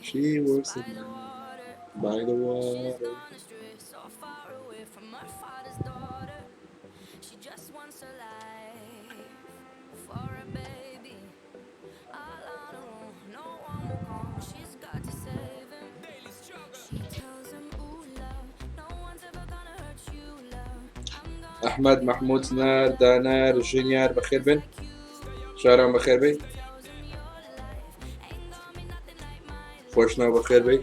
She works at night by the water. ئەحمەد مەحمود نار دانار ژنیار بەخێر بن شاران بەخێر بی خۆشناو بەخێر بی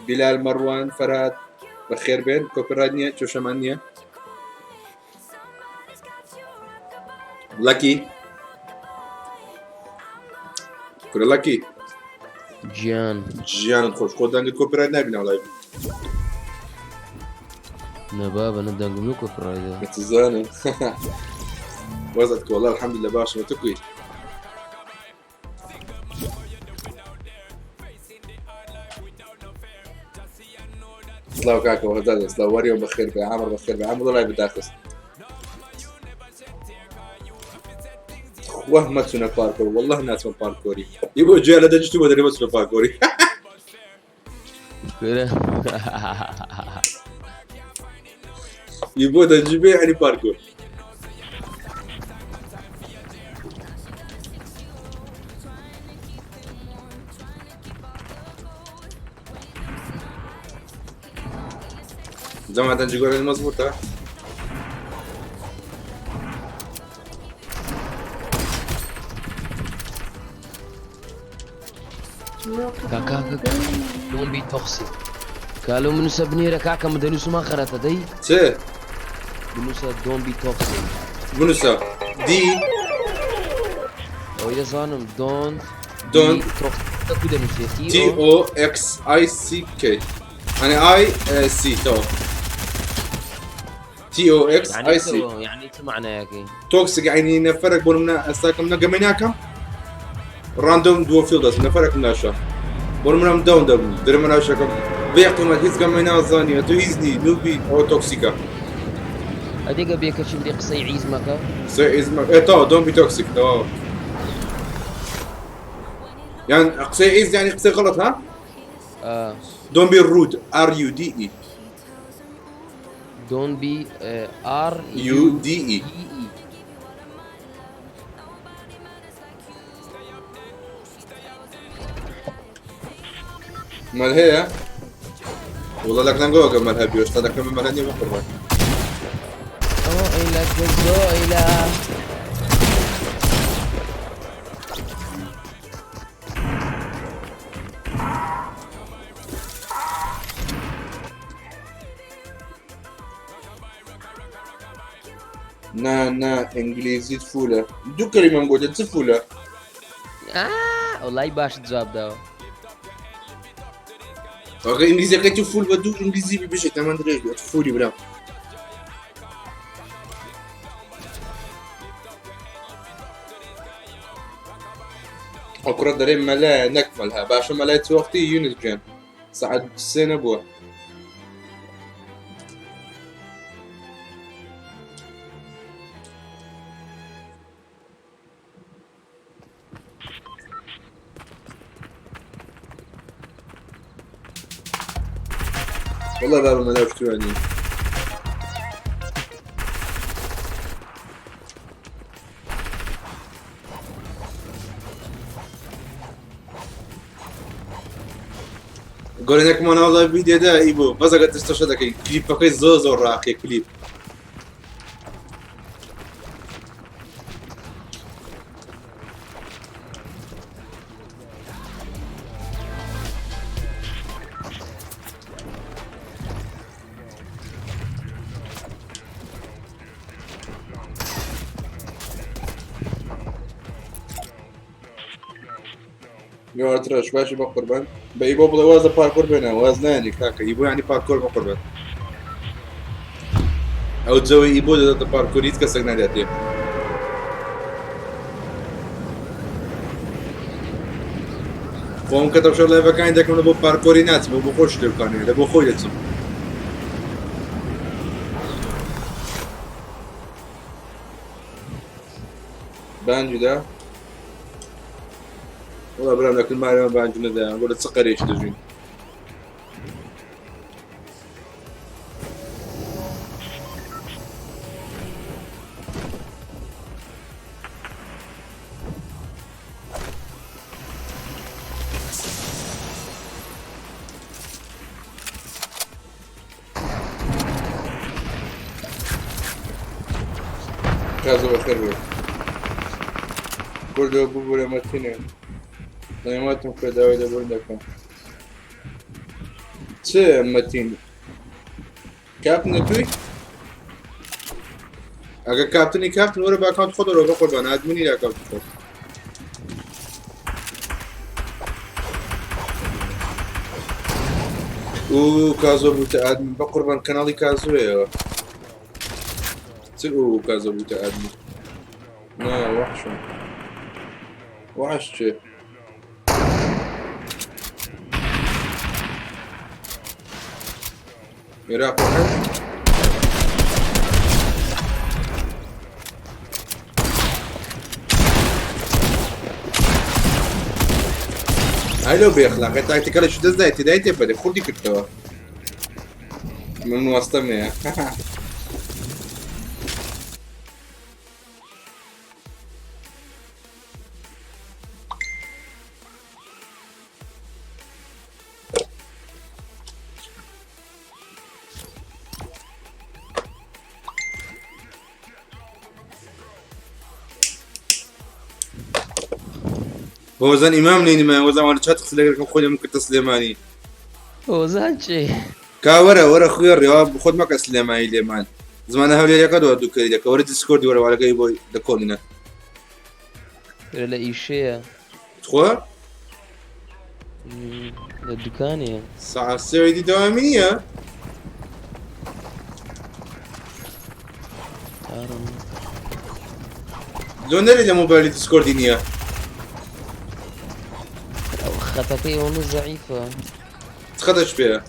بیلال مەڕوان فەرات بەخێر بێن کۆپیڕایت نییە کێشەمان نییە لەکی کورە لەکی گیان ژیانت خۆش خۆ دەنگت کۆپیڕایت نابینە وڵای نەبابە نە دەنگم نو کۆپیڕایتە بتزانم وەزت کۆڵە الحمدلله باشم تۆ کوی سلاو کاکە وەهداد سلاو وەریەوە بەخێر بێ عامر بەخێر بێ عامر لای بداخست واه مەچونە پارکۆر والله ناچمە پارکۆری ئی بۆ جیا لە دەنج تو بە دەرێ مەچونە پارکۆری ئی بۆ دەنجی بێ یعنی پارکۆر جەما دەنجی گۆرانی مەزبوطە کاکا دۆن بی تۆخسی کالو منوسە بنێرە کاکە من دەنووسما خەرەتە دەی چ بنووسە دۆن بی تۆخسی بنووسە دی ئەوەی دەزانم دۆن دۆن تۆخسی دەنووسێت T O X I C K يعني I C تو T O X I C يعني چ معنایەکەی toxic يعني نەفەرێک بۆ منە ئەستاکەم نە گەمەی ناکەم random دووە فیل دەست نەفەرێکم ناشە بۆ منم down دەبوو درمە ناشەکەم بێ قیمەت هیچ گەمەی نازانی تۆ هیچ نی noob ی ئەوە toxic ە ئەدێگە بێکەچی بدەی قسەی عیزمەکە قسەی عیزمە ئێ تەواو don't be toxic تەواو یان قسەی عیز یعنی قسەی غەڵەت ها don't be rude R U D E don't be R U D E مال هەیە وڵە لە کنەنگەوەگە مەل هەبی شتا دەکەم مەلە نیە بەقڕبان نا نا ئینگلیزیت فولە دوو کەلیمەم گۆتە چ فولە؟ وەڵای باشت جواب داوە. ئەگە ئینگلیزیەکەی تو فول بە دوو ئینگلیزی بی بژێت تەمەن درێژ بێت فولی برام. ئەو کوڕە دەرێ مەلایە نەک مەلها باشە مەلای چ وەختی یونس گیان سەعات سێ نەبووە. والله بابا ما شو يعني. گۆرێنێکمان ناو لایڤ ڤیدیۆدا ئیبۆ بەس ئەگەر تەشە دەکەی کلیپەکەی زۆر زۆر ڕاقیە کلیپ ترش باشی بە قوربان بە ئیبۆ بڵێ وازە پارکۆر بێنە واز نایەنی کاکە ئیبۆ یعنی پارکۆر بە قوربان ئەو جەوەی ئیبۆ دەداتە پارکۆر هیچ کەسێک ناداتێ خۆم کە تەمشا لایڤەکانی دەکەم لە بۆ پارکۆری ناچم بۆ خۆش لێ بکانێ لە بۆ خۆی دەچم. بانجدا وەڵا برام لەکن مارەوە بانج نەدایان بۆ لە چ قەرێکی دەژین. کازە بەخێر بێت کوردەوە ببورە مەتینێ دایماتم کە داوای لێبوردن دەکەم. چ مەتین کاپتن توی ئەگە کاپتنی کاپتن وەرە بە ئەکاونت خۆت وەرە بە قوربان ئادمنی لە ئەکاونت خۆت. و کازۆ بووتە ئادمن بە قوربان کەناڵی کازۆیەوە چ ئو کازۆ بووتە ئادمن نا وەحشم وەحش چێ عێراق وەحش ئای لەو بێ ئەخلاقی تاکتیکەلێکی دەست دای تێدای تێپەرێ خوردی کردەوە من وەستەم هەیە. هۆزان ئیمام نینمە هۆزان وانە چات قسە لەگەڵ خۆی لەم کردە سلێمانی. هۆزان چێ؟ کا وەرە وەرە خوێڕی وا خۆت مەکە سلێمانی لێمان زمانە هەولێرەکە دو دوو کەری دەکە وەرە دیسکۆردی وەرە وارەکەی بۆی دەکۆڵینە. لە ئیشەیە. تخوا؟ لە دوکانێ. سەعات سێ دی دەوامی نییە؟ لۆ نەرێ لە مۆبایلی دیسکۆردی نییە؟ خەتەکەی ئەوەندە زەعیفە. چ خەتەش پێیە؟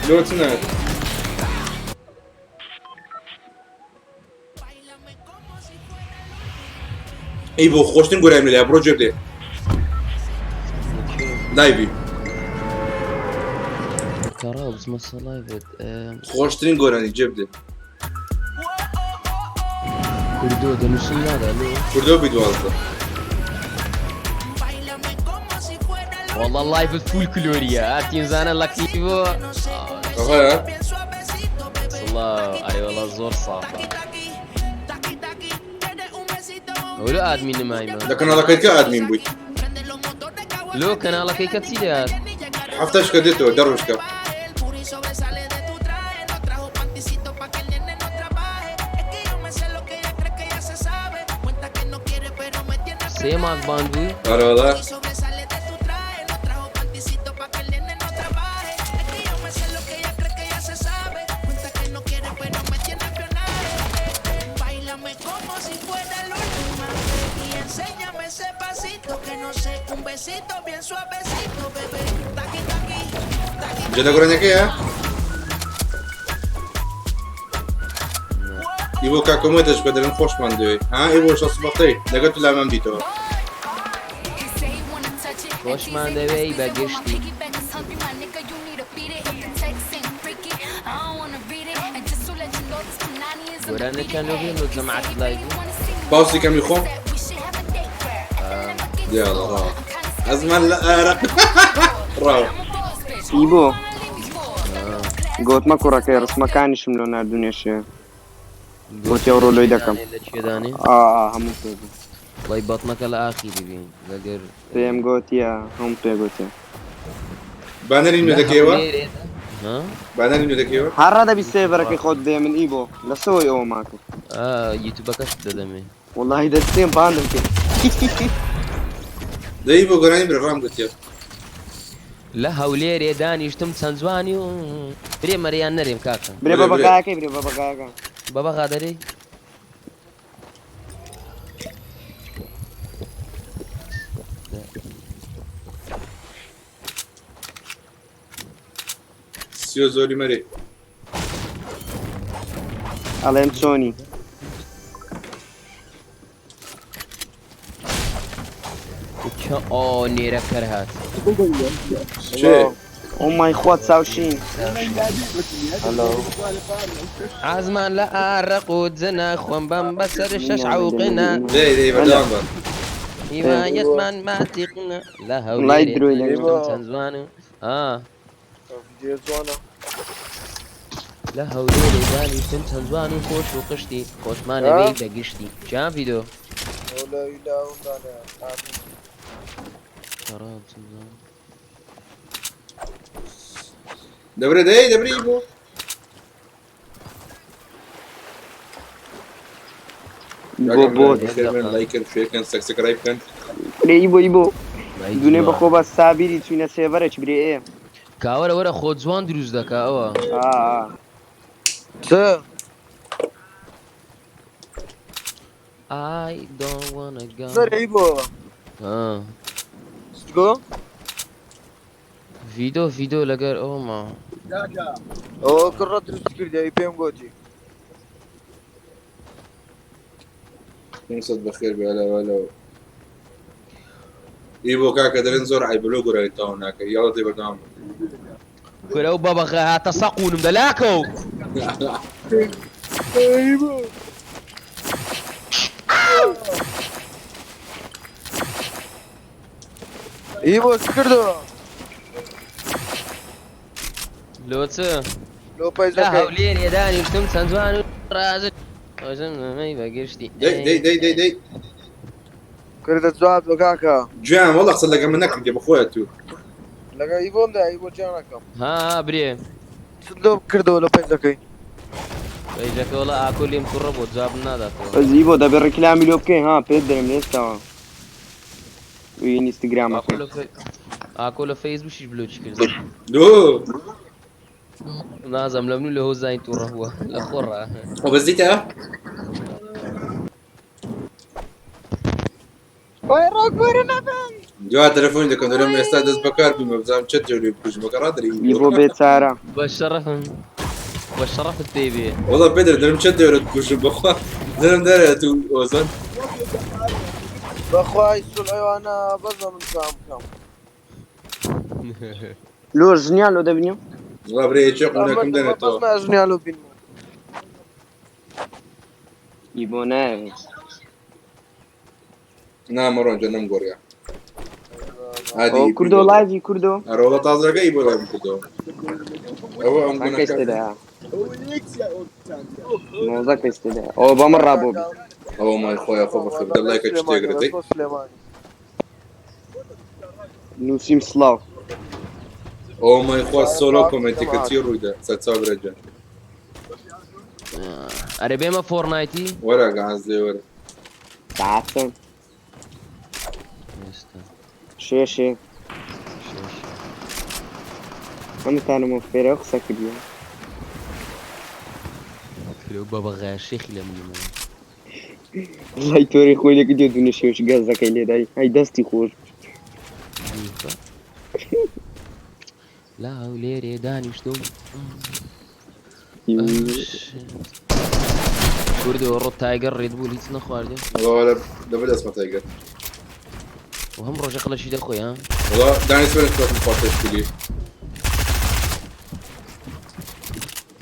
لۆ چ نایەت؟ ئەی بۆ خۆشترین گۆرانی لای بڕۆ گوێ بدێ لایڤی کاڕا بچمە سەر لایڤت خۆشترین گۆرانی گوێ بدێ کوردۆ دەنووسم نادا لۆ کوردۆ بی 12. والله لايف فول كلوريا هاتين زانە لەکتیڤۆ. ئەوەیە؟ والله ئەرێ والله زۆر سافە. ئەولو ئادمین نمایمە. لە کەناڵەکەی کە ئادمین بوویت؟ لۆ کەناڵەکەی کە چی دەهات؟ هەفتەش کە دێتەوە دە ڕۆژکە. سێ مانگ باند بووی؟ ئەرێ وەڵا. جا لە گۆرانیەکەیە؟ ئیبۆ کاکۆمێتەش بکە دەرم خۆشمان دەوێ ها ئیبۆ شەست بەختەی لەگەڵ تو لامام دیتەوە. خۆشمان دەوێی بە گشتی. گۆرانیەکان لۆ بێن لۆ جەماعەت لایڤ؟ باوسی کەمی خۆم يلا راو ئەزمان لە ئارەق ڕاو. ئیبۆ گۆتمە کوڕەکەی ڕسمەکانیشم لۆ ناردونێشێ گۆتی ئەوڕۆ لۆی دەکەم. لە کوێ دانێ؟ ئا ئا هەموو پێ بوو. وەڵی بەتنەکە لە ئاخیری بین لەگەر پێم گۆتیە هەموو پێ گۆتیە. بانەری نوێ لە دەکەیەوە؟ هەولێرێ ها؟ بانەری نوێ دەکەیەوە؟ هەر ڕادەبی سێڤەرەکەی خۆت بدەیە من ئیبۆ لەسەوەی ئەوەما کرد. ئا یوتیوبەکەشت دەدەمێ. وەڵاهی دەستێم باندم کرد. دەی بۆ گۆرانی برێ ڕام گوتیە. لە هەولێرێ دانیشتم چەند جوانی و برێ مەریان نەرێم کاکە. برێ برێ بە برێ. بەغایەکەی برێ بە بەغایەکە. بە بەغا دەرێی؟ سیۆ زۆری مەرێ. ئەڵێم چۆنی؟ کە ئۆ نێرە کەر هات. چێ؟ ئۆ مای خوا چاوشین. عازمان لە ئارەق و جنە خۆم بەم بەسەر شەش عەوقنە. دەی دەی بەردەوام بە. هیوایەتمان ماتیقنە لە وڵای هەولێرێ درۆی لەگەڵ. دانیشتم چەند جوان و ئا ڤیدیۆ جوانە. لە هەولێرێ دانیشتم چەند جوان و خۆش و قشتی خۆشمانە بێ بە گشتی جان ڤیدۆ. ئەو لە لاوم دانێ. ئامین. خراب چەند جوان. دەبرێ دەی دەبرێ بۆ. بۆ بۆ لایکن شێرکەن سەکسکرایب بکەن. برێ ئیبۆ ئیبۆ. ئەی دونێ جوان. بەخۆ بە سابیری چوینە سێڤەرێک برێ ئێ. کاوەرە وەرە خۆ جوان دروست دەکا ئەوە. ئا ئا. چ؟ I don't wanna go. زەرەی بۆ. ها. ستگۆ؟ ڤیدۆ ڤیدۆ لەگەر ئەوما. ئەوە کڕە دروست کردی ئەوی پێم گۆتی. 500 بەخێر بێ هەلا هەلا. ئی بۆ کاکە دەرێن زۆر عیبە لۆ گۆرانی تەواو ناکەی. یاڵە دەی بەردەوام بە. کورە ئەو بەبەغە هاتە سەقونم دەلاکەو. ئی بۆ چ کردەوە؟ لۆ چ؟ لۆ لە پەیجەکەی. هەولێرێ دانیشتم چەند جوان و ڕازت خۆشم نەمەی بە گشتی. دەی دەی دەی دەی دەی. کردە جواب بە کاکە. گیان وەڵا قسە لەگەڵ من نەکردی بەخۆیە تو. لەگە ئی بۆم دا ئی بۆ جیان ناکەم. ها ها برێ. چ لۆ کردەوە لە پەیجەکەی؟ پەیجەکە وەڵا ئاکۆ لێم تووڕە بۆ جواب ناداتەوە. بەس ئیبۆ دەبێ ڕیکلامی لۆ بکەی ها پێت دەرم لێستەوە. وی ئینستاگرامەکەی. ئاکۆ لە فەیسبووکیش بلۆکی کرد. دو. نازم لە من و لە هۆزانی تووڕە بووە لە خۆڕا. ئەو بەزیتە؟ جوا تەلەفۆنی دەکەم دەرم ئێستا دەست بەکار بوومە بزانم چەند جەولێ بکوژم بەکە ڕادەری. ئیبۆ بێچارە. بە شەڕەفم بە شەڕەفت پێ بێ. وەڵا پێ دەرم دەرم چەند دەورە بکوژم بەخوا دەرم دەرێ تو ئۆزان. بەخوای سولعیوانە بەزە من سام بکەم. لۆ ژنیان لۆ دەبینیم؟ وەڵا برێ یەکێ قونەکەم دەنێتەوە. بەزمە ژنیان لۆ بینمە. ئیبۆ نایەوێت. نا مەڕۆن جە نەمگۆڕیا. ئەو عادی کوردۆ لایڤی کوردۆ. ئەرە وەڵا تازەکە ئیبۆ لایڤم کردەوە. ئەوە ئەم کەس گونەکە. تێدایە. 19 کەس تێدایە. ئەوە بە من ڕابۆ بی. ئەوە مای خۆیە خۆ بەخێر دە لایکە چ تێگرت دەی. سلێمانی. نووسیم سڵاو. ئەوە مای خوا سۆلۆ کۆمێنتێکە چی ڕوویدا سەرچاو برێ گیان. ئەرێ بێمە فۆرنایتی؟ وەرە گەعاز لێ وەرە. ساعت چەند؟ ئێستا. شێ شێ. شەش. هەمووتانم فێرە قسە کردیە. کورە ئەو بەبەغایە شێخی لە منی ماوە. وڵای تۆری خۆی لێ کردیە دوونە شێوش گەزەکەی لێدای. ئەی دەستی خۆش. لە هەولێرێ دانیشتم. کوردەوە ڕۆ تایگەر ڕێدبوو هیچ نەخواردێ. وەڵا لەبەر دەستمە تایگەر. و هەم ڕۆژە قەڵەشی دەخۆی ها؟ وەڵا دانیش بەرن خۆتم خوا تەشکیلی.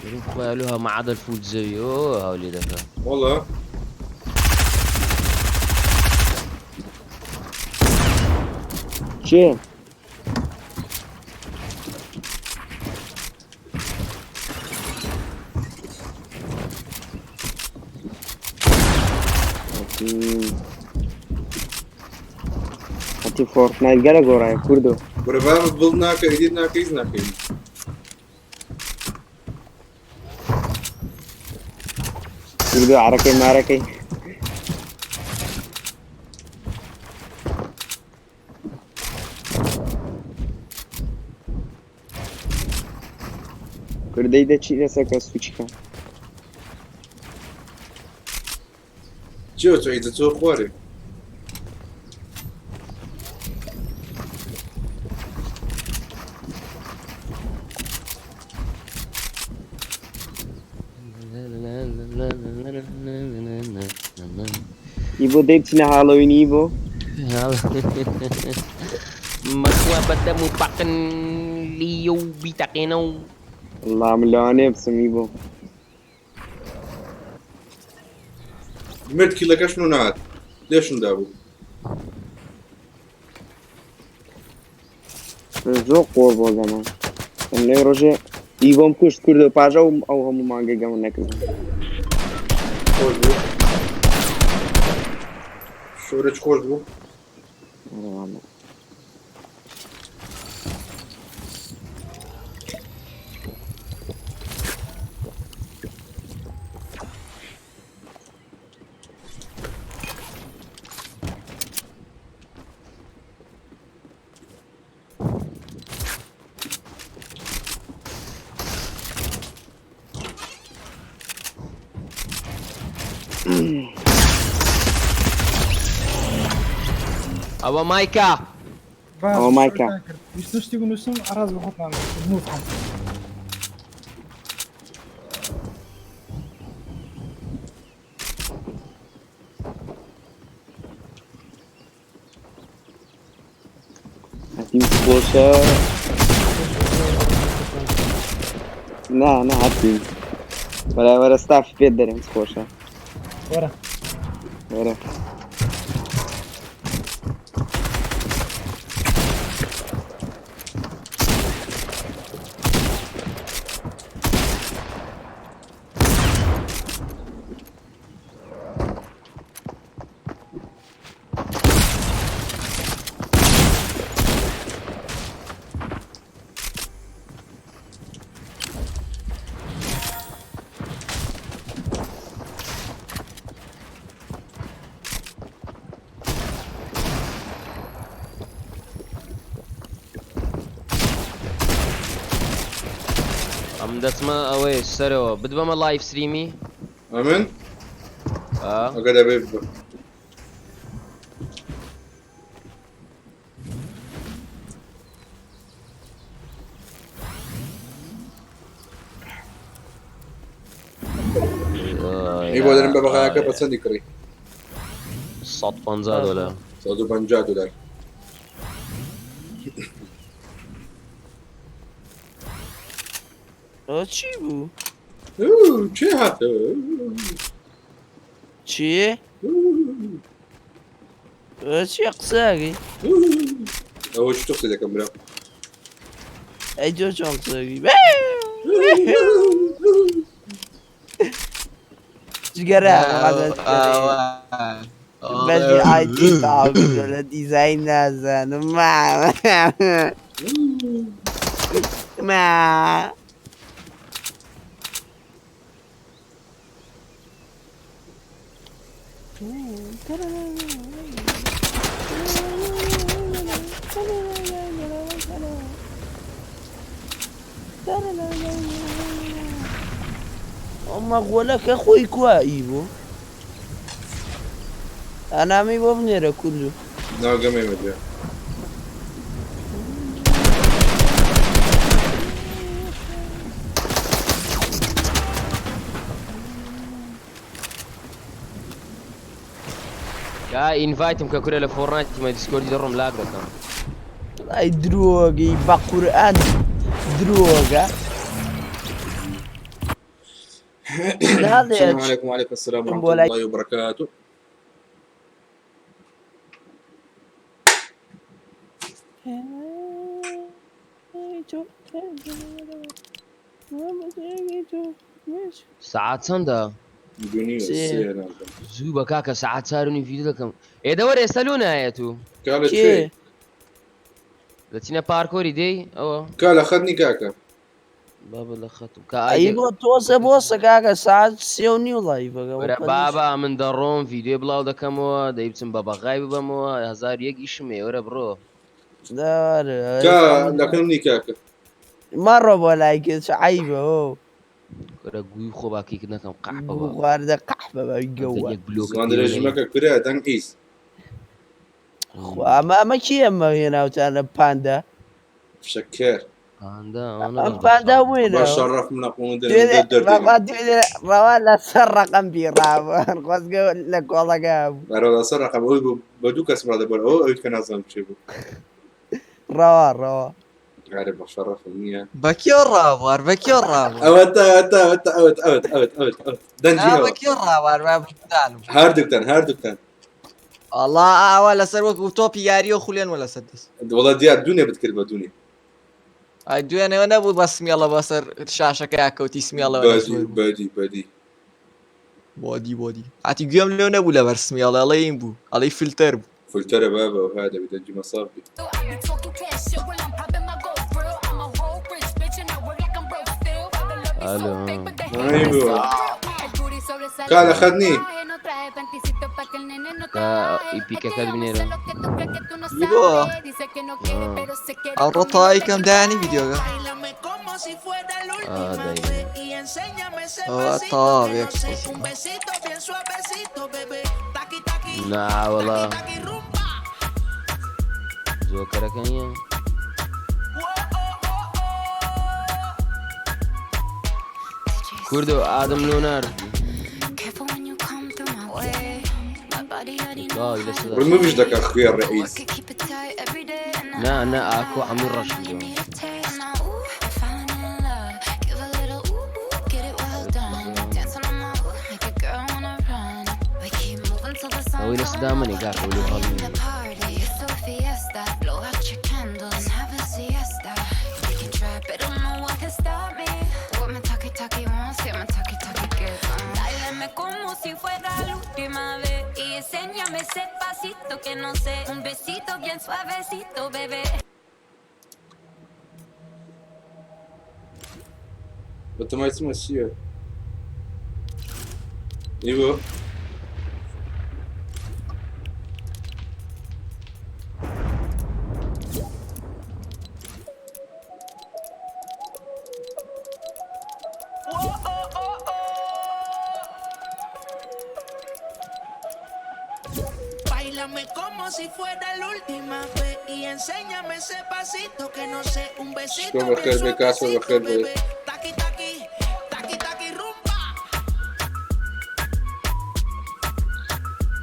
دەرم خۆیان لۆ هەمە عادل فول زەوی ئۆ هەولێ دەکا. وەڵا. چێ؟ هەتی فۆرتنایت گەلە گۆڕایە کوردۆ. کورە بابە بڵ ناکە ئیدیت ناکە هیچ ناکەین. کوردۆ عەرەکەی مارەکەی. کوردەی دەچی دەسەکە سوچکە. چیۆ تۆ ئیدە تۆ خوارێ. ئیبۆ دەی بچینە هاڵۆوینی ئیبۆ؟ مەخوا بەدەم و پەقن لیە و بیتەقێنە و. وەڵا من لەوانەیە بچم ئیبۆ. مرد کیلەکەشم و نەهات لێشم دابوو. زۆر قۆڕ بۆ گەمە لێ ڕۆژێ ئیبۆم کوشت کوردە پاژە و ئەو هەموو مانگە گەمە نەکرد. خۆش بوو شۆرج خۆش بوو. ئەوە مایکا. ئەوە مایکا. ویستم شتێک بنووسم ڕاست بە خۆتان موت بکەم. هەتیم خۆشە. نا نا هەتیم وەرە وەرە ستافی پێت دەرێم خۆشە. وەرە. وەرە. ئەم دەچمە ئەوەی سەرەوە بدبەمە لایڤ ستریمی. ئەمن؟ ئا. ئەگەر دەبێ ببە. ئەی بۆ دەرم بە بەغایەکە بە چەندی کڕی؟ 150 دلار. 150 دلار. ئەوە چی بوو؟ کێ هاتە؟ چی؟ ئەوە چیە قسەکەی؟ ئەوە چ تۆ قسە دەکەم برا؟ ئەی تۆ چۆن قسەکەی؟ جگەرە بەشی ئایتی تەواو کردووە لە دیزاین نازانم. ما ئەمە غۆلەکە خۆی کوا ئی بوو؟ ئەنامی بۆ بنێرە کوردو. ناگەمەی مەجێ. کا ئینڤایتم کە کورە لە فۆرنایتی مە دیسکۆردی دەڕۆم لاگ دەکەم. ئەی درۆگەی بە قورئان درۆگە. السلام عليكم وعليكم السلام ورحمة الله وبركاته. سەعات چەندە؟ زوو بە کاکە سەعات چار و نیو ڤیدیۆ دەکەم. ئێ دەوەرە ئێستا لۆ نایەت و؟ کاکە کوێی؟ دەچینە پارکۆری دێی ئەوە؟ کا لە خەت نی کاکە. بابە لە خەتم کا ئەی بۆ تۆزە بۆسە کاکە سەعات سێ و نیو لایڤەکە وەرە بابە من دەڕۆم ڤیدیۆی بڵاو دەکەمەوە دەی بچم بە بەغای ببەمەوە هەزار و یەک ئیشم هەیە وەرە بڕۆ. کا لەکەم نی کاکە. مەڕۆ بۆ لای کەس عەیبە هۆ. کورە گوی خۆ با کیک نەکەم قەحپە با. خواردە قەحپە بە گەوە. یەک بلۆکت زمان درێژ مەکە کورە دەنگ ئیس. خوا ئەمە ئەمە کێ ئەمە هێناوتانە پاندا؟ شەکر. پاندا ئەوانە ئەم بەس پاندا بەشەڕ. وێنە. بە شەڕەف منە قوم دوێنێ دەردێنم. ڕەوا دوێنێ ڕەوا لەسەر ڕەقەم بیڕابوو خۆزگە لە کۆڵەکە بوو. ئەرە لەسەر ڕەقەم ئەوی بوو بە دوو کەس ڕادەبەر ئەوە ئەوی کە نازانم چێ بوو. ڕەوا ڕەوا. ئەرە بە شەڕەفم نییە. بە کێ ڕاوار بە کێ ڕاوار ئەوە تا تا تا ئەوە ئەوە ئەوە ئەوە ئەوە دەنگی نا ئەوە بە کێ ڕاوار بە بدانم. هەردووکتان هەردووکتان. ئەڵا ئاوا لەسەر وەکو تۆپی یاریە و خولێن وە لەسەر دەست. وەڵا دیار دوونێ بتکرد بە دوونێ. ئای دوێنێوە نەبوو بە سمیێڵە بەسەر شاشەکەیا کەوتی سمیێڵەوە بەدی بەدی بەدی. بۆدی بۆدی ئاتی گوێم لێو نەبوو لەبەر سمیێڵە ئەڵێ این بوو ئەڵێ فلتەر بوو. فلتەرە بابە و هذا بدەنگی مەساف بی. ئالۆ. ئای بوو. کالە خەت نی. کا ئیپیکەکەت بنێرە. ئیبۆ ئەوڕۆ تەواوی کەم دایانی ڤیدیۆکە. ئا دای. ئەوە تەواو یەک نا وەڵا. جۆکەرەکە نییە؟ کوردۆ ئادەم لۆنارد. وای لەسەر ڕمووش دەکا خوێ ڕئیس. نا نا ئاکۆ عەموو ڕەش بووە. ئەوەی لە سدامەنێ کاکە ئەوەی لۆ هەڵی. بەتەمای چمە چییە؟ ئیوە؟ Báilame como si fuera la última vez y enséñame ese pasito que no sé, un besito شکۆ bien بەخێر بێ کاسۆ suavecito, بەخێر بێ. bebé. Taqui taqui, taqui taqui rumba.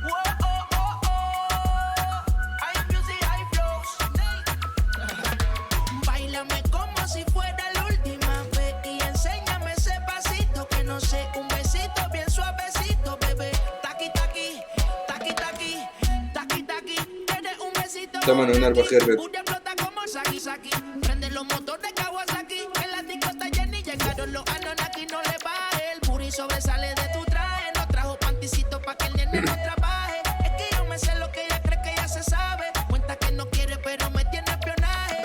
Whoa, oh, oh, oh. High music, high flows. Báilame como si fuera la última vez y enséñame ese pasito que no sé, un besito bien suavecito, bebé. Taqui taqui, taqui taqui, taqui taqui. Quieres un besito تەمەن هونەر بەخێر بێت. Booty explota como Saki Saki. Prende los motores Kawasaki. En la disco está llena y llegaron los Anunnaki. No le baje. El booty sobresale de tu traje. No trajo panticito pa' que el nene no trabaje. Es que yo me sé lo que ella cree que ya se sabe. Cuenta que no quiere, pero me tiene espionaje.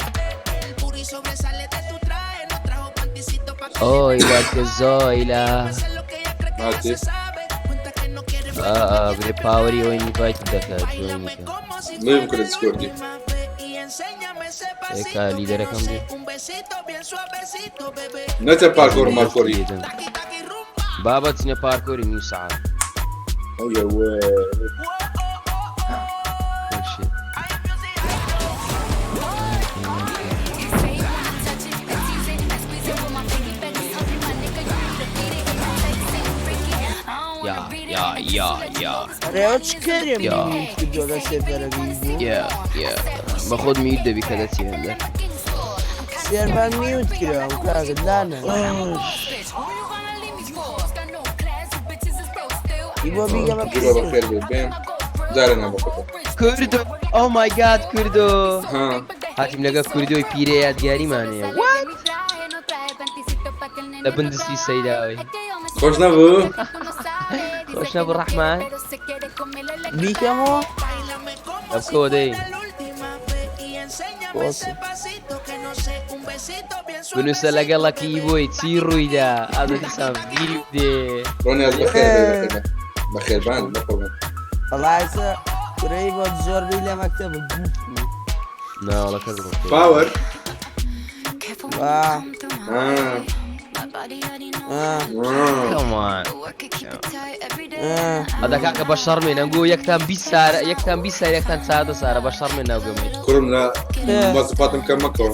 El booty sobresale de tu traje. No trajo panticito pa' que el ئۆی nene لە کەزۆیلە. me sé lo que ella cree que ya هاتی. se sabe. Cuenta que no quiere, pero ئا me ئا tiene برێ پاوەری ئەوەی espionaje. نیڤایت دەکات Báilame جۆینی کە. como si نوێم fuera کردە la دیسکۆردی. última vez y enséñame ese ئێکا pasito que no لیدەرەکەم sé, دێ. un besito bien suavecito, bebé. نەچە پارکۆر مارکۆری. لێدەم. Taqui taqui rumba. بابە چنە پارکۆری نیو سەعات. ئەویە وە. Whoa, oh, oh, oh. Oh shit. High music, high flows. یا یا یا یا ئەرێ ئەوە چ کەرێ یا میوت کردووە لە سێرڤەرەکەی بوو؟ یا یا بە خۆت میوت دەبی کە دەچی هەندەر. سێرڤەر میوت کراوە کاکە دانە. ئیبۆ بیگەمە گیرۆ بەخێر بێت بێم. جارێ نا بەخۆتە. کوردۆ ئۆ مای گاد کوردۆ. ها. هاتیم لەگە کوردۆی پیرە یادگاریمان هەیە. What? لە بندستی سەیداوی. خۆش نەبوو؟ خۆش نەبوو ڕەحمان؟ بیکەمەوە؟ Báilame como لە si بکەوە دەی. fuera la última vez y enséñame ese pasito que no sé, un besito bien بنووسە suavecito, لەگەڵەکی bebé. بۆی چی ڕوویدا ئازە دیسان بیری دێ. ڕۆنیاز بەخێر بێ بەخێر بێ. بەخێر بان بەقوربان. وەڵا ئێستا کورەی بۆ زۆر بی لە مەکتەبە گوو. ناوەڵە کەس بەخێر. باوەر. وا آه. آه. آه. Come on. آه. ئەدە کاکە بە شەڕمێن ئەنگۆ یەکتان 20 سارە یەکتان 20 سارە یەکتان 14 سارە بە شەڕمێن ناوگەمێ کوڕم لە مواصفاتم کەم مەکەوە.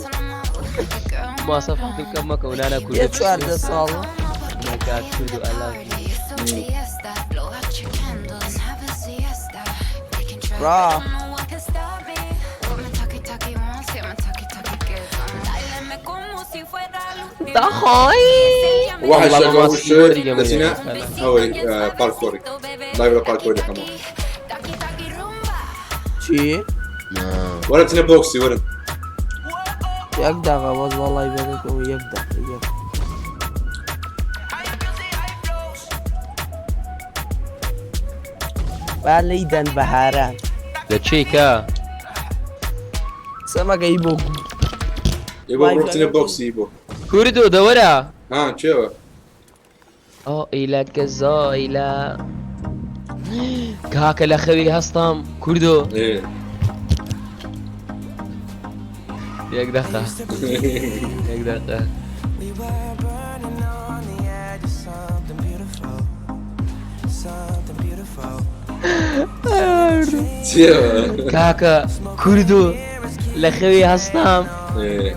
مواصفاتم کەم مەکەوە نانا یە کوردە 14 ساڵە. My God, کوردو I love you. ڕا واحد والله شەکە ما و سیوەری شێ گەمەی دەچینە دەکەم. ئەوەی پارکۆری لایڤ لە پارکۆری دەکەمەوە. چی؟ وەرە بچینە بۆکسی وەرن. یەک دەقە بەس وەڵای بەدەکەم یەک دەقە یەک. با لێی دەن بەهاران. لە چێکە؟ سەمەکە ئی بۆ ئێ بۆ بڕۆ بچینە بۆکسی بۆ. کوردو دەوەرە. ها چێوە؟ ئۆ ئیلە گەزایلە کاکە لە خەوی هەستام کوردۆ. ئێ. یەک دەقە یەک دەقە. چێوە؟ کاکە کوردۆ لە خەوی هەستام ئێ.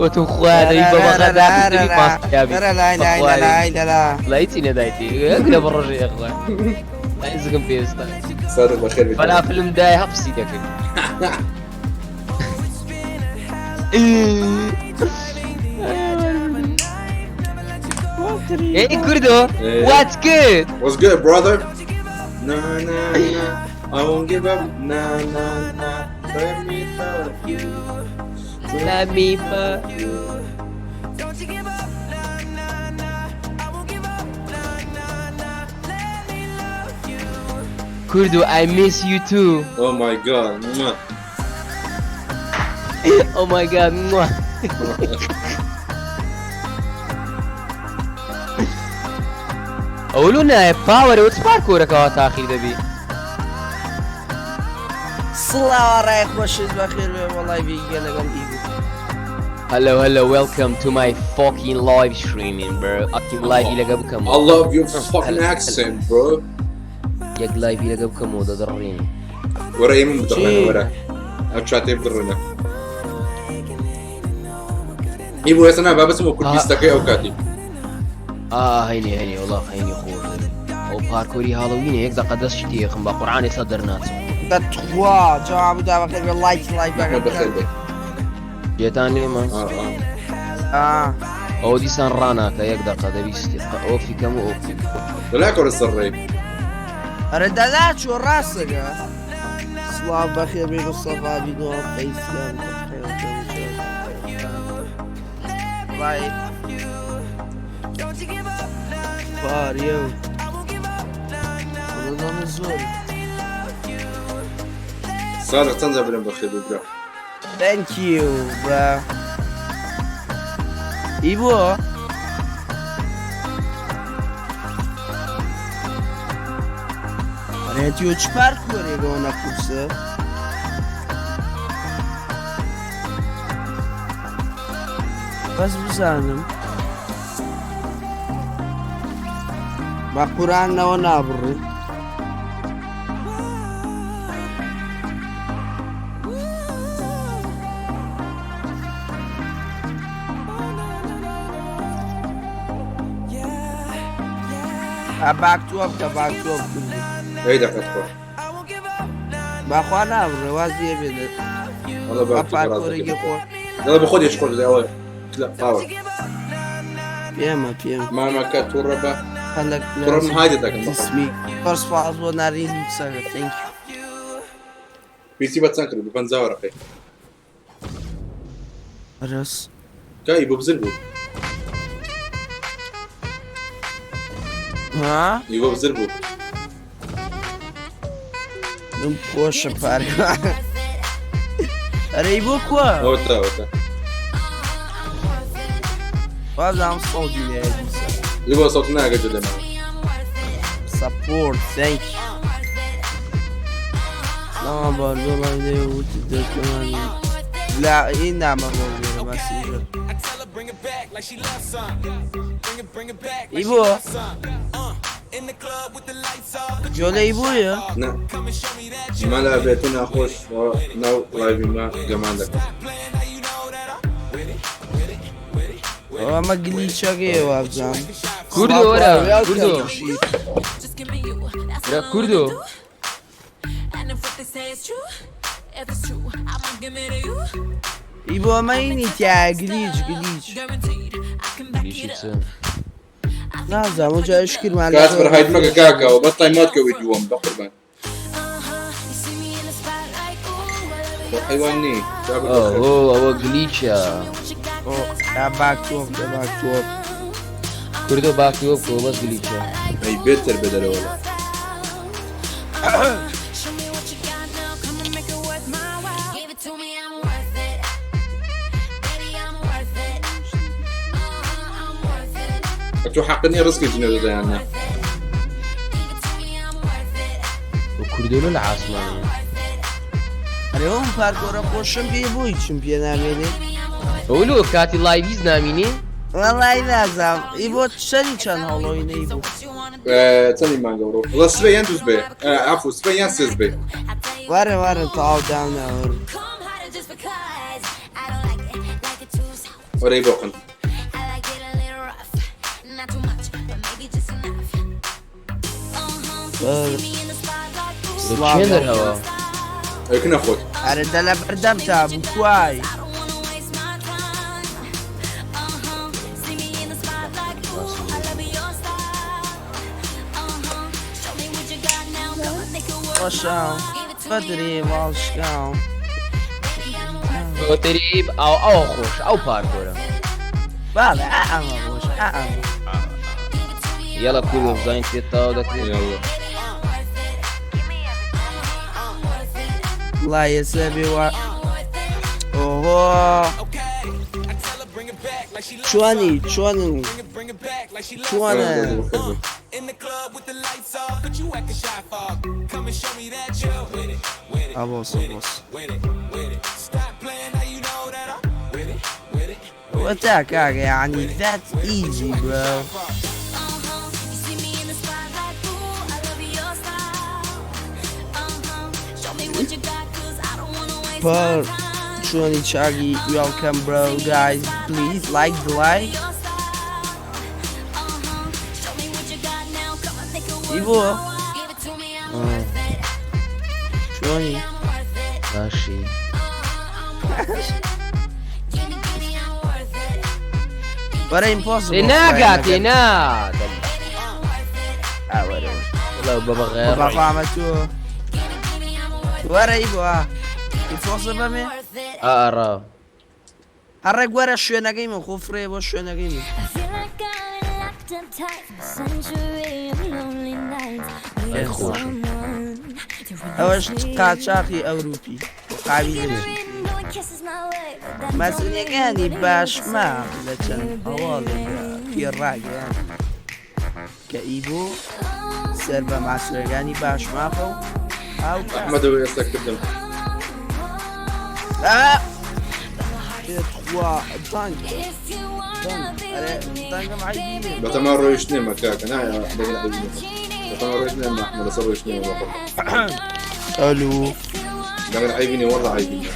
وتم خوا دەبی بە بەغا داخل پاسیابی. لای لای لای لای لای چی نەدایتی یەک لە بەڕۆژێ یەخوا زگم پێستا. صادق بەخێر بێت. فەلافلم دای هەپسی دەکرد. ئێ کوردۆ what's good? What's good, brother? Na na na, I won't give up. Na na na, let me love you. Let me fuck you. Kurdo, I miss you too. Oh my god. Mwah. Oh my god. Mwah. ئەولو نایە پاوەرە وچ پارکۆرەکەەوە تاخیر دەبی. سڵاوە ڕای خۆشت بەخێر بێ وەڵای بیگە لەگەڵ ئیبو. Hello, hello, welcome to my fucking live streaming, bro. ئەکیم لایڤی لەگە بکەم. I love your fucking accent, bro. یەک لایڤی لەگە بکەمەوە دەدڕین. وەرە ئێمە بدڕێنە وەرە. ئەو چاتەی بدڕێنە. ئی بۆ ئێستا نا با بچم بۆ کوردیستەکەی ئەو کاتی. ئا هەینی هەینی وەڵا هەینی خۆش دەبێ. ئەو پارکۆری هاڵۆوینە یەک دەقە دەستی تێخم بە قورعان ئێستا دەرناچم. دەتخوا جواب دا بەخێر بێ لایک لایک ئەحمەد بەخێر بێ. جێتان لێمە؟ ئا ئا. ئا ئەو دیسان ڕاناکە یەک دەقە دەبیستی ئۆفی کەم و ئۆفی. دەلاکەوە لەسەر ڕێی. ئەرە دەلا چۆ ڕاستەکە. سڵاو بەخێر بێ مستەفا بینۆ فەیسیان لایک باریە و دەدەمە زۆر. صادق چەند جار برێم بەخێر بێ برا. Thank you, bro. ئی بۆ؟ ئەرێ تۆ چ پارکۆرێکەوە نەقورسە؟ بەس بزانم بە قورانەوە نابڕی. باکتووە بکە باکتووە بکردی. ئەی دەقەت خۆ. باخوا نابڕێ وازی بێنێت. والله بە باکتووە ڕاست پارکۆرێکی دەکەم. خۆ دەڵێ بە خۆت خۆش دەڵێ لا پاوە. پێمە پێمە. ماما کە تووڕە بە هەلەک تووڕە بم هایدە دەکەم. تسمی. زۆر سوپاس بۆ نارینی قسەکە. Thank you. پیسی بە چەند کرد؟ بە 50 وەرەقەی. ڕەس. کای بۆ بزر بوو. ها؟ ئی بۆ بزر بوو. من خۆشە پارکە. ئەرە ئی بۆ کووە؟ ئەوەتا ئەوەتا. وازانم سەوتی لێ دیسە. ئی بۆ سەوت ناگە جدەمە. Support, thank you. سلام بارزۆ لای لێ وتی دەستەمانی. لە این نامە بۆ بگێرە مەسنجەر. ئی بۆ؟ جۆ لە ئی بۆیە؟ نا مەلا بێتو ناخۆش ناو ڵایڤی مە گەمان دەکەم. ئەمە گلیچەکەیە وابزانم. کوردۆ وەرە کوردۆ برا کوردۆ ئی بۆ ئەمە تیایە گلیچ گلیچ. گلیچی چ؟ نازانم ئەو جارە شکرمان کاس بەر هاید مەکە کاکەوە بەس تایم مات کەوەی دووەم بەقوربان. خۆ حەیوان نی. ئۆ ئەوە گلیچە. باک تۆپ باک تۆپ. کوردۆ باک تۆپ کۆ بەس گلیچە. ئەی بێتر بەدەرەوە. ئەتۆ حەقت نییە ڕزقی جنێو دەدەیان نا. کوردۆ لە عاسمانە. ئەرێ ئەم پارکۆرە خۆشم پێ بۆ هیچم پێ نامێنێ. ئەولۆ کاتی لایڤ هیچ نامینێ؟ وەڵای نازانم ئی بۆ چەنی چەند هەڵۆینەی بوو. چەندی مانگە ڕۆ وڵا سبەی یان دووس بێ عفو سبەی یان سێز بێ. وەرە وەرە تەواو دامنا وەرە. وەرەی بۆقن. کێ دەرهەوە؟ ئەی خۆت. ئەرە دە لە بەردەم تا بوو کوای. خۆشم بەدری ماڵشکاو. تریب ئەو ئەو خۆش ئەو پارکۆرە. بەڵێ ئەمە خۆش ئەمە. یەڵا کوردۆ بزانین پێت تەواو دەکرێت. یەڵا. وڵا ئێستا بێ وا ئۆهۆ چۆنی چۆنن چۆنە ئەبۆس ئەبۆس وەتا کاکە یعنی that's easy bro. Per چۆنی چاگی welcome bro guys please like the like. ئی بۆ چۆنی باشی. وەرە impossible. ئێ ناگاتێ نا. وەرە وەڵا بە بەغێر. بەفامە تۆ وەرە ئی بۆ impossible بەمێ ئارا. هەڕێک وەرە شوێنەکەی من خۆ فرێ بۆ شوێنەکەی من. ئەی خۆشە. ئەوەش قاچاخی ئەوروپی قاوی دەچی. مەسئولەکانی باشما لە چەند هەواڵێکدا پێ ڕاگەیاند کە ئیبۆ سەر بە ماسوولەکانی باشماخە و هاوکات ئەحمەدەوە ئێستا کردم. تخوا دەنگ دەنگ ئەرێ دەنگم عەیب نییە. بەتەما ڕۆیشتنێمە کاکە نا دەگەن عەیب نییە. بەتەما ڕۆیشتنێمە ئەحمەد لەسەر ڕۆیشتنێمە بەخۆم. ئەلو دەگەن عەیب نییە وەڵا عەیب نییە.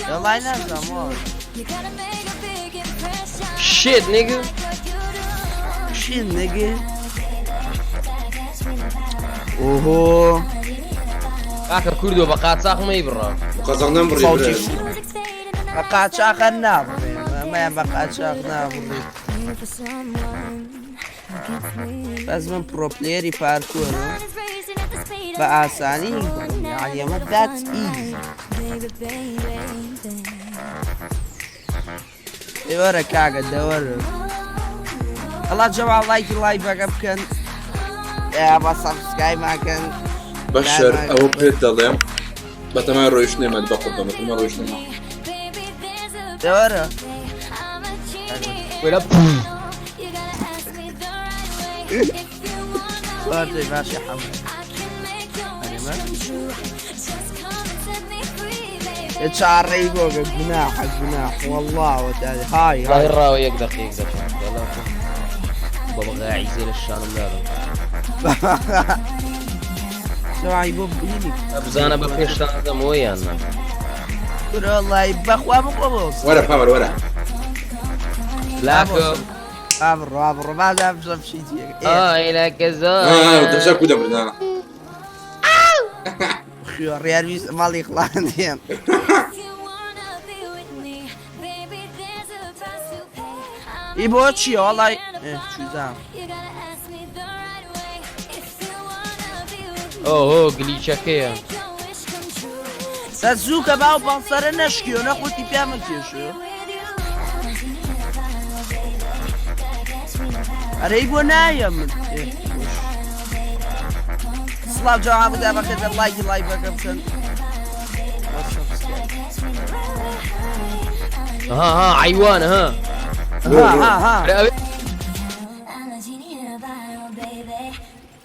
وەڵای نازانم وەڵا. Shit nigga. Shit nigga. ئۆهۆ کاکە کوردۆ بە قاچاخ مەیبڕە. قازاق نەمبڕی خەڵکی برا. بە قاچاخە نابڕێ ئەمەیان بە قاچاخ نابڕێ. بەس من پرۆپلێری پارکۆرم بە ئاسانی یعنی ئەمە that's easy. ئێوەرە کاکە دەوەرە. ئەڵا جەوا لایکی لایڤەکە بکەن بە سەبسکرایبمان بەشەر ئەوە پێت دەڵێم بەتەمای ڕۆیشتنێمە بەقوربان بەتەمای ڕۆیشتنێمە. دەوەرە. وەرە باشە باشە حەمە. ئەرێ مە؟ چاڕەی بۆگە گوناحە گوناح والله وتعالى هاي والله هاي ڕاوە یەک دقیق دەکات والله بابا عیزێ لە شانم نادەم سمعي بۆ بینی بزانە بە پێشتان دەمەوە یان نا کورە والله بەخوا بخوا بۆ وەرە پاوەر وەرە لاکۆ ئابڕۆ ئابڕۆ بازا بزەم شی جێگە ئای لاکە زۆر دەشا کو دەمرن خوێڕیار ویست ماڵی خڵاندێن ئی بۆ چییە وەڵای چوزان ئۆهۆ گلیچەکەیە سە زوو کە باو پانسەرە نەشکیۆ نەخۆتی پیامە کێشێ ئەرەی بۆ نایە من سڵاو جواب بدا بەخێتە لایکی لایڤەکە بکەن ها ها عیوانە ها ها ها ها ئەرێ ئەوێ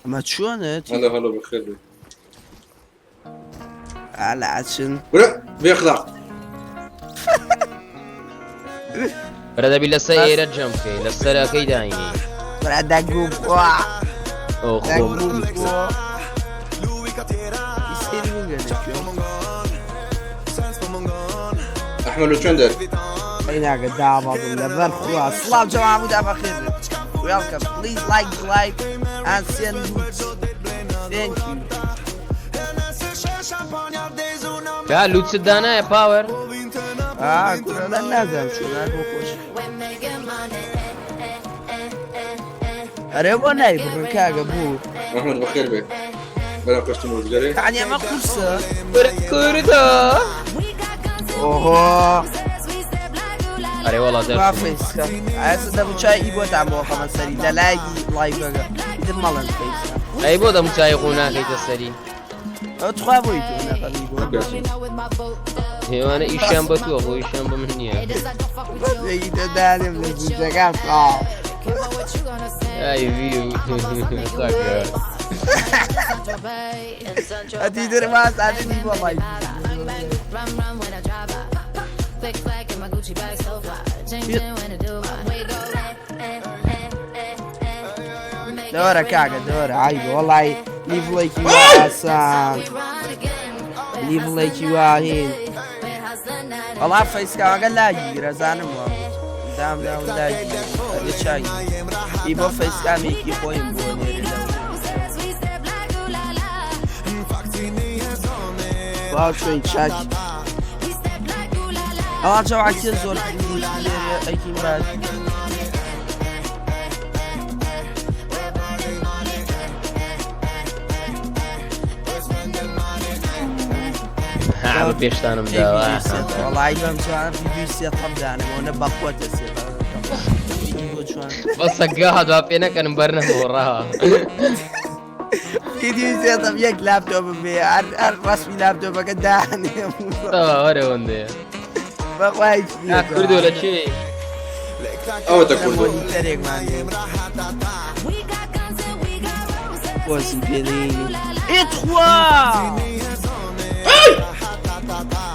ئەمە چۆنە هەلو هەلو بەخێر بێ ئالە ئەچن وەرە بێخلاق بەرە دەبی لەسەر ئێرە جەم بکەی لەسەرەکەی داینی برا دەگوو بخوا ئەو خۆم دەگوو بخوا سێری بگەنە کوێ ئەحمەد لە چۆن دەر ئەی ناگە داواڵم لەبەر خوا سڵاو جەواب بدا بەخێر بێت Welcome. Please like the like and send loots. Thank you. کا لوچت دانایە پاوەر آه کورە لە نازانم چۆن هەر بۆ خۆش. ئەرێ بۆ نایبڕن کاکە بوو. ئەحمەد بەخێر بێ بەرە قشتم ڕزگەرێ یعنی ئەمە قورسە. کوردە ئۆهۆ ئەرێ وەڵا با دەرچووم فەیسکە. ئێستا دەموچای ئی بۆتان بۆ خەمە سەری لە لایکی لایڤەکە. ئیتر مەڵێن فەیسکە. ئەی بۆ دەموچای خۆ ناکەیتە سەری ئەو تخوا بۆی تۆ نەخەمی بۆ. هێوانە ئیشیان بە تۆ خۆ ئیشیان بە من نییە یەکی تۆ دانێم لە جووتەکان تەواو. ئای ویو ساکە ئەتی در واز ئادنی بۆ لایڤ. دەوەرە کاکە دەوەرە عیبە وەڵای لیڤڵێکی وا ئاسان لیڤڵێکی واهین وەڵا فەیسکاوەکە لاگی گرەزانم وا دام دام لاگی ئەبێ چاگی ئی بۆ فەیسکامێکی خۆیم بۆ نێرێ لەوە. واو چۆین چاکی ئەوان چاوعکێ زۆر لێرێ ئەیکین باش ها بە پێشتانم داوە وەڵی بەم جوانە ڤیدیۆی سێ تەم دانەوە نە بەقوەتە سێ ڤیدیۆ جوان بەسە گا دوا پێ نەکەنم بەرنەمەوە ڕاوە ڤیدیۆی سێ تەم یەک لاپتۆپم بێ هەر هەر ڕەسمی لاپتۆپەکە دانێم وەرە وەندەیە بەخوا هیچ نییە ها کوردۆ لە چێ ئەوە تە کوردۆ مۆنیتەرێکمان لێ بۆزی پێنەینی ئێ تخوا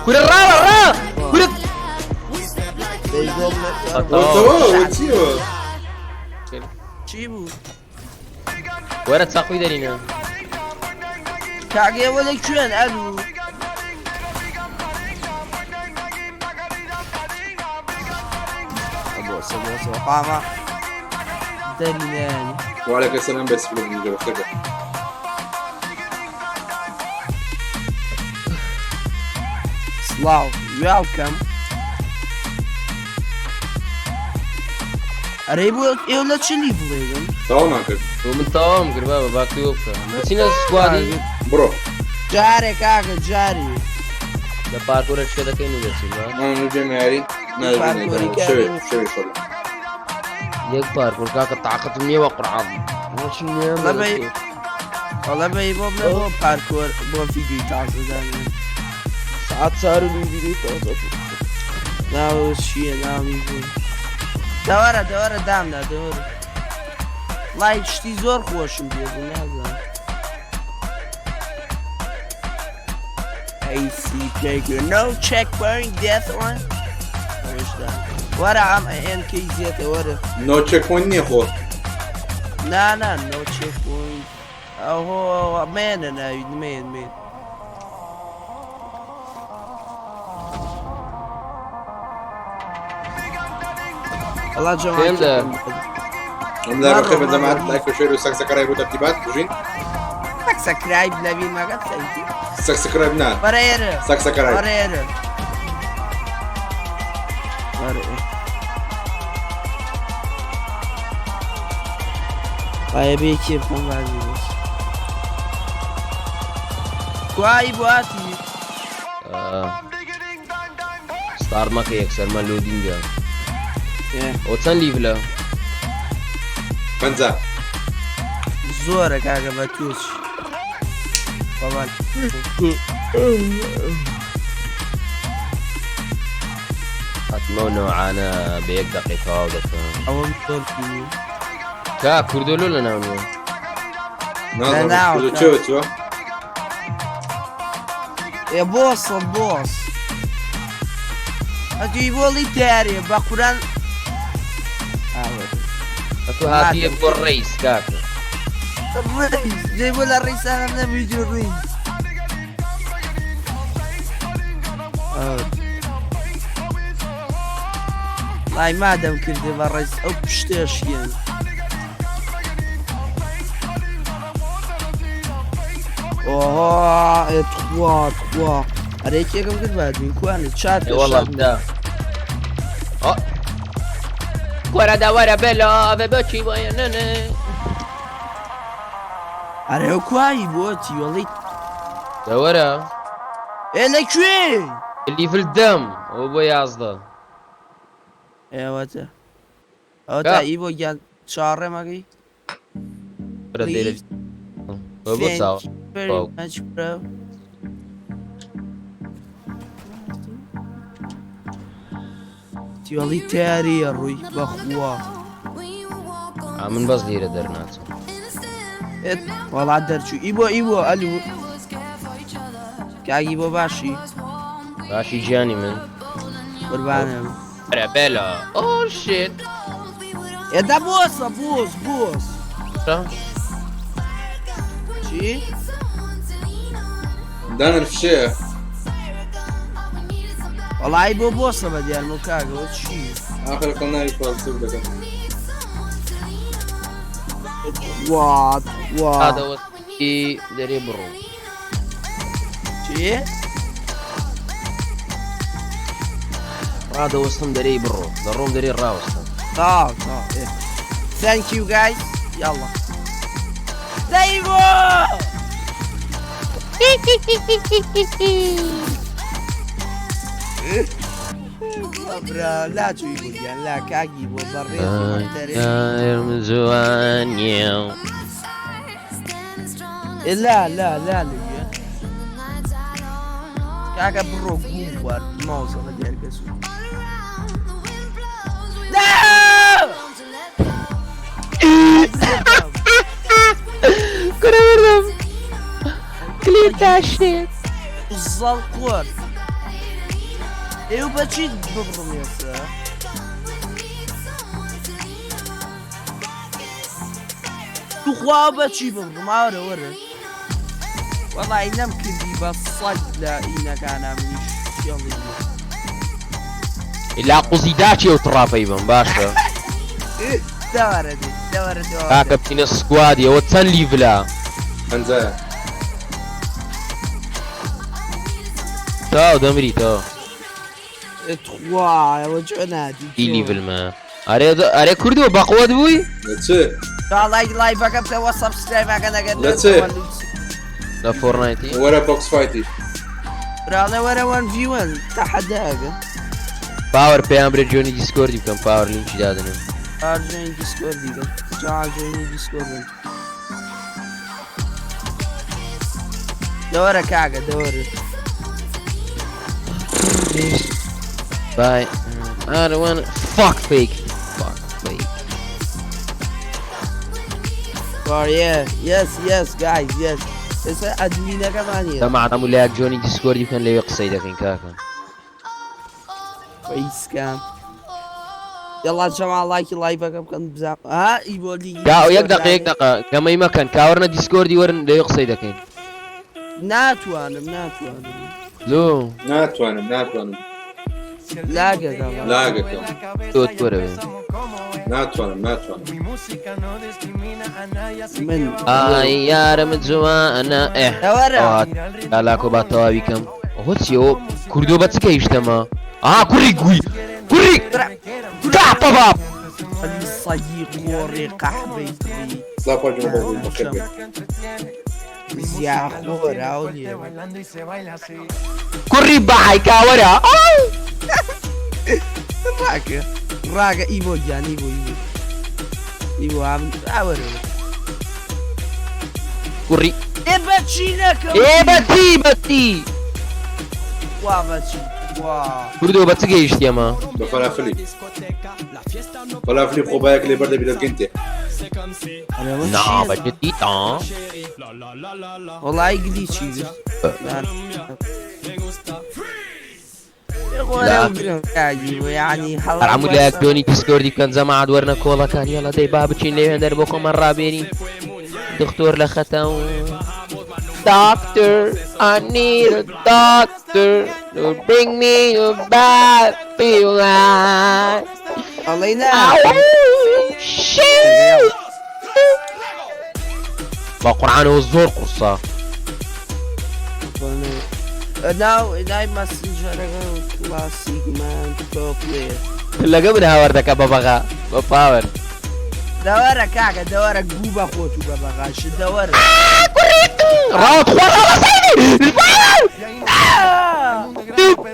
کورە ڕاوە ڕا کورە دەیگۆم تەواو چیەوە چی بوو وەرە چاقوی دەرینە کاکە ئێوە لە کوێن ئەلو بۆسە بۆسە قامە دەرینەیانی وعليك السلام بس في الفيديو بخير بێ. سڵاو وێڵکەم ئەرەی بۆ ئێوە لە چ لیڤڵێگن تەواومان کرد بۆ من تەواوم کرد بابە باقی بۆ بکە بچینە سکوادی بڕۆ جارێ کاکە جارێ لە پارکۆرە شکە دەکەین و دەچین با من بێمە یاری پارکۆری کە- شەوێ شەوێ شەوێ یەک پارکۆر کاکە تاقەتم نییە وە قورعان وەڵا بەی بۆ بڵێ بۆ پارکۆر بۆ ڤیدیۆی تازە دانێ ساعت چار و نیو ڤیدیۆی تازە بوو. ناو چییە ناوی بوو دەوەرە دەوەرە دامدا دەوەرە وەڵای شتی زۆر خۆشم پێ بوو نازانم. AC Baker. No checkpoint death one. Where's that? وەرە ئەم NKZ وەرە. نۆ چێک پۆینت نییە خۆ. نا نا no checkpoint. ئەوهۆ مێنە ناوی مێن مێن. وەڵا جەماعەت فهمت. ئەم لا بەخێر بن جەماعەت لایک و شێر و سەکسەکەرای بۆ تەرتیبات بژین. سەکسەکرایب لەبیر مەکە سەیدی. سەکسەکرایب نا. وەرە ئێرە. سەکسەکەرایب. وەرە ئێرە. وەرە ئێرە. ئایا بێ کێ بکەم بازی بێت. کوای بواتی. ستار مەکە یەکسەر مە لۆدینگە. ئەو چەند لیڤلە؟ 50. زۆرە کاکە بە توش. بەڵام. حتمە و نەوعانە بە یەک دقیقە تەواو دەکەم. ئەوەم زۆر بینی. کا کوردۆ لۆ لە ناو نییە؟ نازانم ناو کوردۆ کا. چێ وتووە؟ ئێ بۆسە بۆس. ئەتوی بۆڵی تیارێ بە قوران. ئاوە. ئەتۆ هاتیە بۆ ڕەیس کاکە. ڕەیس، جێ بۆ لە ڕەیسانم نەبیجو ڕەیس. ئەوە. وڵای مادەم کردی بە ڕەیس ئەو پشتێشیان. ئۆها ئێ تخوا تخوا. ئەرێ یەکێکم کرد بادوین کوانێ چات ئێ وەڵا دا. ئا. وەرە دا وەرە بێلە ئەvê بچی وایە نەنێ. ئەرێ ئەو کوایی بۆچی وەڵی. دە وەرە. ئێ لەکوێ؟ لیڤل دەم ئەوە بۆ 11. ئێوەتە. ئەوە تا ئی بۆ گیان چاڕێ مەگەی؟ وەرە دێرە. بۆ بۆ Thank چاو. you very Wow. much, bro. تیۆڵی تیاریە ڕووی بەخوا. ئا من بەس لێرە دەرناچم. وەڵا دەرچوو. ئیبۆ ئیبۆ ئەلو. کاکی بۆ باشی؟ باشی گیانی من. قوربانم. ئەرە بێلە. ئۆ شت. ئێدا بۆسە بۆس بۆس. چا؟ چی؟ دانن فشەیە. وەڵای بۆ بۆسە بە دیارمە کاکەوە چی؟ ئاخر لەگەڵ ناوی پازدە دەکەم. وا وا. ئادەوەستی دەرێ بڕۆ. چی؟ ڕادەوەستم دەرێی بڕۆ. دەڕۆم دەرێ ڕاوەستم. تاو تاو. Thank you guys. يلا. دايبو. برا لا تجيبوا يعني لا كاجي وبريت ومحترم. لا لا لا لا كاكا برو قوم ماوس هذا ديال كسو. لا. كرة بردم. Clear that shit. الزلقور. ئێوە بەچی ببڕم ئێستا؟ توخوا بەچی ببڕم؟ ئاورە وەرە. وەڵی نەمکردی بە سەد لە ئینەکانە منیش شێڵی بوو. لا قوزی داچێ و تڕاپەی بم باشە. دەوەرە دێ، دەوەرە دەوەرە. کاکە بچینە سکوادی ئەوە چەند لیڤلە؟ 50. تاو دەمری تاو. تخوا ئەوە جۆنادی ئی لیڤلمە. ئەرێ ئەرێ کوردەوە بەقوەت بووی؟ لە چێ؟ تا لایک لایڤەکە بکەوە سەبسکرایبەکە نەگەن. لە چێ؟ لە فۆرنایتی؟ وەرە بۆکس فایتی. براڵێ وەرە وەن ڤی وەن تەحەداگە. پاوەر پێیان برێ جوێنی دیسکۆردی بکەم، پاوەر لینکی دادەنێم. پاوەر جوێنی دیسکۆردی بکەم. جا جوێنی دیسکۆردن. دەوەرە کاکە دەوەرە. Bye. I don't wanna. Fuck fake. Fuck fake. Oh yeah. Yes, yes, guys, yes. ئێستا ئەدمینەکەمان نیە. جەماعەت هەموو لایەک join ی Discord ی بکەن لەوێ قسەی دەکەین کاکە. facecam یەڵا جەما ڵایکی live ەکە بکەن بزانم ها ئیبۆ لیگی کا یەک Discord دەقە یەک دانێ. دەقە گەمەی مەکەن کاوەرنە Discord ی وەرن لەوێ قسەی دەکەین. ناتوانم ناتوانم. لۆ؟ ناتوانم ناتوانم. لاگەکەم. لاگەکەم. تۆ وەرە بێ. ناتوانم ناتوانم. من ئای یارم جوانە ئێ ئەوەرە. لالاکۆ با تەواوی کەم ئەوە چیەوە کوردۆ بە چ گەیشتەمە ئا کوڕی گوی کوڕی کاپە باب سەگی قۆڕی قەحبەی تری. سڵاو خوا گیان بەخۆش بەخێر بێی. زیاخۆر ئەو نییە. کوڕی بەحای کاوەرە ئاو. ڕاکە ڕاکە ئیبۆ گیان ئیبۆ ئیبۆ ئیبۆ ئەم ئاوەرە. کوڕی ئێ بەچی نەکەم ئێ بەچی بەچی وا بەچی وا کوردۆ بە چ گەیشتی ئەمە؟ بە فەلافلی فەلافلی خۆ بایەک لێ بەردەبی دەستگەین تێ. نا بە جدی تا وەڵای گلیچی هەموو لایەک join ی Discord ی بکەن جەماعەت وەرنە کۆڵەکان یاڵا دەی با بچین لەوێ دەر بۆ خۆمان ڕابێنین دکتۆر لە خەتە و Doctor, I need a doctor to bring me a bad feeling. ئەڵێ نا Shit! بە قورعانەوە زۆر قورسە. ناو نای ماسنجەرەکە کلاسیک مان پرۆ پلەیەر. لەگە من هاوار دەکا بە بەغا بە پاوەر. دەوەرە کاکە دەوەرە گوو بە خۆت و بە بەغاش دەوەرە. ڕاوت خۆ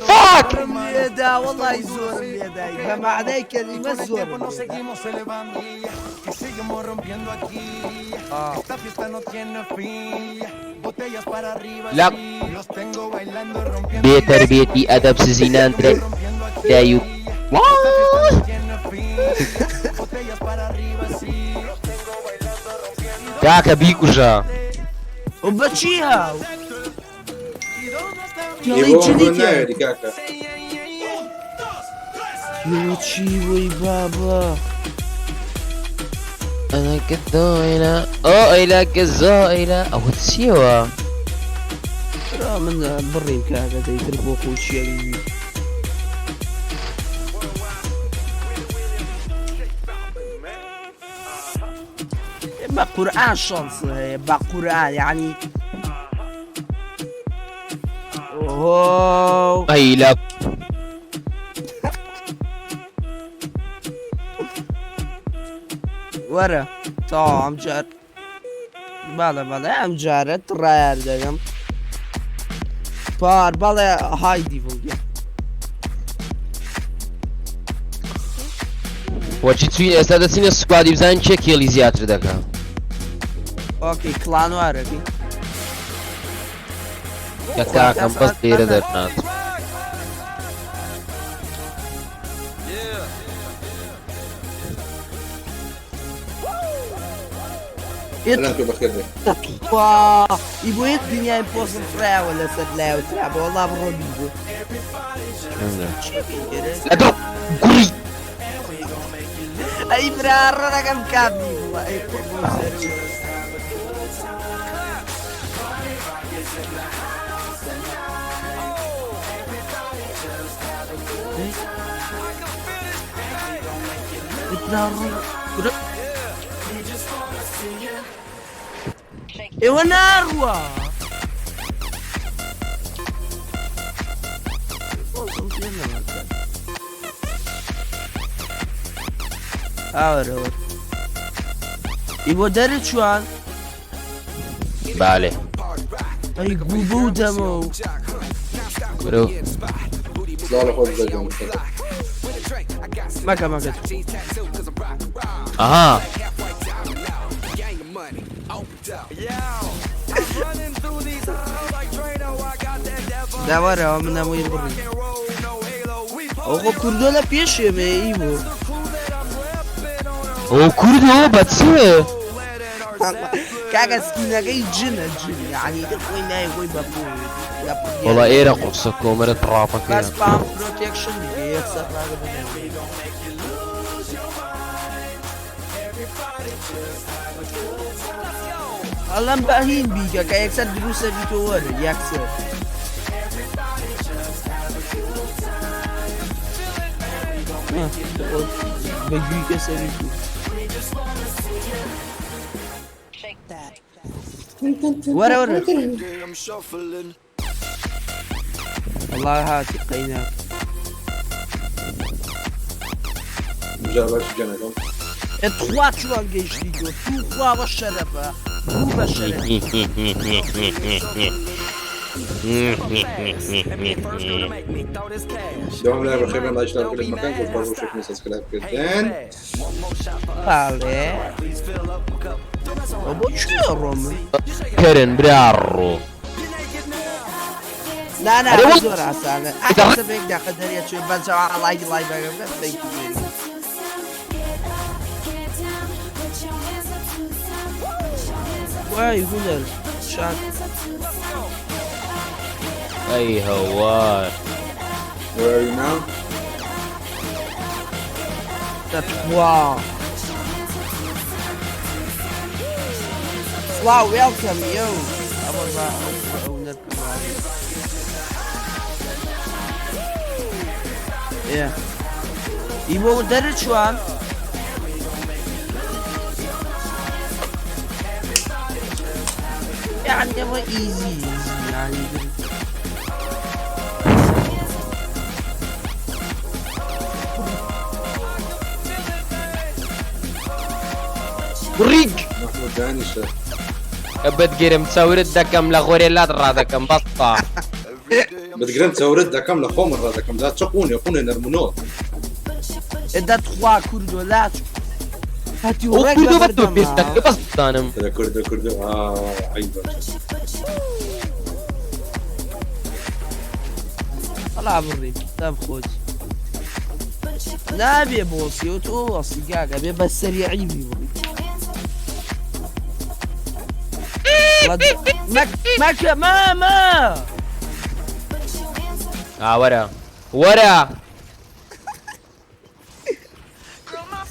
فاک لێدا وەڵی زۆرم لێدای بە مەعنای کەلیمە زۆرم لێدا. لە بێ تەربیەتی ئەدەب سزینان درێ دای و کاکە بیکوژە. و بەچی هاو ئێوە بۆ ناوێری کاکە. چی وەی بابا. أنا كالزائلة ئۆئیلە کەزائیلە ئەوە چیەوە؟ برا من بڕیم کاکە دەیتر بۆ خۆشیە بە قورئان شانس هەیە بە قورئان یعنی ئۆهۆ ئەی لە وەرە تەواو ئەم جار بەڵێ بەڵێ ئەم جارە تڕایار دەگەم پار بەڵێ های دیڤڵ گیان. وەچی چوین ئێستا دەچینە squad ی بزانین کێ kill ی زیاتر دەکا. okay clan war ەکەی. کە کاکەم بەس لێرە دەرنات. سلام تۆ بەخێر بێ. تخوا ئی بۆ یەک دنیای پۆستم فڕایەوە لەسەر لایەوە ترابە وەڵا بڕۆ بیبۆ. لەگەڵ گوڕی. ئەی برا ڕۆنەکەم کام بیبووە ئەی قوڕ سەر. ئێوە ناڕوا. ئاوەرەوە ئی بۆ دەرچوان؟ بالێ. ئەی گوو بەو دەمەوە. برو. سڵاو لە خۆت بزە جوان. مەکە مەکە. ئەها. داوەرەوە من هەمووی بڕی. ئەوخۆ کوردۆ لە پێش ئێمەیە ئی بۆ. ئەو کوردۆ بە چێ؟ کاکە سکینەکەی جنە جن یعنی ئیتر خۆی نای خۆی بە وەڵا ئێرە قورسە کۆمەرە تڕاپەکەیە. بەس پام پرۆتێکشن دیگە یەکسەر ڕاگە بنێ. ئەڵەم بە هین بیکە کە یەکسەر دروستە بیتۆ وەرە یەکسەر. بە گویکە سەری تو. وەرە وەرە. والله هاتی قەینا. جا باش گەنەکەم. تخوا چۆن گەیشتی تۆ توخوا بە شەرەفە بوو بە شەرەف. دەوام لای بەخێربێن لایک شتار کلک مەکەن زۆر سوپاس بۆ شەکردنی سەبسکرایب کردن. بەڵێ بۆ کوێ ڕۆم؟ کەرن براڕۆ. نا نا ئەرێ وەڵ زۆر ئاسانە ئەحسە بێک دەقە دەرێ چێ بەس جەوا لایک لایک بەگەم بکەن thank you very much. وای هونەر شاد. ئەی هەوار. Where are you now? دەتخوا. سڵاو وێڵکەم یو ئەوە با ئەو هونەر بکەم. ئێ ئی بۆ دەرچوان يعني ئەوە ئیزی ئیزی یعنی ڕیک محمود دانیشە. بتگرم چەورت دەکەم لە غۆرێلات ڕادەکەم بەستا. بتگرم چەورت دەکەم لە خۆمن ڕادەکەم جا چ قوونێ قوونێ نەرمونۆ. دەتخوا کوردۆ لاچ هەتی ئەو ڕێک کوردۆ لە بە تۆ بەردەما. پێش دەکە بەس بزانم. کوردە کوردە کوردە عەیبە. وەڵا بڕی دەم خۆت نابێ بۆسی و تۆ وەسی گاگە بێ بە سەریعی بیبڕی. مەکە مامە. ئا وەرە وەرە.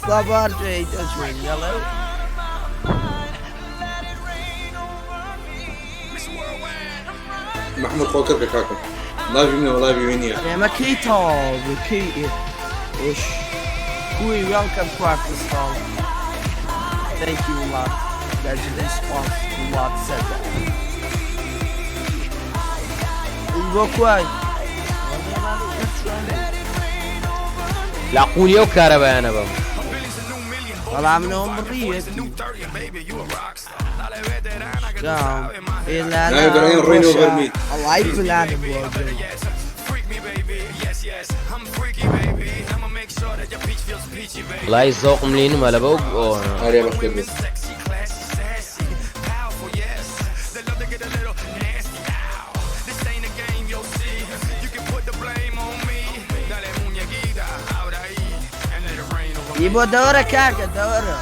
سەبار جێی دەچوین یەڵێ. محمود خۆ کردکە کاکە لاڤی منە لاڤی وی نییە. ئێمە کەی تەواو بوو کەی ئۆش کوی وێڵکەم کوا کریستاڵ Thank you a lot. That's a response a lot said that. بۆ کوای لە قوونی ئەو کارەبایانە بم. بەڵام منەوەم بڕیەتی. دام. ئێ لا لا ناوی گەڕێن ڕۆین خۆشە. over me. ئەڵای پلانم بۆ گرت. وەڵای زەوقم لێ نما لە بەو ئۆ ئاریا بەخێر بێت. ئی بۆ دەوەرە کاکە دەوەرە.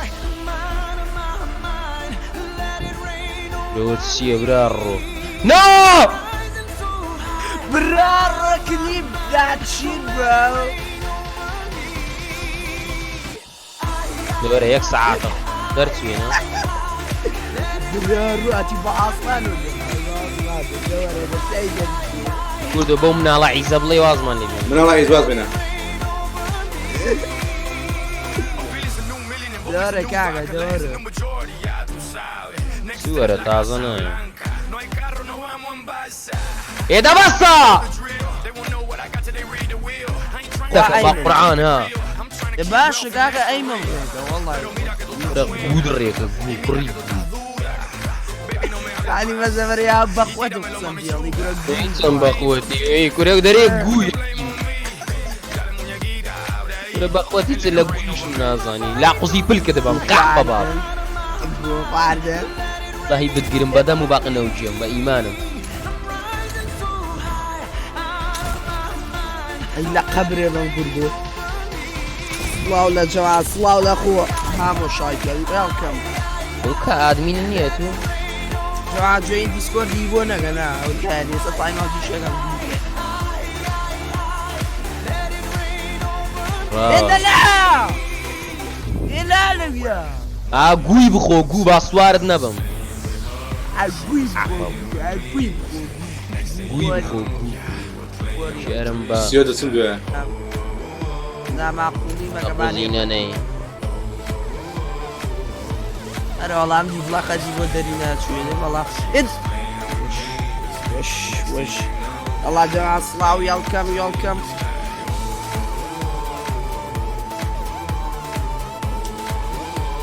لۆ چییە برا ڕۆ نۆ برا ڕۆ کلیپ that shit bro. لەبەرە یەک سەعاتە دەرچوینە. برا ڕۆ ئەتی بە ئاسمان و دەوەرە بە سەی دەرچوو. کوردۆ بەو مناڵە عیزە بڵێ وازمان لێ بێنە. مناڵە عیز واز بێنە. دەوەرە کاکە دەوەرە. چی وەرە تازە نایە. ئێ دە بەسە. دەکەم بە قورعان ها. ئێ باشە کاکە ئەیمەم ڕێکە وەڵڵای. کورە گوو دڕێکە گوو کوڕی گوو. یعنی بەزەبەر یا بەخوەتم قسەم پێڵی کورە گوو. هیچم بەخوەتی ئەی کورە دەرێ گوو. کورە بەخوەتی چ لە گوویشم نازانی لا قوزی پلکە دەبەم قەحپە باب. گوو خواردن. واللهی بتگرم بەدەم و باقی نەوجێم بە ئیمانم. ئەی لە قەبرێ بەم کوردۆ. سڵاو لە جەوا سڵاو لە خۆ هامۆ شایکەل وێڵکەم. ئەو کە ئادمین نییە تو. جەماعەت جوێنی دیسکۆردی بۆ نەگە نا ئەو تایە ئێستا تایم ئاوتی شەکەم. ئێدەلا ئێلا لەویا. ئا گووی بخۆ گوو با سوارت نەبم. ئا گووی بخۆ ئا گووی بخۆ گووی بخۆ گوو. شێرم بە. سیۆ دەچم دوێ. ناماقولی مەگەبانی. نەنەی. ئەرە وەڵام دیڤڵا خەجی بۆ دەری ناچوێنێ بەڵام ئێت وش وش ئەڵا جەما سڵاو یاڵکەم یاڵکەم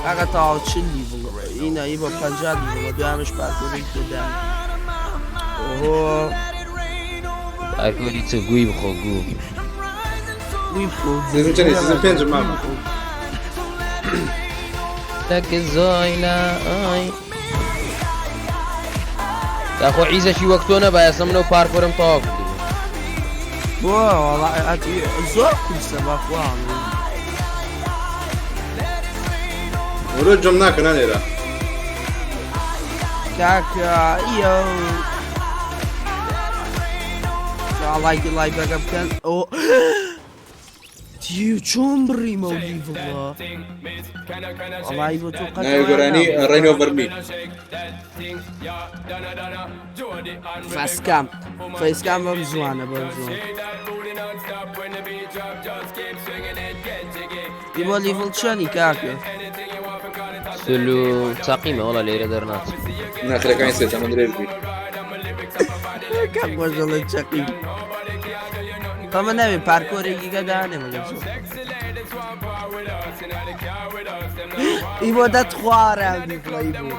ئاگا تەواو چل لیڤڵ ئینا ئی بۆ 50 لیڤڵە دوامش پارکۆری تێدا ئۆهۆ پارکۆری چ گوی بخۆ گوو گوی بخۆ season چەنێ season پێنج مامە لەک زۆیلا ئای داخۆ عیزەکی وەک تۆ نەبا ئێستا من ئەو پارکۆرم تەواو کردبوو. بۆ وەڵا زۆر قورسە بەخوا. ورۆ جەم ناکە نانێرە. کاکە ئیە لایکی لایڤەکە بکەن ئەو تیو چۆن بڕیمە و لیڤڵە وەڵی بۆ تۆ قەت ناوی گۆرانی ڕین ئۆڤەر می. فاسکام فەیسکام بەم زوانە بەم زوان ئیبۆ لیڤڵ چەنی کاکە؟ سلو چاقیمە وەڵا لێرە دەرناچم. ناخرەکانی سێ تەمەن درێژ بی. کاک خۆش دەڵێ چەقیم. خەمە ناوێ پارکۆرێکی گە دانێ مەگەر زۆر. ئیبۆ دەت خوارە دیڤڵە ئیبۆ.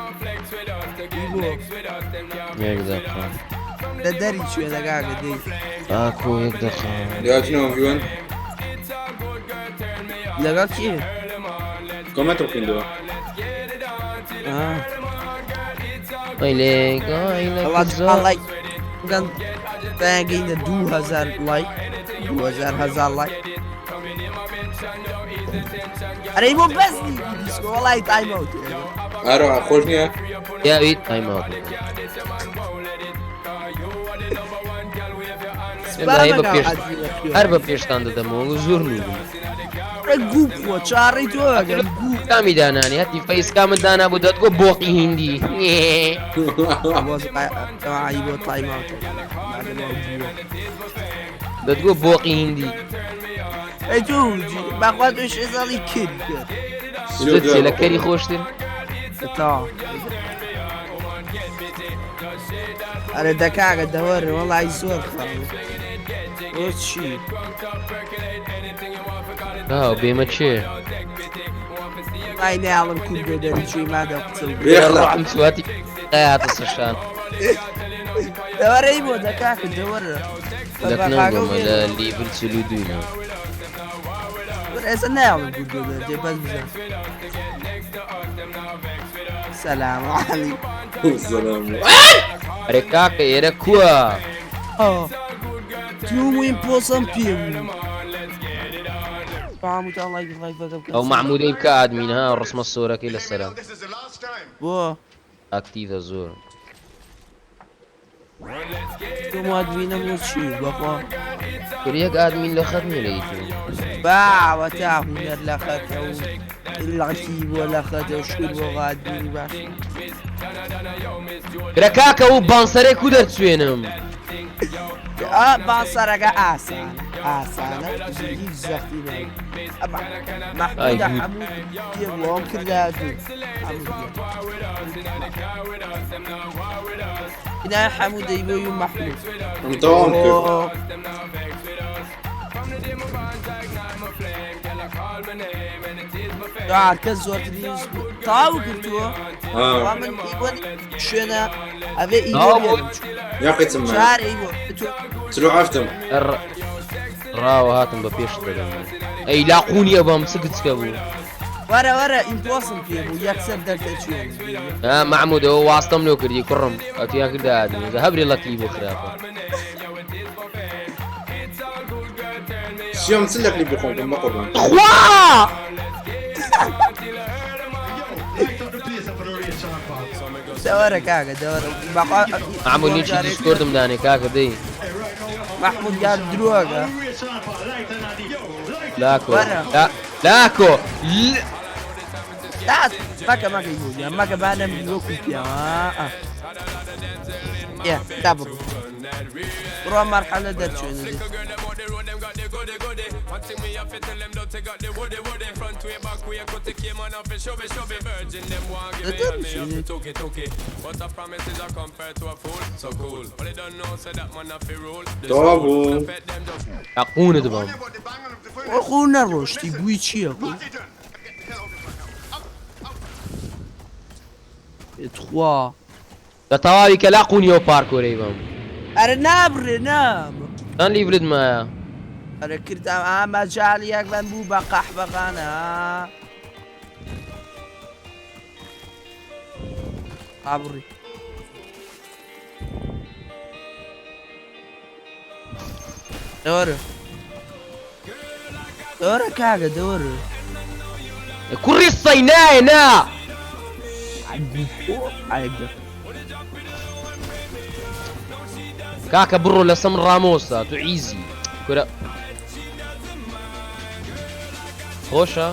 ئیبۆ. یەک دەقە. لە دەری چوێ دەگاگە دەی. ئاکۆ یەک دەقە. لەگەڵ ویوەن؟ لەگەڵ کێ؟ کۆمێنتم خوێندەوە. ئەی لێک ئای لە زۆر. لایک بکەن دەگەینە 2000 لایک 2000 هەزار لایک. ئەرەی بۆ بەس دیسکۆ وەڵای تایم ئاوت. ئارۆ خۆش نییە؟ یاویت تایم ئاوت. هەر بە پێشتان دەدەمەوە زۆر نوبم. گوو بخۆ چاڕی تۆ ئەگەم گوو. کامی دانانی هەتی فەیس کامت دانا بوو دەتگۆ بۆقی هیندی. بۆ تایم ئاوت. دەتگۆ بۆقی هیندی. ئەی تۆ بەخوا تۆ شێزاڵی کرد. لە کەری خۆشتر؟ تەواو. ئەرێ دەکاگە دەوەرە وەڵای زۆر خاوە. بۆ چی؟ ئاو بێمە چێ؟ وەڵای ناڵم کورد بێ دەریچووی مادە قسە ڕۆحم سواتی قەیاتە سەرشان. دەوەرەی بۆ دەکاکە دەوەرە. لەکنەوە لە لیڤل 42 ئێستا ناڵم کورد بێ دەرچێ بەس بزان. سلام علیکم. سلام. ئەرێ کاکە ئێرە کووە؟ تیوم و ئیمپۆسم پێ بوو. ئەو مەعمودەی بکە ئادمین ها ڕسمە سۆرەکەی لەسەرە. بۆ ئاکتیڤە زۆر. تۆم ئادمینە بۆ چی بەخوا؟ یەک ئادمین لە خەت نییە لە یوتیوب. باوە تا هونەر لە خەتە و لەکی بۆ لە خەتە و شکر بۆ ئادمینی باش. کرە کاکە و بانسەرێک و دەرچوێنم. بانسەرەکە ئاسانە ئاسانە هیچ زەختی نەبوو. مەحمودە هەموو پێ بووم کردە دوو. ئینا حەموو دەیبۆی و مەحمود. ئەم تەواوم کرد. کە زۆرترین تەواو کردووە. من ئیبۆ شوێنە ئەبێ ئیبۆ بێنم. یاقیتم جار ئیبۆ چلو هەفتم. ڕاوە هاتم بە پێشت دەدەم. ئەی لاقونیە بەم سگچکە بوو. وەرە وەرە ئیمپۆسم پێ بوو یەکسەر دەردەچوێن. مەعمودەوە واستەم لۆ کردی کوڕم ئەتیان کردە ئادمی هەبری لەکلی بۆ خراپە. سیۆم چ لەکلی بخۆم بکەم بەقوربان؟ خوا! دەوەرە کاکە دەوەرە بەخوا معمول لینکی دیسکۆردم دانێ کاکە دەی. مەحمود گیان درۆگە. لاکۆ وەرە. لا لاکۆ ل لا مەکە مەکە ئیبۆ گیان مەکە با نەمری وەکو پیاوە. ئێ تا بڕۆ بڕۆ مەرحەلە دەرچوێنە دێ. دەرچوێنێ. تەواو بوو. قوونت بم. خۆ نەڕۆشتی گوی چییە خۆ؟ تخوا. لە تەواوی کە لا قوونیەوە پارکۆرەی بم. ئەرە نابڕێ ناب. چەند لیڤلت مایە؟ ئەرە کردم ئا مەجال یەک من بوو بە قەحبەخانە. ئابڕی. دەوەرە. دەوەرە کاکە دەوەرە. کوڕی سەی نایە نا. کاکە بڕۆ لەسەم ڕامۆستا تو ئیزی کورە خۆشە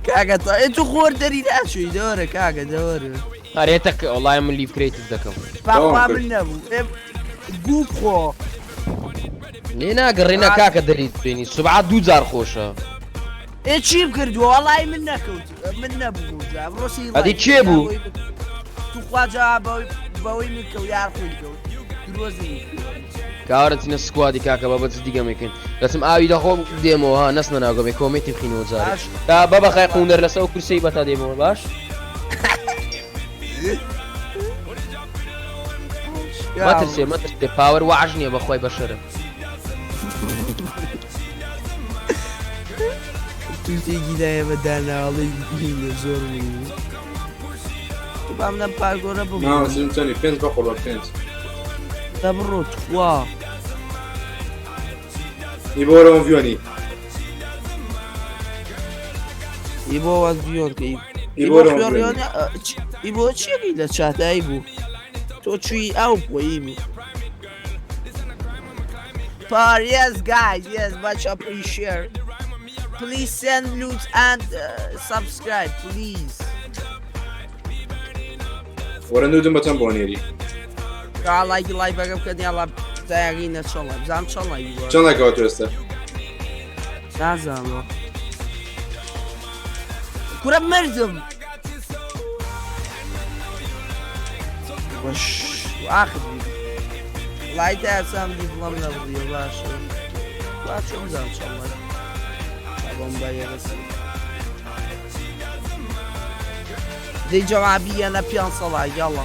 کاکە تا ئێ تو خۆر دەری ناچووی دەوەرە کاکە دەوەرە. ئەرێ تەک وەڵای من لیڤ کرێتیڤ دەکەم. باخوا من نەبوو ئێ گوو بخۆ. لێ ناگەڕێ نا کاکە دەری بێنی سوبعات دوو جار خۆشە. ئێ چیم کردووە وەڵای من نەکەوت من نەبوو جا ڕۆسی ئەدی کێ بوو؟ تو خوا جا بەوەی من کەوت یار خۆی کەوت درۆزنی. کاوەرە چینە سکوادی کاکە بە بەچ دیگەمێکن دەچم ئاوی دەخۆم دێمەوە ها نەسنە ناگەمێ کۆمێنتی بخینەوە جارێ. باش. تا بە بەخای قوندەر لەسەر ئەو کورسەی بەتا دێمەوە باش؟ مەترسێ مەترسێ پاوەر وەعش نییە بەخوای بەشەرە. تووتێکی دایە بە داناڵی هینە زۆر بوو. تو بام لەم پارگۆرە ببوو. نا سن چەنی پێنج بەقۆڵ بە پێنج. دە بڕۆ تخوا. ئی بۆ وەرە ڤیۆنی. ئی بۆ وەن ڤیۆن کە ئی ئی ئی بۆ بۆ وەرە خوێڕیۆن ڤیۆنی. ئی بۆ چیەکەی لە چاتایی بوو؟ تۆ چووی ئەو بۆ ئی بوو. Par, yes guys, yes, much appreciate. Please send loot and subscribe, please. وەرە نودم بە چەند بۆ نێری؟ کا لایکی لایڤەکە بکەن یاڵا تایەگینە چەند لایڤ بزانم چەند لایڤی بووە. چەند لایکەوە تو ئێستا؟ نازانم. کورە مردم. وەش ئاخر وڵای تا ئەسام دیپڵەم نەبڕیە باشە. با چۆن بزانم چەند لایڤ. بۆم بایەرەسی. دەی جەوابیە لە 500 لایک یاڵا.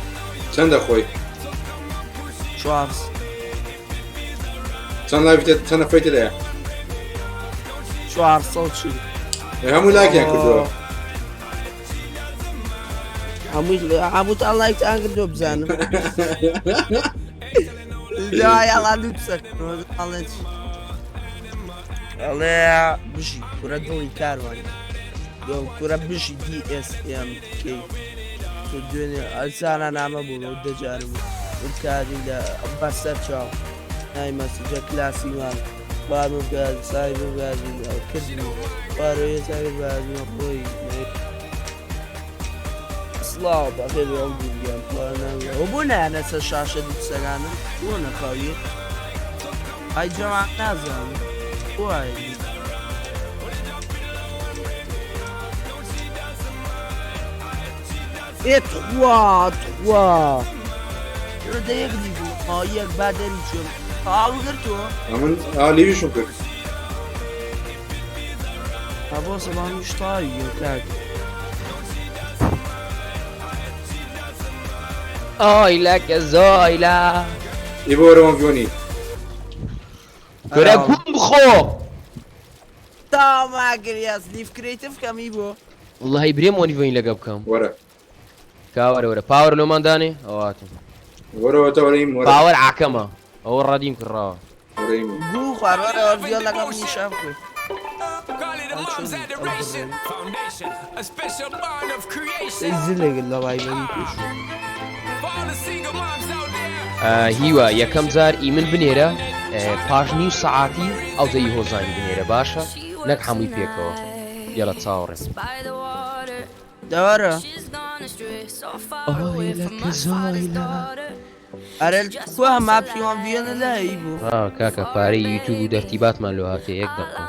چەند دەخۆی؟ چوار. چەند لایڤ چەند نەفەی تێدایە؟ 440. هەموو لایکیان کردووە. هەمووتان لایکتان کردووە بزانم. دا یاڵا لوتسە ئەڵێ چی؟ ئەڵێ بژی کورە دڵی کاروان. کورە بژی DSMK. تۆ دوێنێ ئەزانە نامە بوو دەجار بوو. کاری لە بەسەر چاو. نای مەسجە کلاسیمان. بارم بگاز سای بگازی کردم. بارۆ سای بگازی خۆی. سڵاو بەخێر ئەو گیان پڵانە. بۆ نایانە سەر شاشە دووسەکانم؟ بۆ نەخەوی؟ ئای جەماعەت نازانم. وای. ئێ تخوا تخوا. دەیەک لیڤ یەک با دەری چۆن. ئاو گرتووە؟ ئەمن ئا لیڤیشم کرد. تا بۆ سەڵامیش تاوی کاک. ئای لەکە زۆیلا. ئی بۆ وەرە ڤیۆنی. کورە گوم بخۆ. تا ماگریاس لیڤ کرێتیڤ کەمی بۆ. وەڵڵاهی برێم وەنی ڤیۆنی لەگە بکەم. وەرە. کا وەرە وەرە پاوەر لۆمان دانێ ئەواتم. وەرەوە تا وەرەیم وەرە. پاوەر عاکەمە ئەوە ڕەدیم کڕاوە. وەرەیم. گوو خوار وەرە وەرە ڤیۆن لەگەڵ نیشان بکەی. زلێک لە ڕایبەری پێشوو. هیوا یەکەم جار ئی من بنێرە پاش نیو سەعاتی ئەوجە ئی هۆزانی بنێرە باشە نەک هەمووی پێکەوە یەڵە چاوەڕێم. دەوەرە. ئەرێ کوا ماپی وان ڤیەنە لای بوو. ها کاکە پارەی یوتیوب و دەرتیباتمان لۆ هاتێ یەک دەقە.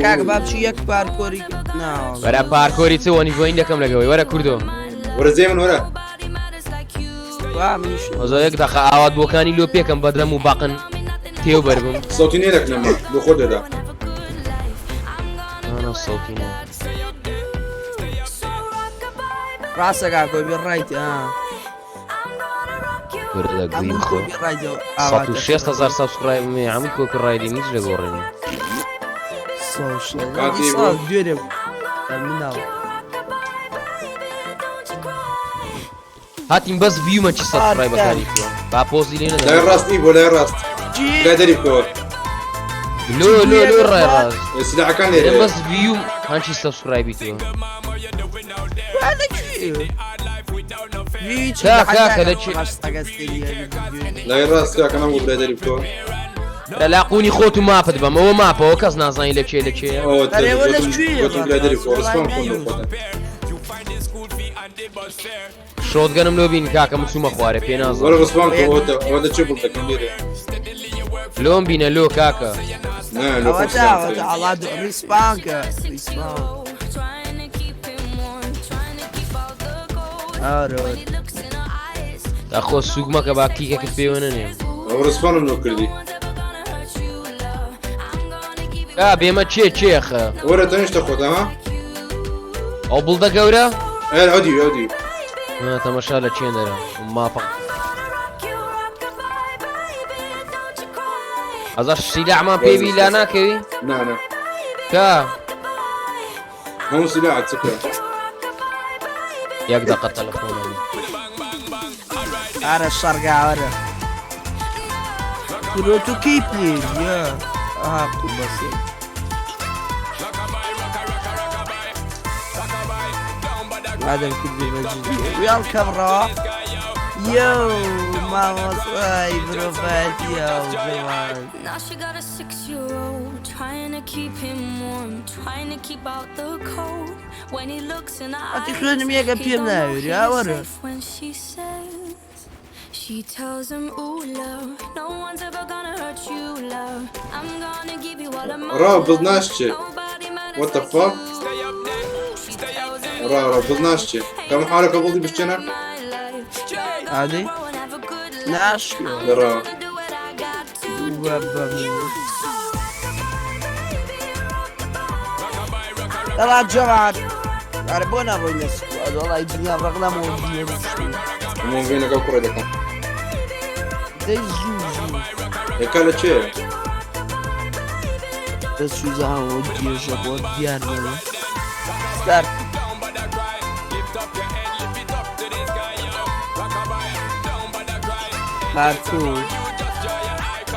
کاکە با بچی یەک پارکۆری نا وەرە پارکۆری چ وەنی ڤۆین دەکەم لەگەوەی وەرە کوردۆ. وەرە جێ من وەرە. وا منیش ئەزۆ یەک دەقە ئاوات بۆکانی لۆ پێکەم بەدەم و باقن تێو بەربم. سەوتی نێرەک نەما لۆ خۆ دەدا. نا سەوتی نێ. ڕاستە کاکۆ بێ ڕایت ها. کورە لە گوی هەموو خۆ. کۆپی ڕایت 160 هەزار سەبسکرایبم هەیە هەمووی کۆپی ڕایدی هیچ لە گۆڕێ نییە. سۆشڵ کاتی ساڵ بوو. دوێنێ مناڵ. هاتین بەس ڤیومە چی سەبسکرایبەکانی بووە با پۆزی لێ لای نەدەم. ڕاست ئی بۆ لای ڕاست. چی؟ لای دەری بکەوە. لۆ لۆ لۆ ڕای ڕاست. سلاحەکان لێ لێرە. بەس ڤیوم هەنچی سەبسکرایبی تۆ. وا لە کوێ؟ هیچ کا کاکە لە چی؟ لای ڕاست کاکە نەم بۆ لای دەری بکەوە. لە لاقونی خۆت و ماپت بەم ئەوە ماپەوە کەس نازانی لە کێ لە کێیە. ئەوە ئەرێ وە لە کوێیە گوتم لای دەری بکەوە ڕسپان کۆن لۆ خۆتە. شۆتگەنم لۆ بین کاکە من چوومە خوارێ پێ وەرە نازانم. ڕسپان کۆ ئەوە ئەوە لە چێ بڵ دەکەم لێرە. لۆم بینە لۆ کاکە. نا لۆ خۆم ئەوە سلام ئەوە کرد. ئەڵا ڕیسپانکە ڕیسپان. ئارۆ تاخۆ سوک مەکە با کیکەکت پێوە نەنێم. ئەوە ڕسپانم لۆ کردی. کا بێمە چێ چێخە. وەرە تەنیشتە خۆتە ها؟ ئەو بڵدە گەورە؟ ئەر ئەو دیو ئەو دیو. ها، تەمەشا لە چێن دەرە ماپە. ئەزا سیلاحمان پێبی لا ناکەوی؟ نا نا. کا هەموو سلاحت چکە. یەک دەقە تەلەفۆنم. ئارە شەڕگاوەرە. کورۆ تۆ کەی پلێری یا؟ ئەها قوبەسێ. مادەم کردی بە جدی. وێڵکەم ڕەوە. یۆ مامۆستای مرۆڤایەتی هاوجەمان. Now she got a 6-year-old, trying to keep him warm, trying to keep out the cold. When he looks in her ئەتی eyes, خوێنم یەکە he پێم don't know ناوێری he's ئاوەرە. safe when she says. She tells him, ooh, love, no one's ever gonna hurt you, love. I'm gonna give you all of my ڕا love. بڵ ناشچێ. Nobody matters What the like fuck? you. She tells him, ڕا ڕا بڵ ناشچێ. کەم حالەکە بڵی بشتێنە؟ my life. You're gonna ئادەی grow and have a good life. ناشکێ. لە ڕا. Gonna do what I got to وە بە من. دەڵا جەماعەت. ئەرە بۆ ناڕۆی لە سکواد وەڵای دنیا ڕق نەمەوە بینێ بشتێ. هەموو ڤێن لەگەڵ کوڕێ دەکەم. دەی زوو زوو. یەکا لە چێ؟ دەست سوزانەوە گێژە بۆ دیار نەوە. ستارت. پارکۆر.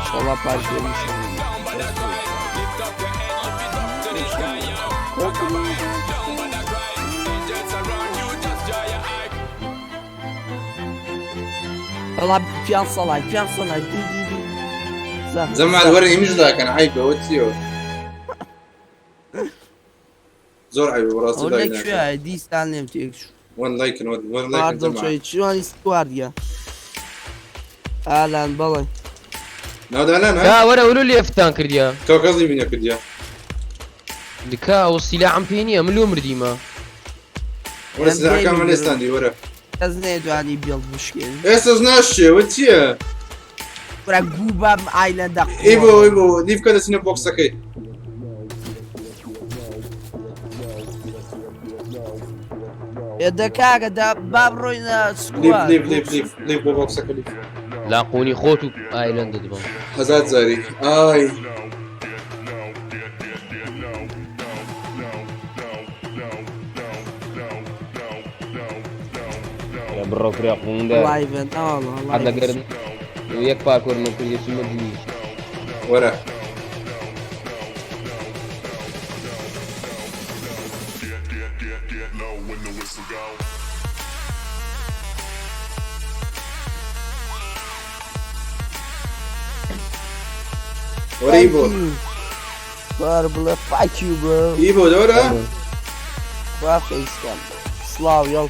شەڵا پارکۆری شەڵا. وەڵا پیان سەڵای پیان سەڵای دی دی دی. زەحمەت. زەمال وەرە ئیمش لاکەن عیبە ئەوە چییە؟ زۆر عیبە بەڕاستی ئەوە لە لایک ناکەن. کوێیە دیسان لێم تێکچوو. وەن لایکن وەن لایکن پاردڵ جەماعە. چۆی چۆنی سکواردیە. ئالان بەڵێ. ناودالان ها؟ کا وەرە ولو لێفتان کردیە. تۆ کەس لیڤی نەکردیە. دکا ئەو سیلاحم پێ نییە من لۆ مردیمە. وەرە سلاحەکانمان لێستاندی وەرە. کەس نەیتوانی بێڵ بشکێنی. ئێستاش ناشچێ وە چییە؟ کورە گوو بام ئایلەندە ئی بۆ ئی بۆ لیڤکە دەچینە بۆکسەکەی. دە کاکە دا با بڕۆینە لیڤ سکواد. لیڤ لیڤ لیڤ لیڤ بۆ بۆکسەکە لیڤ. لاقونی خۆت و ئایلەندت بم. هەزار جاری ئای. بڕۆ کرا قوندە. لایڤن ئاڵا حەد لایڤن. لەگەر یەک پارکۆر من کردی چوومە دووی. وەرە. وەرە ئیبۆ. بار بڵێ fuck you bro. ئیبۆ دەوەرە. خوا فەیسکەم. سڵاو یەڵ.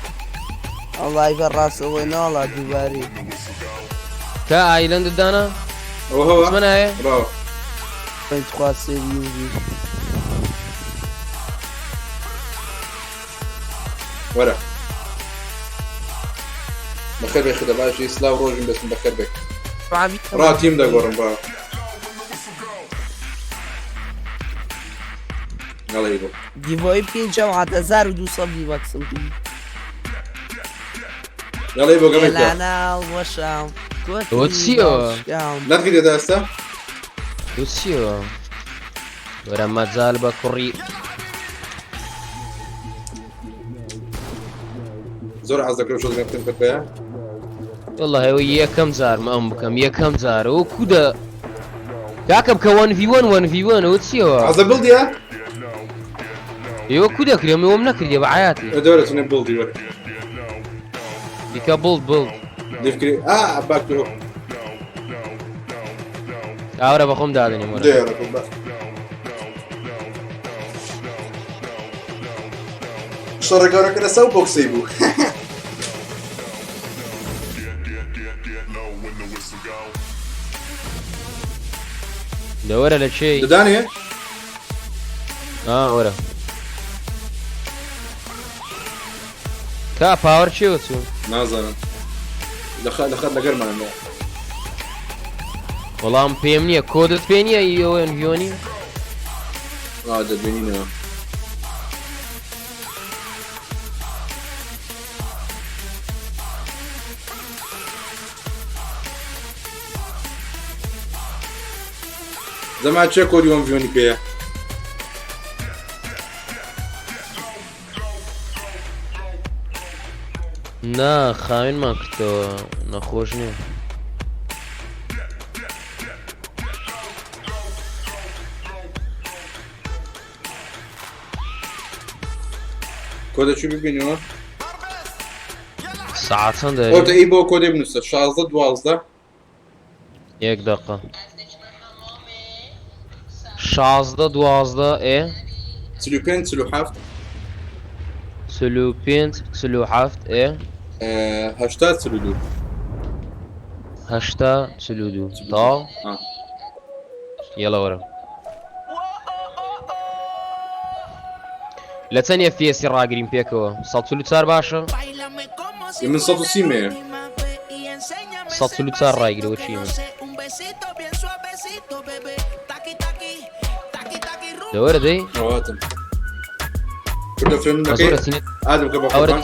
ئەو لایڤە ڕاستەوەی ناڵا دووبارەی. تا ئایلەندت دانا؟ ئەوە هەوە. چمە نایە؟ ڕاوە. تخوا سێری یوزی. وەرە. بەخێر بێ خدە باشی سلاو ڕۆژم بێتم بەخێر بێ. ڕا تیم دەگۆڕم ڕا. نەڵێ ئیبۆ. گیڤۆی بکەین جەماعەت 1200 ڤی بەکسم کرد. نەڵێ ئیبۆ گەمەی بکە. ئێلانا وەشام. ئەوە چییەوە؟ نەتگرێ تا ئێستا؟ تۆ چییەوە؟ وەرە مەجال بە کوڕی. زۆر حەز دەکرم شۆزگەم بکەم کە پێیە. والله ئەوە یەکەم جارمە ئەم بکەم یەکەم جارە ئەو کودە کاکە بکە 1v1 1v1 ئەوە چییەوە؟ حەزە بڵدیە؟ ئێوە کو دەکرێم ئەوم نەکردیە بە عیاتی. دەورە چنە بڵدی وەرە. دیکە بڵد بڵد. دەفکری ئا باک تو. ئاورە بەخۆم دادەنێم وەرە. دێرە بە. شەڕە گەورەکە لەسەر ئەو بۆکسەی بوو. دەوەرە لە کێی؟ ددانێ؟ ئا وەرە. کا پاوەر کێوە چوو؟ نازانم. لە خەت لەگەرمان. وەڵام پێم نییە کۆدت پێ نییە ئەوە ڤیۆنی؟ ئا دەبینینەوە. زەما چێ کۆدی وەم ڤیۆنی پێیە؟ نا خاوێنمان کردەوە نەخۆش نییە. کۆدە چی ببینەوە؟ ساعت چەندە؟ ئۆتە ئی بۆ کۆدێ بنووسە 16 12. یەک دقە. 16 12 ئێ 45 47. 45 47 ئێ 80 42. 80 42 تەواو؟ ئا. یەڵە وەرە. لە چەند FPS ڕاگرین پێکەوە؟ 144 باشە؟ من 130 مەیە. 144 ڕایگرەوە چی من؟ دەوەرە دەی؟ ئەواتم. کوردە فرێندم دەکەی؟ زۆرە سینە. ئادم کە بە ئەوەرە قوربان.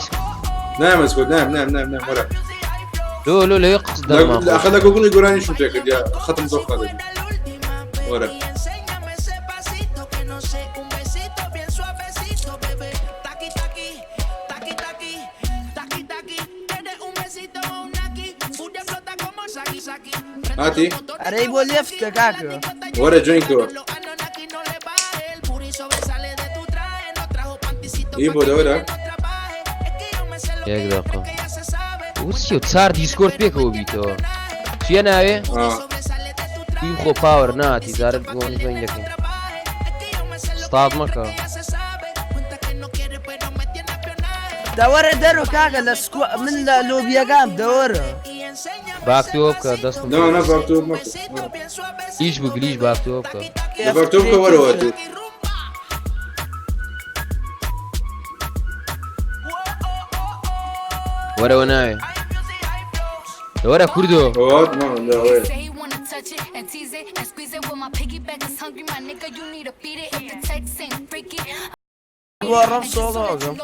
نام ئەسکۆ نام نام نام نام وەرە. لۆ لۆ لەوێ قس دەما خۆش. ئەخە لە گوگڵی گۆرانیشم پێ کرد یا خەتم زۆر خراپ دەبی. وەرە. هاتی؟ ئەرەی بۆ لێفتکە کاکە. وەرە جوین کەوە. ئی بۆ دەوەرە. یەک دقە. وچیە چار دیسکۆرد پێکەوە بیتەوە؟ چییە ناوێ؟ ئا. ئی خۆ پاوەر ناتی جارت گۆنی جوین دەکەین. ستاد مەکە. دەوەرە دەرۆ کاکە لە سکو من لە لۆبیەکان دەوەرە. باکتەوە بکە دەستم. نا نا باکتۆ مەکە. ئیش بگلیش باکتەوە بکە. لە باکتۆ بکە وەرەوە تو. وەرەوە ناوێ. دەوەرە کوردۆ. ئەوات نا لەوەیە. Say he wanna touch it and tease it and squeeze it. Well, my piggyback is hungry, my nigga. You need to feed it. If the text ain't freaky, بۆ ڕەم سۆڵۆگەم.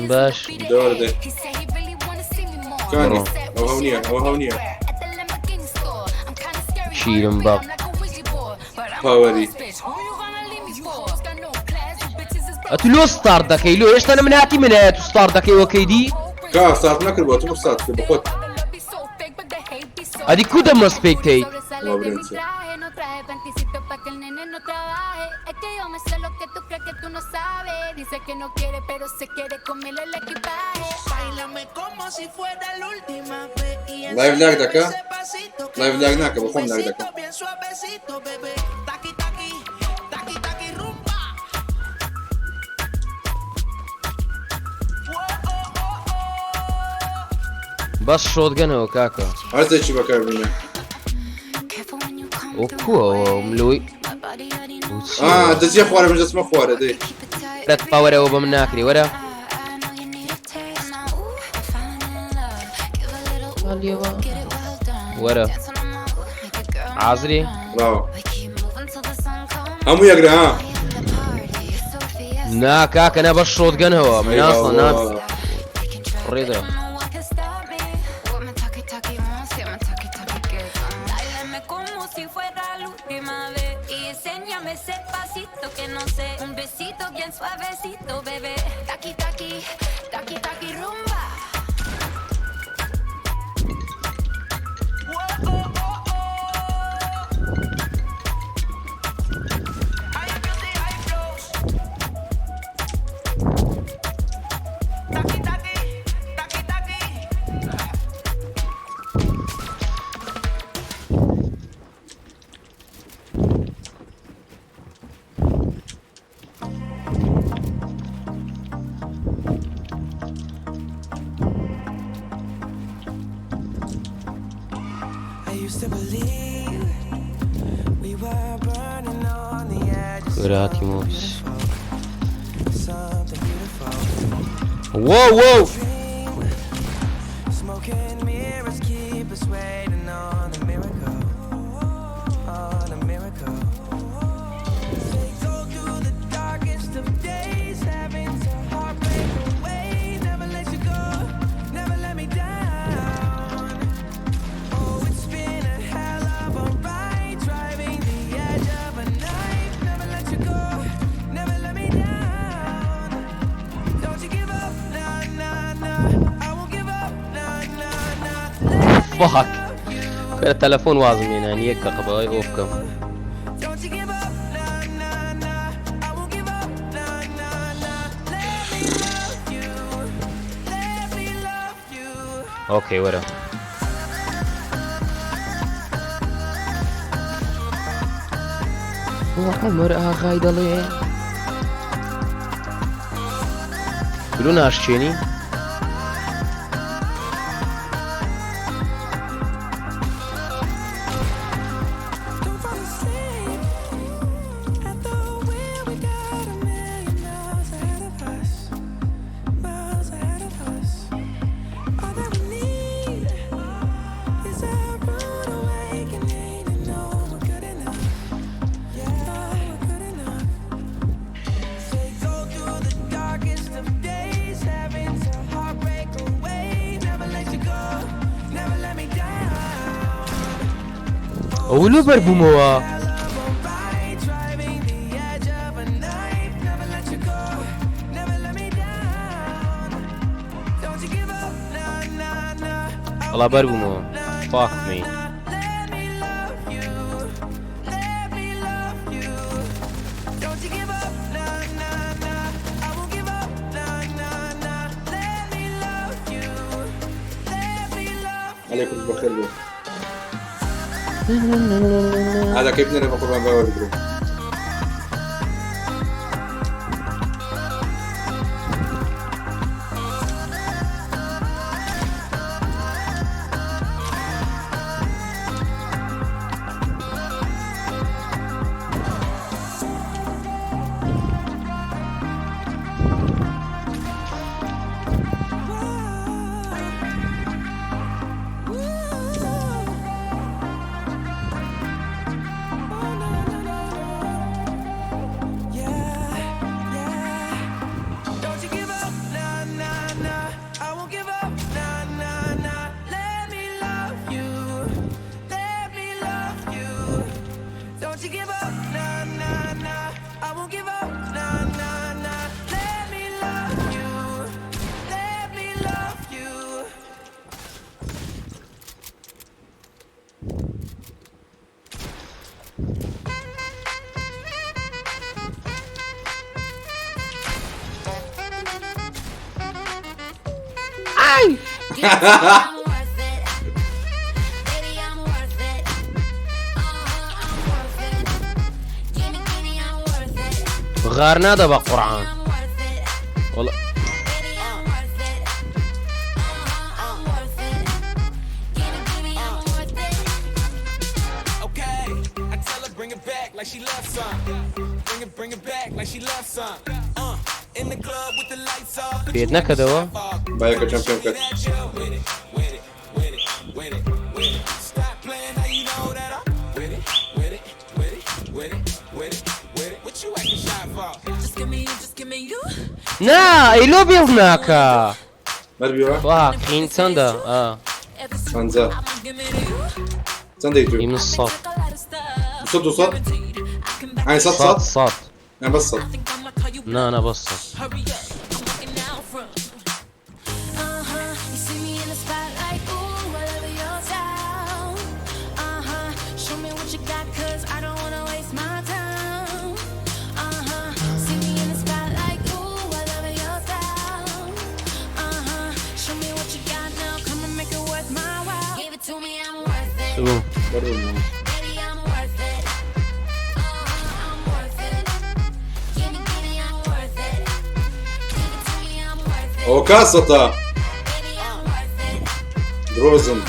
باش. دەوەرە دەی. he said he really wanna see me more. کانی. بڕۆ. ئەو هەو نییە ئەو هەو نییە. At the Lamborghini store, I'm kinda scary. شیرم بە. I'm like a Ouija board, but I'm a پاوەری. boss bitch. Who you gonna leave me for? Got no class, you bitches is ئەتو لۆ ستارت دەکەی لۆ هێشتا من هاتی منایە تو ستارت دەکەی وەکەی دی؟ کا ستارت نەکرد بۆ تو ستارت کرد بە خۆت. ئەدی کو دەمە سپێکتەی؟ وا برێن چێ. traje panticito pa' que el nene no trabaje. Es que yo me sé lo que tú crees que tú no sabes. Dice que no quiere, pero se quiere comerle el equipaje. Báilame como si fuera la última vez y live lag enséñame دەکا ese pasito que live no lag sé. ناکە Un بەخۆم lag besito دەکەم. bien suavecito, bebé. Taqui, taqui, taqui, taqui, rumba. بەس shotgun ەوە کاکە. هەرسێکی بەکاربینە. Careful when you come ئەو through کووە my ئەوە way. ملۆی My body already و knows. چییە؟ ئا دەچیە خوارێ من دەچمە خوارێ دەی. Keep it tight. لە پاوەرەوە بە من ناکری وەرە. I know you need a taste. Now, ooh, I'm falling in love. Give a little ooh, get it well done. وەرە. Dance on my ooh, make a girl عازری؟ wanna run. براوە. We keep moving till the sun comes. هەموو یەکرە ها. We in the party, it's so fiesta. نا کاکە نا بەس شۆتگەنەوە من ئەی ئاسڵە نا باوە. They can try, but ڕێدە. no one can stop me. What my talkie talkie wants, yeah, my talkie talkie gets. Báilame como si fuera la última vez y enséñame ese pasito que no sé. Un besito bien suavecito, bebé. Taki taki, taki taki rumba. High beauty, high flows. Taqui, taqui, taqui, taqui. I used to believe we were burning on the edge of کورە هاتی something مۆس. beautiful, something beautiful. وۆ وۆ. Dream, smoking mirrors keep us waiting on a miracle, on a miracle. They go through the darkest of days, having to heartbreak away. Never let you go, never let me down. Oh, it's been a hell of a ride, driving the edge of a knife. Never let you go, never let me down. Don't you give up, nah, nah, nah. I won't give up, nah, nah, nah. Let me Fuck. love you. کورە تەلەفۆن وازم هێنانی یەک دەقە بەوەی ئۆف بکەم. Don't you give up, nah, nah, nah. I won't give up, nah, nah, nah. Let me love you. Let me love you. ئۆکەی وەرە. بۆ عومەر ئاغای دەڵێ بلو ناشچێنی؟ Don't fall asleep at the wheel. We got a million miles ahead of us, miles ahead of us. All that we need is a rude awakening to know we're good enough. Yeah, we're good enough. Say go through the darkest of days, having to heartbreak away. Never let you go, never let me down. ئەوە لۆ بەربوومەوە. Driving the edge of a knife. Never let you go, never let me down. Don't you give up, nah, nah, nah. I وەڵا بەربوومەوە. Fuck me. Let me love you, let me love you. Don't you give up, nah, nah, nah. I won't give up, nah, nah, nah. Let me love you, let me love عەلەیکم بەخێر بێ. هذا بنێرە بە قوربان باوە بگرم. Oh, no, no, no, no. ئای غار نادا بە قورعان وەڵا پێت نەکەدەوە؟ با یەکە چەند پێم کرد. نا ئەی لۆ بێڵ ناکا. مەربیوە؟ فاکین چەندە؟ ئا. پەنجا. چەندەی تو؟ ئی من سەد. دوسەد دوسەد؟ ئای سەد سەد سەد؟ سەد. یان بەس سەد؟ نا نا بەس سەد. چ بوو؟ بەربوومەوە. ئەوە کاسەتە درۆزن.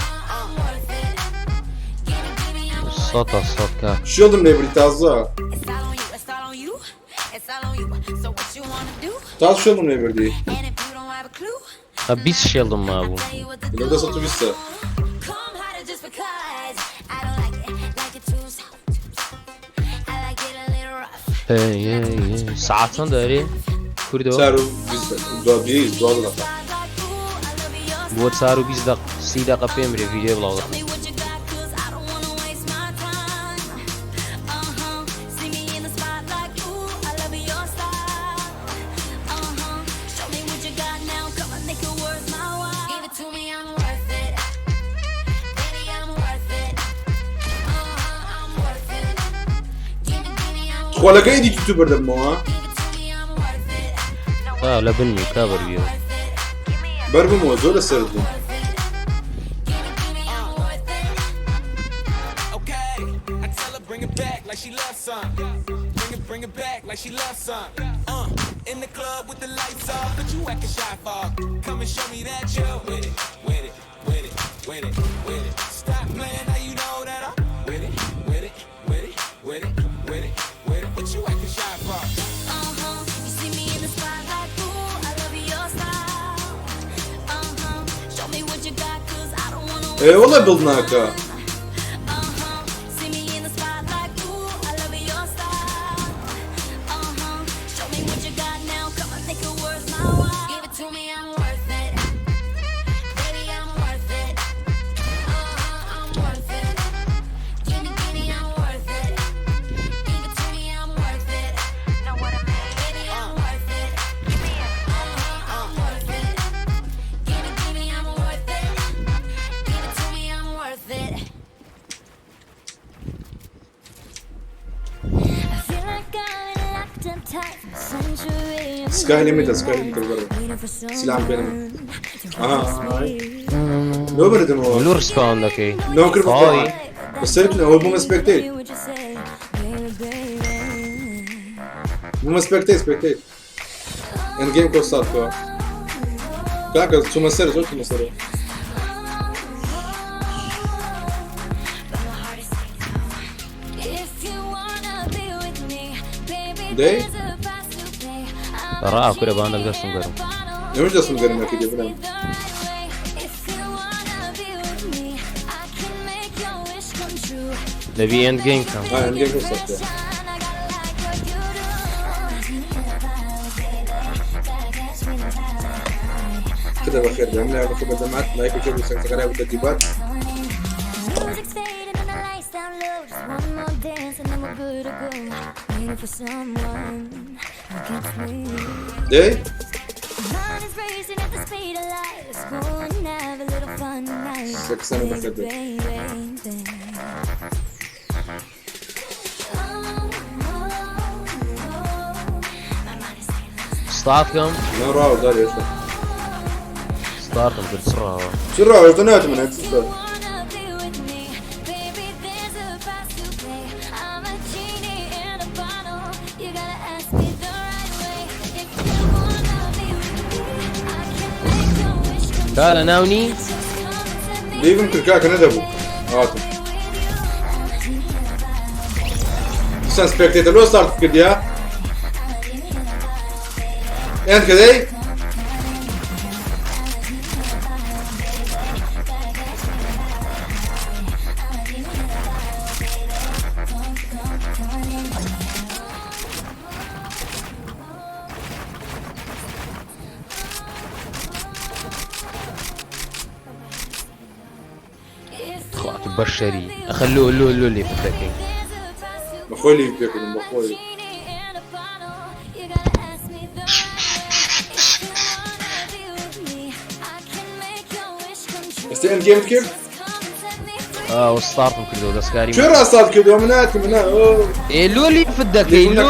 سەتە سەد کاک. شیڵدم لێ بری تازە. تازە شیڵدم لێ بردی. ئە 20 شێڵدم مابوو. لەو دە سەد و بیستە. ئەی ئەی ئەی سەعات چەندە ئەرێ؟ کوردەوە؟ چار و بیست دوا بیست دوازدە دەقە. بۆ چار و بیست دەق سی دەقە پێم برێ ڤیدیۆ بڵاو دەکەم. خۆلەکەی دیتی تو بردەمەوە؟ ئا لە بنمی کا بەربیەوە. بەربمەوە زۆر لەسەر بووم. ئێ وەڵا بڵد ناکا. سکای لیمیتە سکای لیمیتە بگەڕێ. سلام پێنم. ئاها لۆ بردمەوە. لۆ ڕیسپاون دەکەی؟ لۆ کرد بە تەواوی؟ بەسەر ئەوە بوومە سپێکتەیت. بوومە سپێکتەیت سپێکتەیت. ئەند گەیم کۆ ستارت کەوە. کاکە چوومە سەر زۆر چوومە سەرەوە. دەی؟ ڕا کورە باندەک دەستم گەرم. ئێمەش دەستم گەرم نەکردی برام. دەبی ئێند گەیم کەم. ئا ئێند گەیم کۆ ستارت کەوە. كده بخير دعمنا بخير دمعت لايك وشير وسبسكرايب وترتيبات. دەی؟ سەکسانە بەخێر بێت. ستارت کەم؟ نا ڕاوە داری هێشتا. ستارتم کرد سڕاوە. سڕاوە هێشتا ناتم من هەر تا لە ناونی لێبم کرد کاکە نەدەبوو هاتم سەن سپێکتێتە لۆ ستارت کردیا ئێند کردەی خوا تو بەشەری ئەخە لۆ لۆ لۆ لێ دەکەی بەخۆی لێ پێکردم بەخۆی ئێستا ئەند گەیمت کرد ئاو ستارتم کردەوە دەستکاری چێ ڕاستات کردەوە من ناتم نا ئێ لۆ لیفت دەکەی لۆ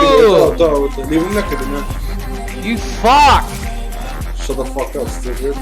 لێبووم نەکردم You fuck Shut the fuck up, stupid.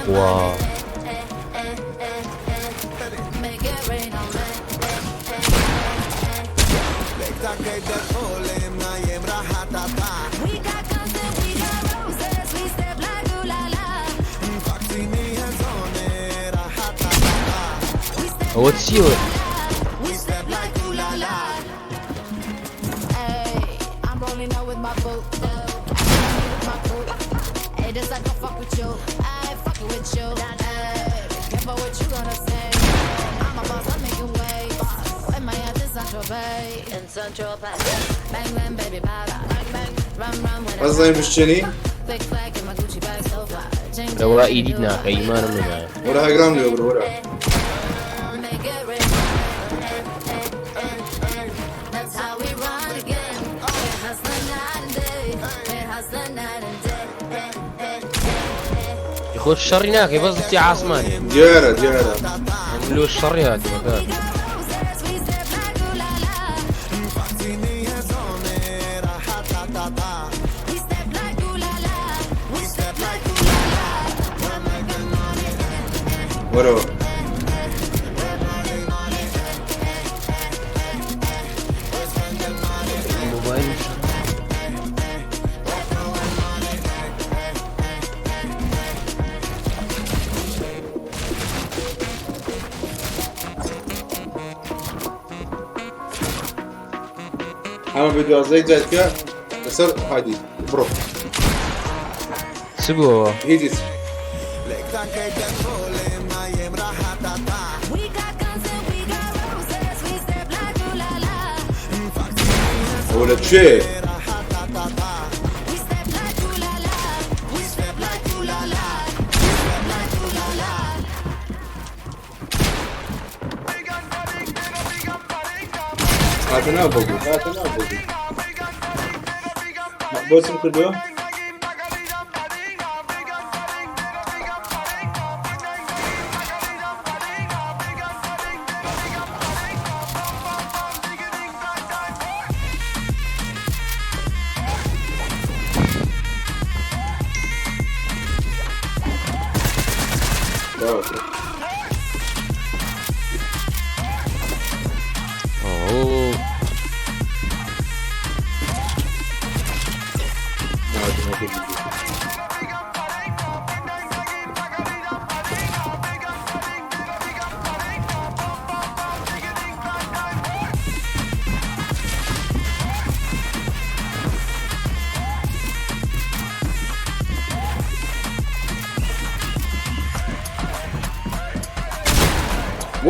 خوا ئەوە چییە؟ ئەزای بشچێنی لەوە ئیدیت ناکە ئیمانم نەمایە وەرە هەگرام لێ بڕۆ وەرە خۆ شەڕی ناکەی بەس دەستی عاسمانی دیارە دیارە لۆ شەڕی هاتووە کاک. وەرەوە مۆبایل ئەمە بە دوازدەی جارکە لەسەر هادی بڕۆ چ بووەوە؟ هیچ هیچ ئەوە لە کوێ هاتە ناو بەگو هاتە ناو بەگو بۆچم کردووە؟ باوە. ئەوه ناوەتە ناکردی.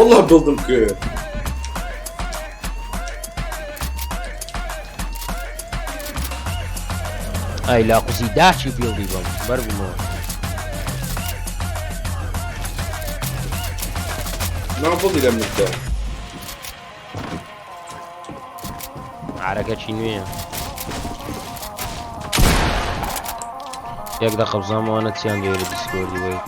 والله بڵدم کرد. ئای لاقوزی داچی بیڵدی بم بەر بوومەوە. ناو بڵدی لە مندا. عرەکەکی نوێیە. یەک دەقە بزانم ئەوانە چیان دەوێت لە دیسکۆردی وەی.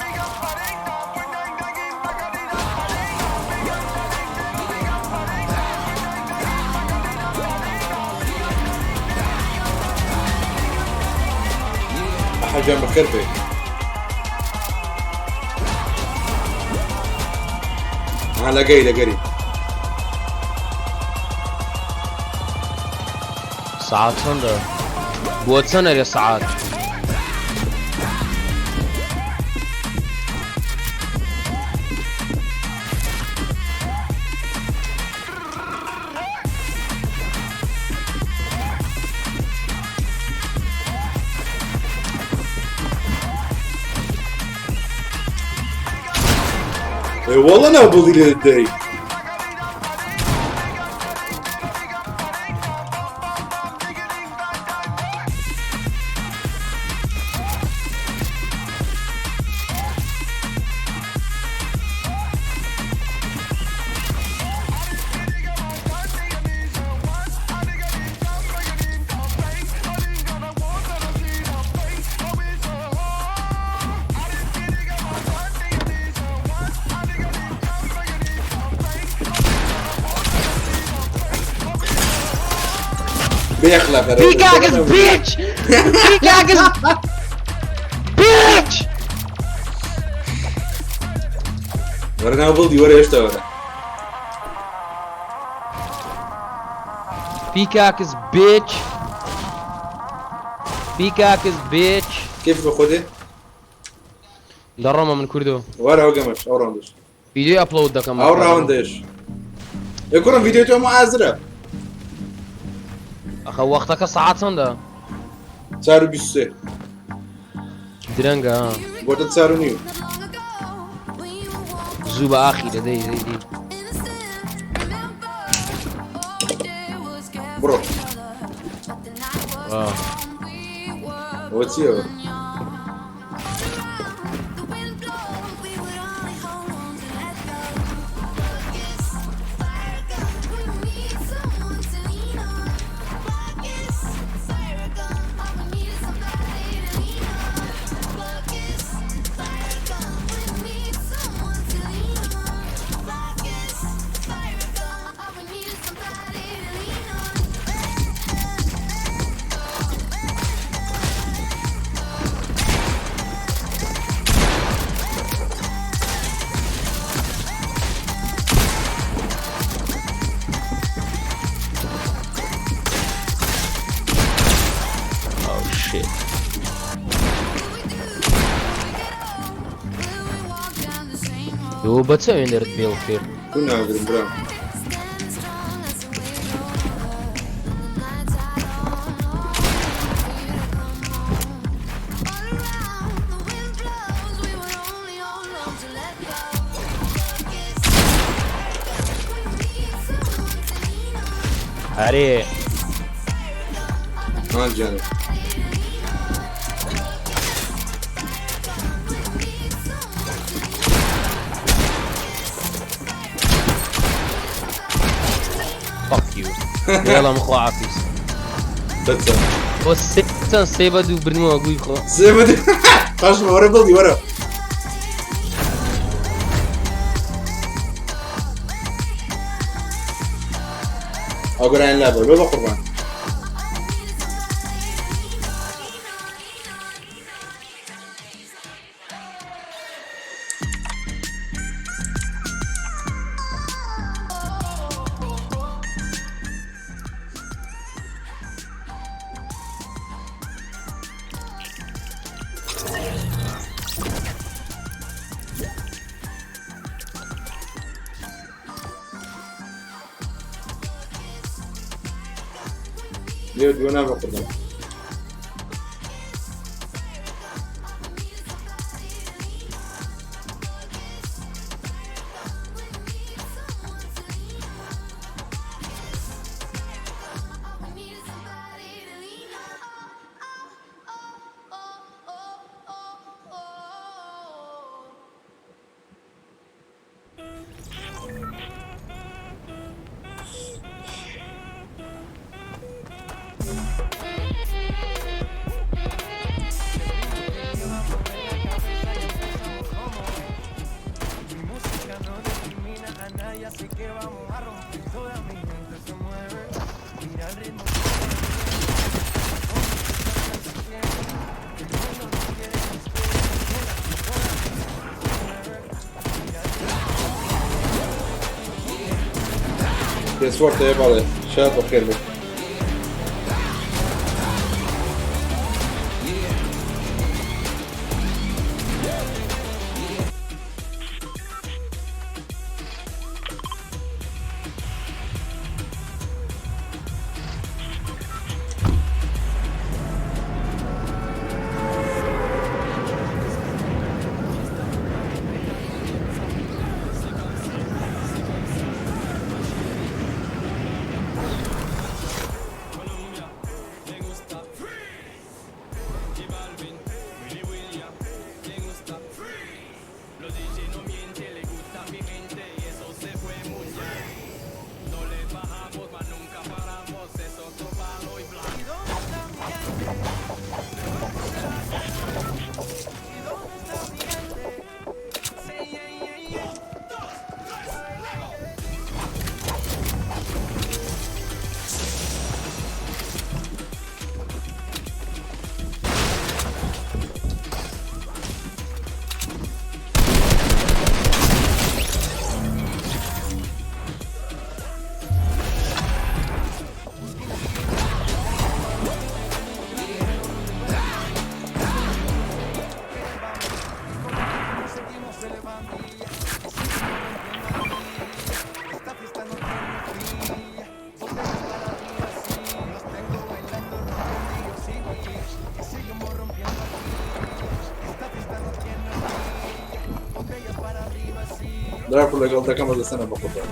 ئەحەجان بەخێر بێ. ها لەگەی لەگەری. سەعات چەندە؟ بۆ چەند ئەرێ سەعات؟ ئێ وەڵا ناو بڵدی لێ دەی. بێ ئەخلاق ئەرێ. Peacock is bitch! Peacock is bitch! وەرە ناو بڵدی وەرە هێشتا وەرە. Peacock is bitch. Peacock is bitch. کەیف بە خۆ دێ؟ دەڕۆمە من کوردۆ. وەرە ئەو گەمەش ئەو ڕاوندەش. ڤیدیۆی ئەپلۆد دەکەم. ئەو ڕاوندەش. ئێ کوڕم ڤیدیۆی تۆ هەموو ئازرە. ئەخە وەختەکە سەعات چەندە؟ 4:23. درەنگە ها. بۆتە 4:30. زوو بە ئاخیرە دەی دەی دەی. بڕۆ. آه. ئەوە چییە؟ Oh shit. تۆ بە چ ئەوێندەرت بێڵ کرد؟ تو ناگرم برام. ئەرێ ها گیانم. Fuck you. یاڵا مخوا عافیز. دەچە. بۆ سێ چەند سێ بە دوو بردمەوە گوی خۆ. سێ بە دوو. قاشمە وەرە بڵدی وەرە. ئەو گەرایان لابە لۆ بە قوربان. لێ دووە نابە قوربان. پێسوەرتەیە بەڵێ شاد بەخێر بێت. دراکو لەگەڵ دەکەم لەسەنە بەخۆتان.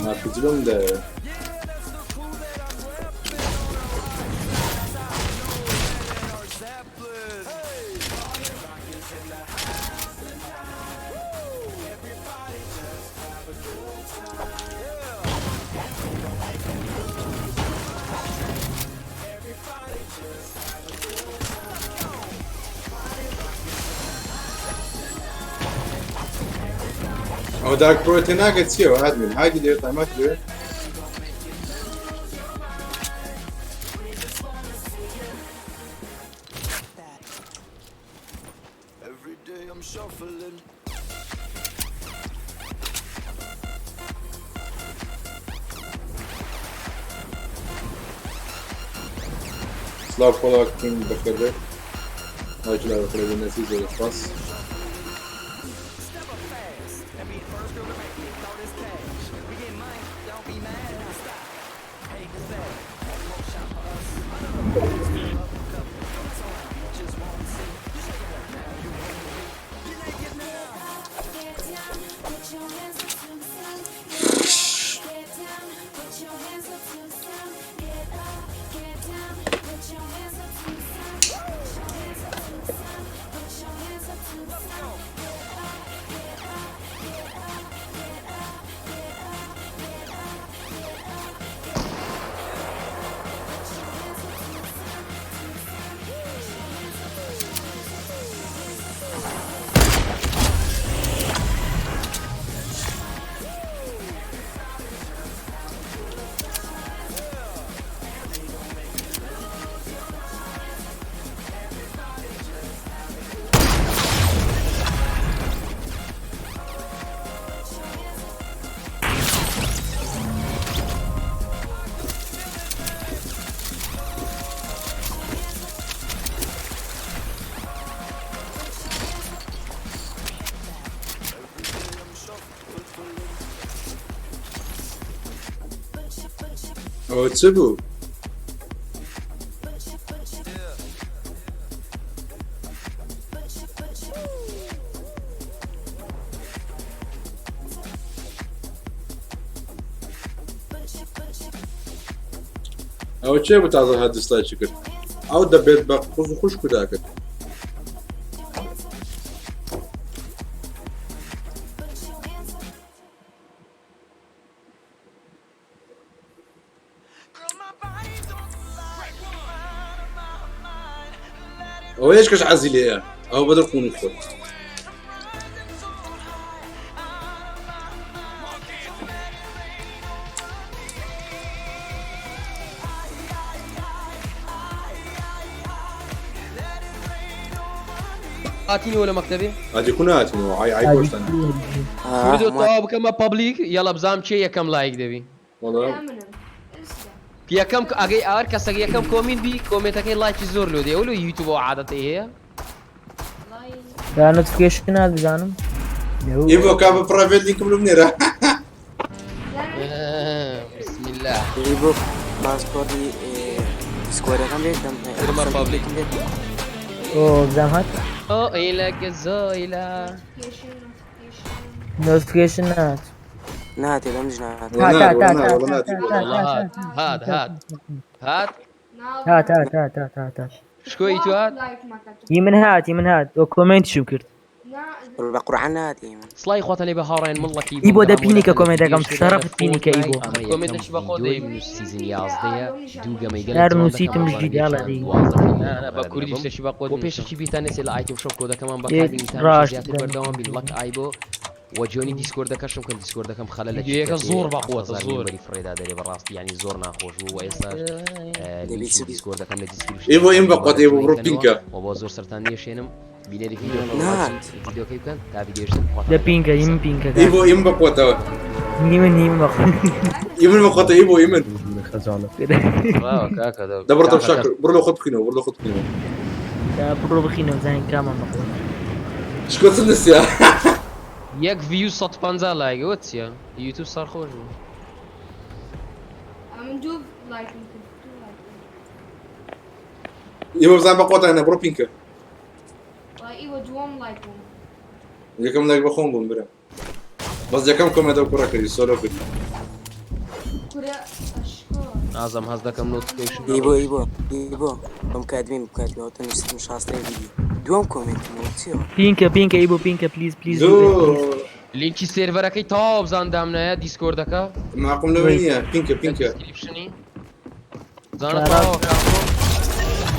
ناپجلم دایە. ئەوە دارک پرۆ تێناگەت چیەوە ئادمین هایدی لێ تایمات لێ Every day I'm shuffling. سلااو خۆڵا کین بەخێر بێت. لایک لا بەخێر بێت نەسی زۆر سپاس. ئەوە چ بوو؟ ئەوە چێ بوو تازە هات دیسلایکی کرد؟ ئەو دەبێت بە قوز و خوشک و داکرد. ئەوە هێچ کەس حەزی لێیە ئەوە بەدڵ قوونی خۆت. هاتینەوە لە مەکتەبێ؟ ئادی کو نهاتینەوە عای عای بۆشتان. کوردۆ تەواو بکەمە پەبلیک یەڵا بزانم کێ یەکەم لایک دەبی. وەڵا یەکەم ئەگەی ئەوەر کەسەک یەکەم کۆمینت بی کۆمێنتەکەی لایکی زۆر لۆ دێ ئەولۆ یوتیوب ئەو عادەتەی هەیە. یا notification هات بزانم. ئیڤۆ کا بە private لینکم لۆ بنێرە. بسم الله. ئیڤۆ password ی دیسکۆرەکەم لێت دەم. کردمە public. ئۆ بزانم هات. ئۆ ئیلە زۆیلە. notification نهات. نهاتێ لەمنیش نهات. هات هات هات هات هات هات هات هات هات هات هات هات هات. شکۆی تو هات؟ ی من هات ی من هات ئۆ کۆمێنتشم کرد. بە قورعان نهات ی من. سڵای خۆتان لێ بە هاوڕێن مڵەکی ئی بۆ دە پینیکە کۆمێنتەکەم شەرەفت پینیکە ئی بۆ. کۆمێنتەکی بە خۆ دەی season یازدەیە دوو گەمەی گەلێک هەر جوان نووسیتم دەکەم ژیری ئەڵێ دی. نا بە کوردی شتێکی بە خۆت بۆ پێشەکی بیرتان نەچێت لە item shop کۆدەکەمان ئێ بەکاربینی تا ڕاشت زیاتر دەم. بەردەوام بین ڵەک ئایبۆ وە جۆنی دیسکۆردەکەشم کەن دیسکۆردەکەم خەلە لە ڤیدیۆیەکە زۆر بە قوەتە، هەزار زۆر. member ی فڕێدا دەرێ بەڕاستی یعنی زۆر ناخۆش بوو وە ئێستاش دەبی لینکی چ بی؟ دیسکۆردەکەم لە description ئیڤۆ ئیم بە قوەتە ئیڤۆ بڕۆ پینکە. وە بۆ زۆر سەرتان نێشێنم بینەری ڤیدیۆکە نهات. ڤیدیۆکەی بکەن تا ڤیدیۆشتن دە پینکە ی من پینکە ئیڤۆ ئیم بە قوەتەوە. نی من نی من بە ئی من بە قوەتە ئیڤۆ ئی من. کاکە دە بڕۆ تەمشا کە بڕۆ لە خۆت بخینەوە بڕۆ لە خۆت بخینەوە. بڕۆ بخینەوە بزانین کامان بە قوەتە. شکۆ چ نووسیە؟ یەک view 150 لایک ئەوە چییە؟ یوتیوب سەرخۆش بوو. من دوو لایکم کرد دوو لایکم. ئیڤۆ بزان بە قوەتە نە بڕۆ پینکە. وەڵا ئیوە دووەم لایک بووم. یەکەم لایک بە خۆم بووم برا. بەس یەکەم comment ئەو کوڕە کردی solo کردی. کورە ئەشکۆ. نازم هەست دەکەم notification ئیبۆ ئیبۆ ئیبۆ بەم کاتبین بکاتنەوە تە نووسیتم شاستەی ڤیدیۆ دووەم کۆمێنتم ئەوە چیەوە؟ پینکە پینکە ئیبۆ پینکە please please زۆر. لینکی سێرڤەرەکەی تەواو بزان دامنایە دیسکۆردەکە. معقوم لەوە نییە پینکە پینکە. description ی زانە تەواوە کاکۆ.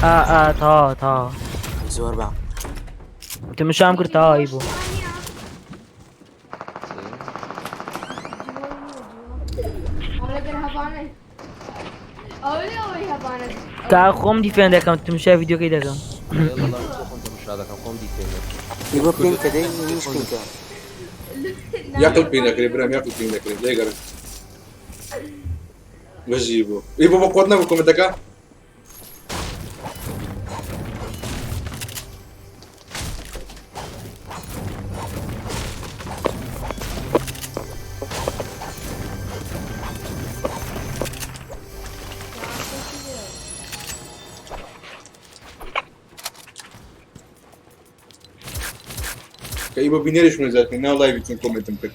ئا ئا تەواوە تەواوە. زۆر با. تمشام کرد تەواو ئیبۆ. ئەو لەگەر هەبانە ئەو لێ ئەوەی هەبانە. کا خۆم defend دەکەم تمشای ڤیدیۆکەی دەکەم. یەڵا خۆم تەماشا دەکەم خۆم defend دەکەم. ئیبۆ پینکە دەی منیش پینکە. یاقل پین دەکرێ برام یاقل پین دەکرێ لێگەڕێ. بەژی ئیبۆ. ئیبۆ بە قوەت نەبوو کۆمێنتەکە؟ کە ئیبۆ بینەریش من زیاد کرد ناو live ی چون comment م کرد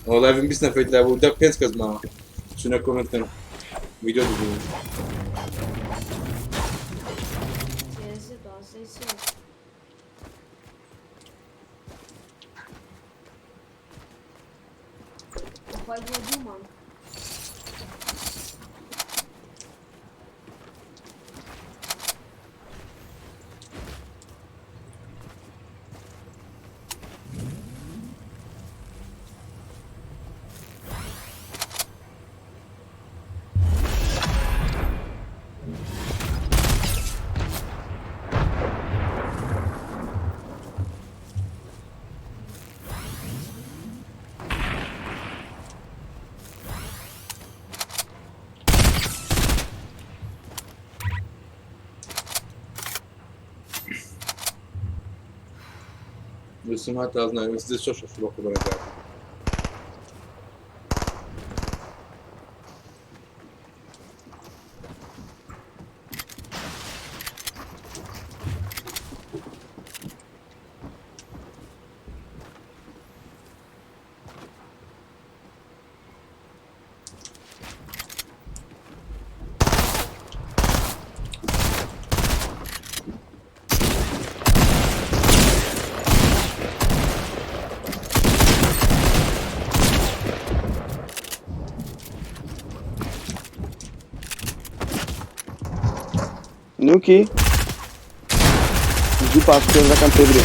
ئەوە live م 20 نەفەری تیا بوو دە پێنج کەس ماوە چونە comment کەن ڤیدیۆ ببینن. سێزدە دوازدەی سێ. بەخوای بووە دوو مانگ. نووسم هات تاز ناوی شەش بۆ قوبەرەکە. نوکی زوو password ەکەم پێ برێ،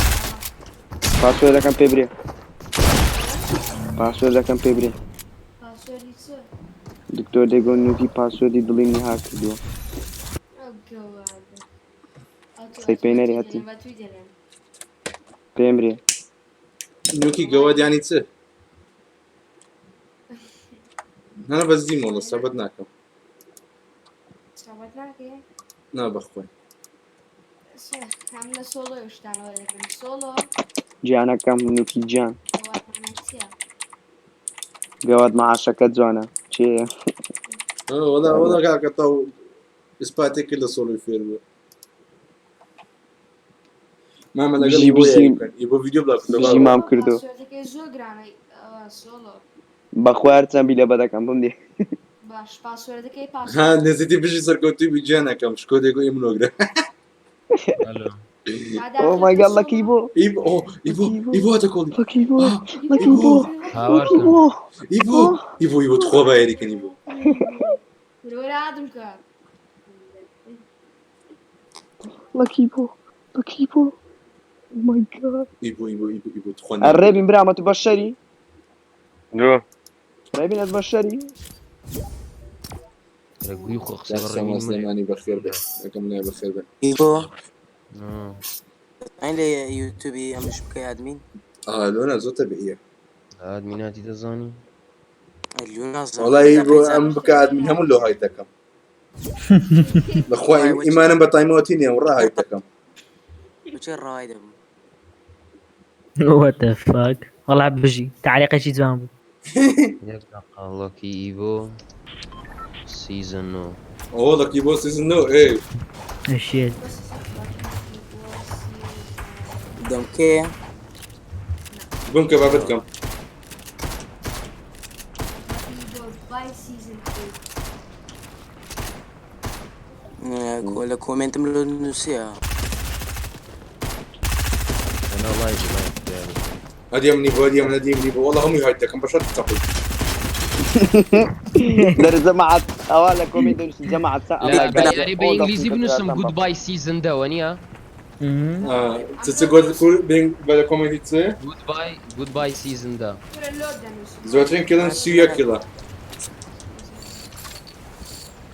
password ەکەم پێ برێ، password ەکەم پێ برێ. password ی چ؟ دکتۆر دەگۆ نوکی password ی دڵی منی هاک کردووە. ئەو گەوادە. قسەی پێ نەرێ هەتی. بە توی دەرێن. پێم برێ. نوکی گەواد یانی چ؟ نا بەس دیمەوە سەبەت ناکەم. سەبەت ناکەی؟ نا بەخۆی. هەم لە سۆلۆ شتانەوە دەکەم سۆلۆ. گیانەکەم نوکی گیان. گەواد معنای چییە؟ گەواد معاشەکە جوانە چێیە؟ وەڵا وەڵا کاکە تاو ئیسپاتێک کرد لە سۆلۆی فێر بوو. مامە لەگەڵ بژی ئیبۆ بژی. یاری بکەن. ئیبۆ ڤیدیۆ بڵاو کردەوە. بژی مام کردو. password ەکەی زۆر گرانە سۆلۆ. بەخوا هەرچەند بی لە بەدەکەم بم دێ. باش password ەکەی ها password. نزیدی بژی سەرکەوتوی بی گیانەکەم شکۆ دێگۆ ئێ منۆگرە. Oh my god, lucky بۆ. ئیبۆ ئیبۆ ئیبۆ هاتە کۆڵی. Lucky بۆ. Lucky بۆ. Lucky بۆ. ئیبۆ ئیبۆ ئیبۆ تخوا با یاریکەن ئیبۆ. وەرە ئادم کە. Lucky بۆ. Lucky بۆ. Oh my god. ئیبۆ ئیبۆ ئیبۆ ئیبۆ تخوا. ڕێبین برامە تو بەشەری؟ دو. ڕێبین ئەت بەشەری؟ گوی خۆ قسە بە ڕێبین سلێمانی بەخێر بێ ئەکەم نای بەخێر بێ. ئیبۆ ئەین لە یوتیوبی ئەمش بکەی ئادمین؟ لۆنا زۆر تەبیعیە. ئادمیناتی دەزانی؟ وەڵا ئیبۆ ئەم بکە ئادمین هەموو لۆ های دەکەم. بەخوا ئیمانم بە تایمەوەتی نییە و ڕاهای دەکەم. بچێ ڕای دەبم. What the fuck وەڵا بژی تعلیقێکی جوان بوو. یەک دقە لەکی ئیبۆ season نۆ. ئەوە لەکی بۆ season نۆ ئێ. Shit. دەم کێ؟ بمکە بابەت کەم. Bye season لە comment م لۆ نووسیە. أنا live live. هەدیە منی بۆ هەدیە من هەدیە منی بۆ وەڵا هەمووی hide دەکەم بە شەرت چەقۆی. دەر جەماعەت ئەوا لە comment دەنووسی جەماعەت سا لا یاری بە ئینگلیزی بنووسم goodbye season دەوە نییە؟ چ چ گۆت بە لە comment ی چ؟ goodbye goodbye season دە. زۆرترین kill ن 31 kill ە.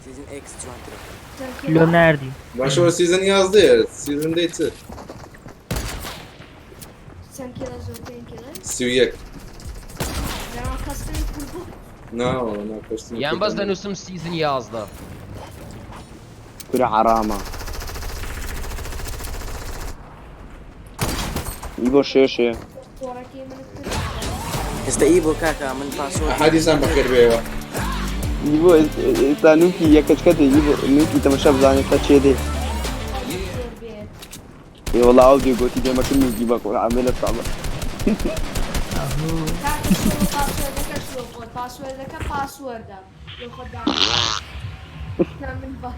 season ئێکس جوانترە. لۆ ناردی. باشەوە season 11ەیە season دەی چ؟ چەند kill ە زۆرترین kill ە؟ 31. لەوان custom پول بوو. نا وەڵا نا custom. یان بەس دەنووسم season 11. کورە حەرامە. ئیبۆ شێشێ. تۆڕەکەی من کرد. ئێستا ئیبۆ کاکە من password حەدیسان بەخێر بێەوە. ئیبۆ ئێستا نوکی یەکەچکە دێ ئیبۆ نوکی تەمەشا بزانێت تا چێ دێ. ئێ وەڵا ئەو دێ گۆتی دێمەکە نوکی بە قورعان بێ لە ساڵە. کاکە سۆڵۆ پاسوێردەکەش لۆ خۆت پاسوێردەکە پاسوێردە لۆ خۆت دانێ نا من با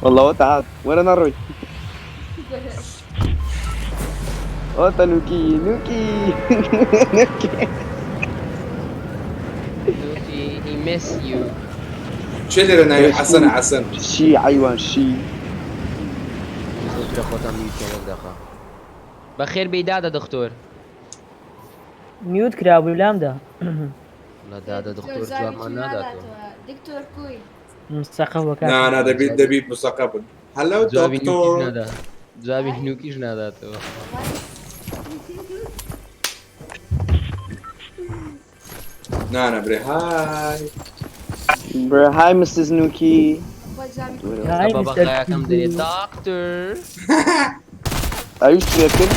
والله وەتە هات وەرە نەڕۆی ئۆتە نوکی نوکی نوکی نوکی he miss you. چێ لێرە ناوی حەسەنە حەسەن شی عەیوان شی. زووترە خۆتان میوت کەن یەک دەقە. بەخێر بێی دادە دختۆر. میوت کرابوو لامدا. وەڵا دادە دکتۆر دختۆر جوابی جوابمان تو ناداتەوە. ناداتەوە دکتۆر کوی مسەقەف بە نا کاکە. نا دەبی دەبی مسەقە بن هەلۆ جوابی نوکیش دکتۆر نادا جوابی نوکیش ناداتەوە. نا نا برێ های برێ های مسز نوکی خۆی جوابی وەرە ئێستا های مستەر بەبەغایەکەم دەرێ داکتۆر. ئەویش فرێت کرد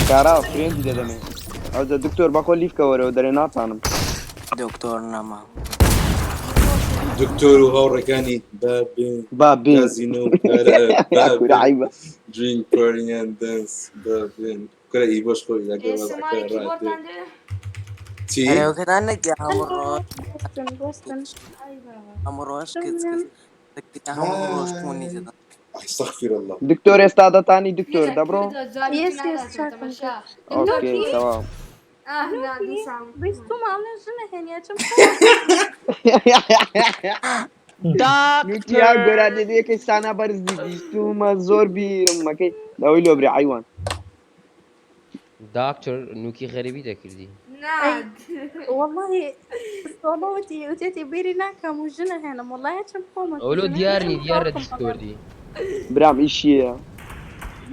کارا فرێندی دەدەمێ ئەوجا دکتۆر بەخۆ لیفکە وەرەوە دەرێ ناتانم. دکتۆر نەما. دکتۆر و هاوڕێکانی بابێن با بێن کازینۆ و پارە کورە بابێن عەیبە. درینک پارتی and dance بابێن کورە ئی بۆش خۆی لەگەڵ وەزعەکە ئێسماری ڕاتێ کیبۆردتان دەوێ چی ئەرێوەکەتان نەگیا هەموو ڕۆژ بۆستن بۆستن ئای بابا هەموو ڕۆژ کچ کچ دەگیا هەموو ڕۆژ پونی دەدەن. استغفر الله دکتۆر ئێستا دەتانی دکتۆر دەبڕۆ کوردۆ جوابی تو یس یس ناداتەوە چاکم تەماشا کرد دکتۆر ئۆکەی کی تەواو. ئاه نا نوکی دیسان بیستوم ئەڵێ ژنە هێنیا چم نوکی یا داکتۆر. گۆرانی یەکەی سانا بەرزی بیستومە زۆر بیرم مەکەی لەوەی لۆ برێ عەیوان. داکتۆر نوکی غەریبی دەکردی. نا ئەی والله سۆڵۆ وتی وتێتی بیری ناکەم و ژنە هێنم والله چم خۆمە ئەولۆ ژنە دیار چم نی دیار لە باوکم بەڵێ دیسکۆردی. برام ئیشیە.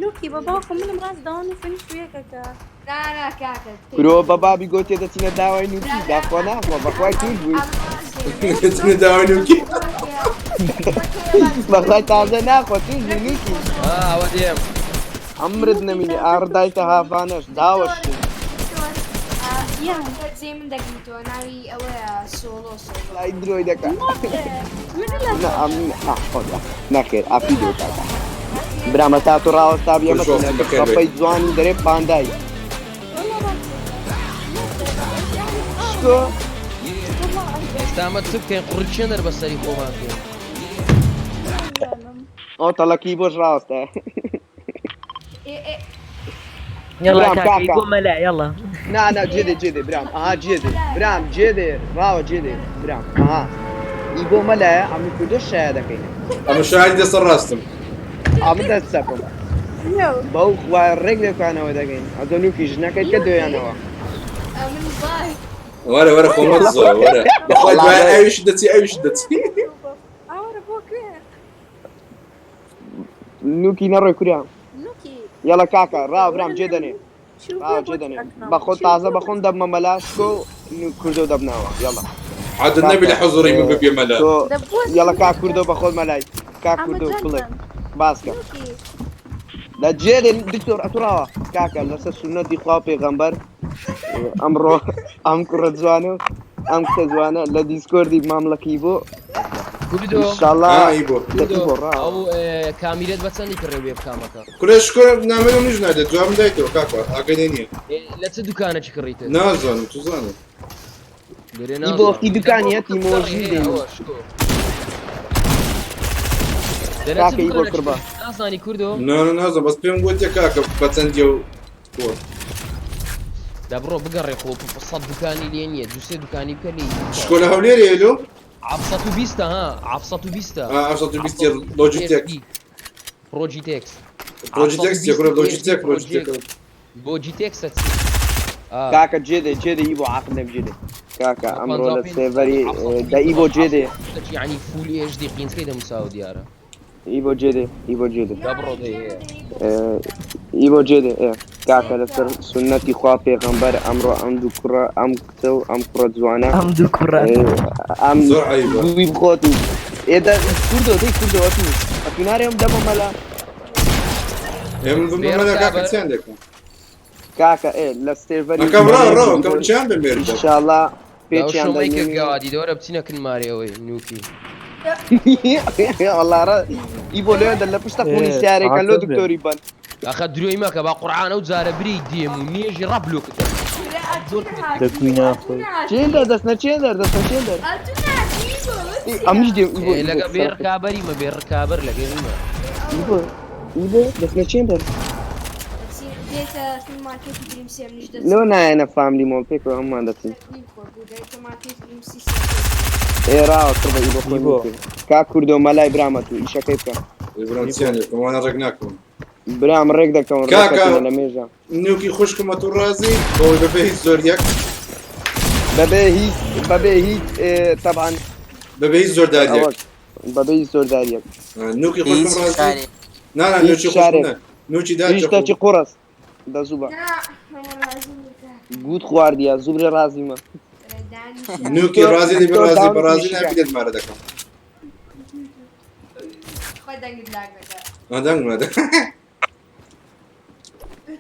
نوکی بە باوکم منم ڕاست داوان و فنیش یەکەکە نا نا کاکە کورۆ بە بابی گۆتێ دەچینە داوای نوکی داخوا ناخوا بەخوای توش بووی. دەچینە داوای نوکی بەخوای تازە ناخوا توش بووی نوکی. ئا ئەوە دێم. عەمرت نوکی نەمینی تازە ئاڕدایتە هاڤانەش داوەش یا جێ من دەگریتەوە ناوی ئەوەیە سۆڵۆ سۆڵۆ لای درۆی دەکا. ناکە من لە نا ئەم نەخێر ئافی درۆ کاکە. برامە تا تو ڕاوەستا بی ئەمە خوش وەختم بەخێر بێی. ڕەپەی جوانی دەرێ پاندای. شکۆ ئێستا ئەمە چ بکەین قوڕی چێ دەر بەسەری خۆمان بکەین. ئەو تەڵەکی بۆش ڕاوەستە. ئێ ئێ يلا برام کاکە کاکە بۆ مەلا يلا. نا نا جێدێ جێدێ برام ئەها جێدێ برام جێدێ ڕاوە جێدێ برام ئەها ئی بۆ مەلایە ئەمن کوردۆ شایە دەکەین. ئەمە شاهدی دەسەر ڕاستم. ئەمن دەست چەپم بەو خوای ڕێک لێکانەوە دەگەین ئەزۆ نوکی ژنەکەی کە دۆیانەوە. ئەمن بای وەرە وەرە خۆ مەدزەوە وەرە بەخوای دوای ئەویش دەچی ئەویش دەچی. ئاوەرە بۆ کوێ نوکی نەڕۆی کوریا. نوکی یەڵە کاکە ڕاو برام جێ دەنێ ڕاو جێ دەنێ بەخۆ تازە بەخۆم دەبمە مەلا شکۆ کوردۆ دەبنەوە یەڵە. عاد النبي لحضوري من ببي مەلا. تۆ یەڵە کا کوردۆ بەخۆت مەلای کا کوردۆ بڵێ باسکە. لە جێدێ دکتۆر ئەتوڕاوە کاکە لەسەر سوننەتی خوا و پێغەمبەر ئەمڕۆ ئەم کوڕە جوانە و ئەم کچە جوانە لە دیسکۆردی ماملەکی بۆ کوردۆ ئینشاڵڵا بۆ دەکی بۆ ڕاوە. ئەو کامیرەت بە چەندی کڕێ وێب کامەکە؟ کورە شکۆ نامەی منیش نادێت جوابم دایتەوە کاکە ئاگای لێ نییە. لە چ دوکانێکی کڕیتت؟ نازانم تو زانم. لێرە ئی بۆ وەختی دوکانیە تیمۆژی دێنی. کاکە ئی بۆ کڕبە. نازانی کوردۆ؟ نا نا نازانم بەس پێم گوتیە کاکە بە چەندیە و بۆ. دە بڕۆ بگەڕێ خۆ سەد دوکانی لێ نییە دوو سێ دوکانی بکە لێی. شکۆ لە هەولێرێ لۆ؟ عەفسەت و بیستە ها عەفسەت و بیستە. ئا عەفسەت و بیستە لۆجیتێک. پرۆجیتێکس. پرۆجیتێکس چیە کورە لۆجیتێک پرۆجیتێک. بۆجیتێکسە چی؟ کاکە جێدێ جێدێ ئی بۆ عەقل نەب جێدێ. کاکە ئەمڕۆ لە سێڤەری دە ئی بۆ جێدێ. یعنی فول ئێش دی قینسکەی دەموساوە دیارە. ئی بۆ جێدێ ئی بۆ جێدێ. دە بڕۆ دەی هەیە. ئی بۆ جێدێ ئێ کاکە لەسەر سوننەتی خوا پێغەمبەر ئەمڕۆ ئەم دوو کوڕە ئەم کچە و ئەم کوڕە جوانە ئەم دوو کوڕە ئەم زۆر عەیبە. گوی بخۆت و ئێ دە کوردۆ دەی کوردۆ ئەتوو ئەتوو نارێ ئەم دەمە مەلا. ئێ من بمە مەلا کاکە چیان دەکەم؟ کاکە ئێ لە سێڤەری ئەکەم ڕا ڕا کەم چیان بمێردە. ئینشاڵڵا پێچیان داوشۆمەی کرد دەنێ. گەوادی دەوەرە بچینە کن مارێ ئەوەی نوکی. والله ڕا ئی بۆ لێ دە لە پشتە خونی سیارێکە لۆ دکتۆری بن. ئاخە درۆی مەکە با قورعان ئەو جارە بری دێم و نوێژی ڕەب لۆ کردم. دەکوی ناخۆی. چێن دەر دەستنە چێن دەر دەستنە چێن دەر ئەمنیش دێم ئیبۆ ئێ، لەگە بێ ڕکابەری مە بێ ڕکابەر لەگەڵ مە. ئیبۆ ئیبۆ دەستنە چێن دەر دێتە مارکێتی دریم سێ منیش دەچم. لۆ نایەنە فاملی مۆڵ پێکەوە هەموومان دەچین. دێتە مارکێتی دریم سی ئێ ڕاوە کڕ بە ئیبۆ خۆی نووسێ. کاک کوردۆ مەلای برامە تو ئیشەکەی بکە. برام چیان لێ بکەم وانە ڕێک ناکەون. برام ڕێک دەکەون کاکە ڕێکەکەون لە مێژە. نوکی خوشکمە تو ڕازی بەوەی بەبێ هیچ زۆریەک بەبێ هیچ بەبێ هیچ تەبعەن بەبێ هیچ زۆرداریەک. بەبێ هیچ زۆرداریەک. نوکی خوشکم ڕازی نا نا هیچ نوکی خوشکم شارێک. نا نوکی هیچ داچە شتێکی قوڕس دەزوو بە گوت خواردیە زوو برێ ڕازیمە. نوکی ڕازی دەبی دکتۆر ڕازی داون بە ڕازی میشیگان. نابی دێت مارە دەکەم. خۆی دەنگت لاگ دەکات. دەنگ نادە.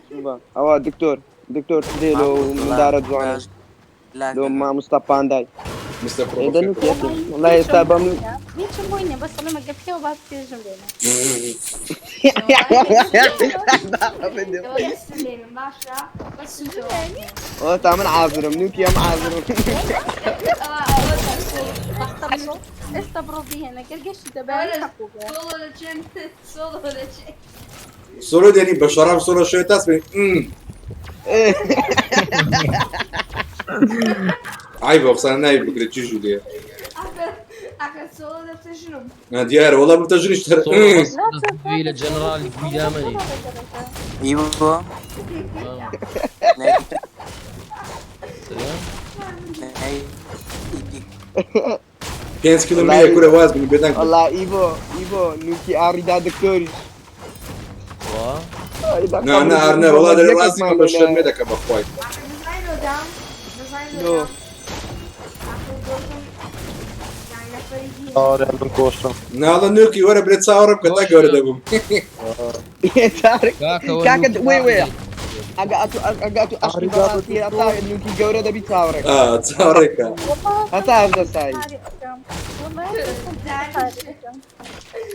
زوو بە. ئەوە دکتۆر دکتۆر دێ لۆ مندارە جوانە لۆ مامۆستا پاندای. مستەفا ئێ دەنووکی ئەتێ. وەڵای ئێستا بەم هیچم بۆی نییە بەس ئەڵێم ئەگەر پیاو باس پێشم بێنە. باشە بەس سوتەوە. ئەوە تا من عازرم نوکی ئەم عازرم. ئێستا بڕۆ بهێنە گەر گەشتی دەبای حەقوو بێ. سۆڵۆ دەچێن سۆڵۆ دەچێن. سۆلۆ دێنی بە شەراب سۆلۆ شوێ تاس بێ. عیبە قسانە ناوی بکرێت چی ژوو لێ. ئاخر سۆڵۆ دەبتە ژنم. دیارە وەڵا بتە ژنیش تەر. لە جەنەرالی گویدامەنی. ئیبۆ 5 کیلۆمەتر کورە واز بنی بێدەنگ. وەڵا ئیبۆ ئیبۆ نوکی ئاڕیدا دکتۆریش. نا نا ئارنە وەڵا دەرێ ڕازی بە شەرمێ دەکە بەخوای. دەزای لۆدام دەزای لۆ. لۆدام. ئاخر گۆتم یان نەفەری هی ئارە من کۆشم. ناڵە نوکی وەرە برێ چاوەڕێ بکە تا گەورە دەبووم. کاکە وێ وێ ئەگە ئەتو ئەگە ئەتو ئەشقی بەڕاستی هەتا نوکی گەورە دەبی چاوەڕێک. ئا چاوەڕێکە. هەتا هەردە سایی.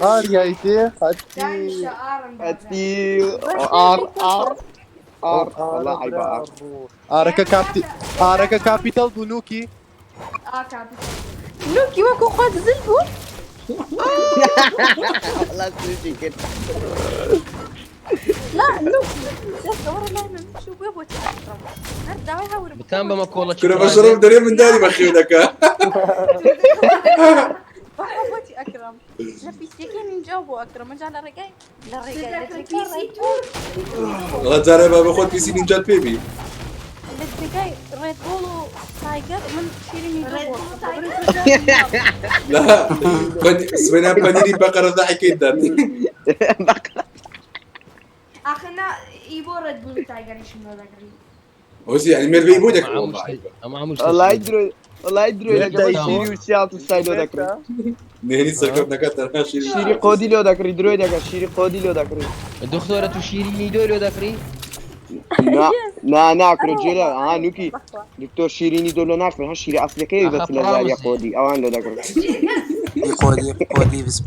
ئاریای تێ هەتی دانیشە ئارم هەتی ئار ئار ئار وەڵا عەیبە ئار. ئارەکە کاپتی ئارەکە کاپیتەڵ بوو نوکی. ئا کاپیتەڵ. نوکی وەکو خۆت زل بوو؟ وەڵا سووشی کرد. لا نوکی دەستە وەرە لای من شو بێ بۆ ئەکرم هەر داوای هاورم بتان بەمە کۆڵە کورە بە شەرم دەرێ منداری بەخێو دەکا. بەخوا بۆتی ئەکرم لە پیسیەکەی نینجا بۆ ئەکرم ئەجا لە ڕێگای لە ڕێگای لە جێگای ڕێد بوڵ وەڵا جارێ با بە خۆت پیسی نینجات پێ بی. لە جێگای ڕێد بوڵ و تایگەر من شیرینی دۆ بۆ لا سبەینان پەنیری بەقەرە داحیکەی دات. ئاخر نا ئیبۆ ڕێد بوڵ تایگەریشم لۆ دەکڕی. ئەوسی یعنی مێرد بێ بۆ دەکڕی وەڵا عیبە. وەڵای درۆی وەڵای درۆی لەگەڵ شیری و سیاڵت و سای لۆ دەکڕی. نهێنی سەرکەوتنەکە تەنها شیری شیری قۆدی لۆ دەکڕی درۆی دەکە شیری قۆدی لۆ دەکڕی. دکتۆرە تو شیرینی دۆ لۆ دەکڕی؟ نا نا ناکرێ جێرە ئا نوکی دکتۆر شیرینی دۆ لۆ ناکڕی هەر شیری ئەسلەکەی بەس لە زاریا قۆدی ئەوان لۆ دەکڕی. قۆدی قۆدی بس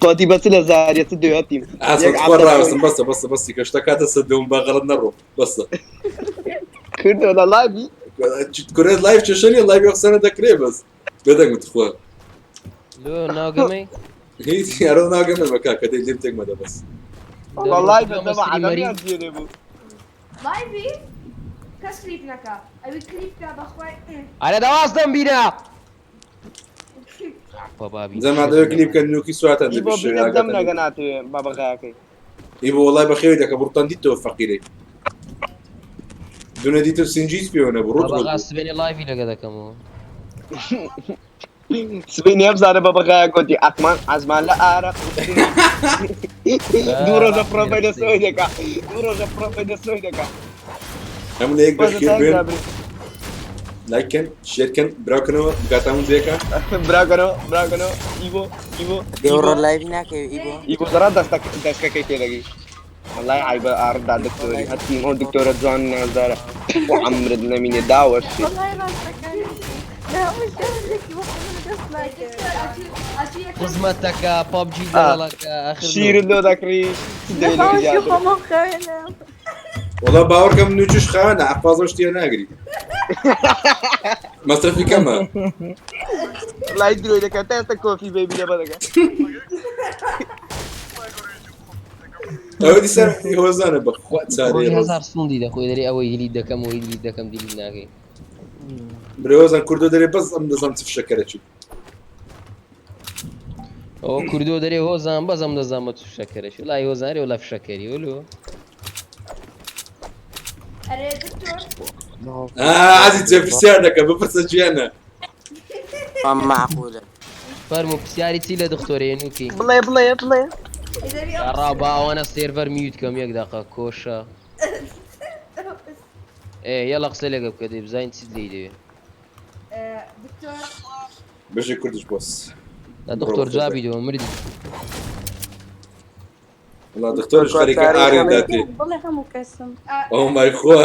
قۆدی بەس لە زاریە چ دوێتیم. ئاسە خۆ ڕاوەستم بەسە بەسە بەسی کە شتە کاتە سەردەوم با غەڵەت نەڕۆ بەسە. کردەوە لە لایڤی کورە لایڤ چێشە نییە لایڤی قسانە دەکرێ بەس بێدەنگ بتخوا. لۆ ناگەمەی؟ هیچ یارۆ ناگەمە بە کاکە دەی لێم تێک مەدە بەس. وەڵای بەدەمە عەدەمیان جێرێ بوو. لایڤی کەس کلیپ نەکا ئەوی کلیپ کا بەخوای. ئەرە دەواستم بینە. زەما دەوێ کلیپ کە نوکی سواتان ئیبۆ دەبی بینە دەم نەگە ناتەوێ بابەغایەکەی. ئیبۆ وەڵای بەخێوی دەکە بڕتان دیتەوە فەقیرەی. دونە دیتم سنجیت پێوە نەبوو ڕوت ڕوت بابەغا سبێنێ لایڤی لەگە دەکەمەوە. سبەینێ بزانە بابەغایە گوتی ئەقمان عەزمان لە ئارەق دوو ڕۆژە پرۆڤەی دەستەوەی دەکا دوو ڕۆژە پرۆڤەی دەستەوەی دەکا. هەموو لە یەک بەخێر بێن لایکن شێرکن براکەنەوە بگاتامون جێکە براکەنەوە براکەنەوە ئیبۆ ئیبۆ دێوڕۆ لایڤی ناکەوی ئیبۆ ئیبۆ زەرا دەستەکەی تێدەگەی. وەڵای عیبە ئاڕدا دکتۆری هەتیم ئەو دکتۆرە جوان نازدارە بۆ عەمرت نەمینێ داوەشی. وەڵای ڕاستەکانی. لە هەموو شتێکی وەکو من دەست ناکەوێت. خزمەتەکە پەبجی لەگەڵەکە ئاخر شیرت لۆ دەکڕی لە خۆمم خەوێنە. وەڵا باوەڕکەم نوچش خاوەنە عەفازە شتیە ناگری مەسرەفی کەمە. لای درۆی دەکات تا ئێستا کۆفی بەیبی لەبە دەکات. ئەوە دیسان هۆزانە بەخوا چارەی ڕۆژی ڕۆز. هەزار سوندی دەخۆی دەرێ ئەوەی دیلیت دەکەم ئەوەی دیلیت دەکەم دیلیت ناکەی. برێ هۆزان کوردۆ دەرێ بەس ئەم دەزانم چ فشەکەرە چی. ئەوە کوردۆ دەرێ هۆزان بەس ئەم دەزانمە چ فشەکەرە چی وڵای هۆزان رێ وڵا فشەکەری ولو. ئەرێ دکتۆر عزیز جێ پرسیار دەکە بپرسە گیانە. معقولە. فەرموو پرسیاری چی لە دکتۆرێ نوکی؟ بڵێ بڵێ بڵێ. ڕا با ئەوەنە سێرڤەر میوت کەم یەک دقە کۆشە. ئێ یەڵا قسە لەگە بکە دەی بزانین چیت لێی دەوێ. دکتۆر بەشی کوردش بۆس. لا دکتۆر جوابی دەوە مردی. وەڵا دکتۆرش خەریکە ئاری داتێ. بڵێ هەموو کەسم. ئۆ مای خوا.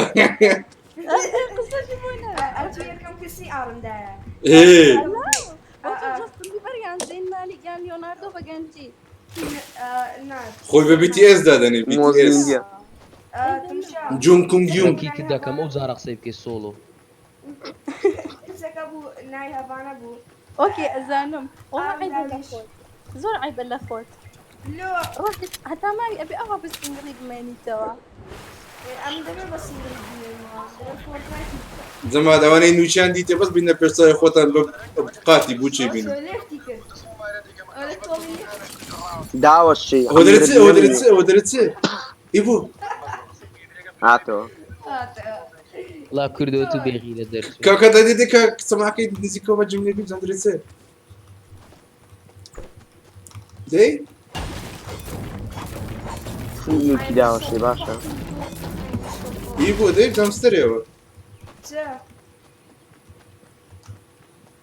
قسەشی بۆ نا. ئەتو یەکەم کەسی ئارمدایە. ئێ. وەتو جەستن بیبەر یان زەین مالیک یان لیۆناردۆ بە گەنجی. خۆی بە BTS دادەنێ BTS. جون کونگ یونگ. کیکت دەکەم ئەو جارە قسەی بکەی سۆڵۆ. کچەکە بوو نای هەڤانە بوو. ئۆکەی ئەزانم. وەڵا عەیبە لە خۆت. زۆر عەیبە لە خۆت. لۆ ڕۆژێک هەتا ماوی ئەبێ ئەوها بە single ی بمێنیتەوە. ئەم دەبێ بە single ی بمێنمەوە. دەبێ فۆرتنایت جەماعەت ئەوانەی نوچیان دیتێ بەس بینە پێشچاوی خۆتان بە قاتی بوچی بین. left ی کرد. ئەرێ تۆڵی left. داوە شی. ئەوە دەرێ چ ئەوە دەرێ چ ئەوە دەرێ چ ئیبۆ. هاتەوە. وڵا کوردۆ تو بێغیرە دەرچوو. کاکە دەدێ دێ کە سەماعەکەی نزیکەوە بە جملەکەی بزان دەرێ چ دەی نوکی داوە شی باشە. ئیبۆ دەی بزانم ستەرێەوە. چ؟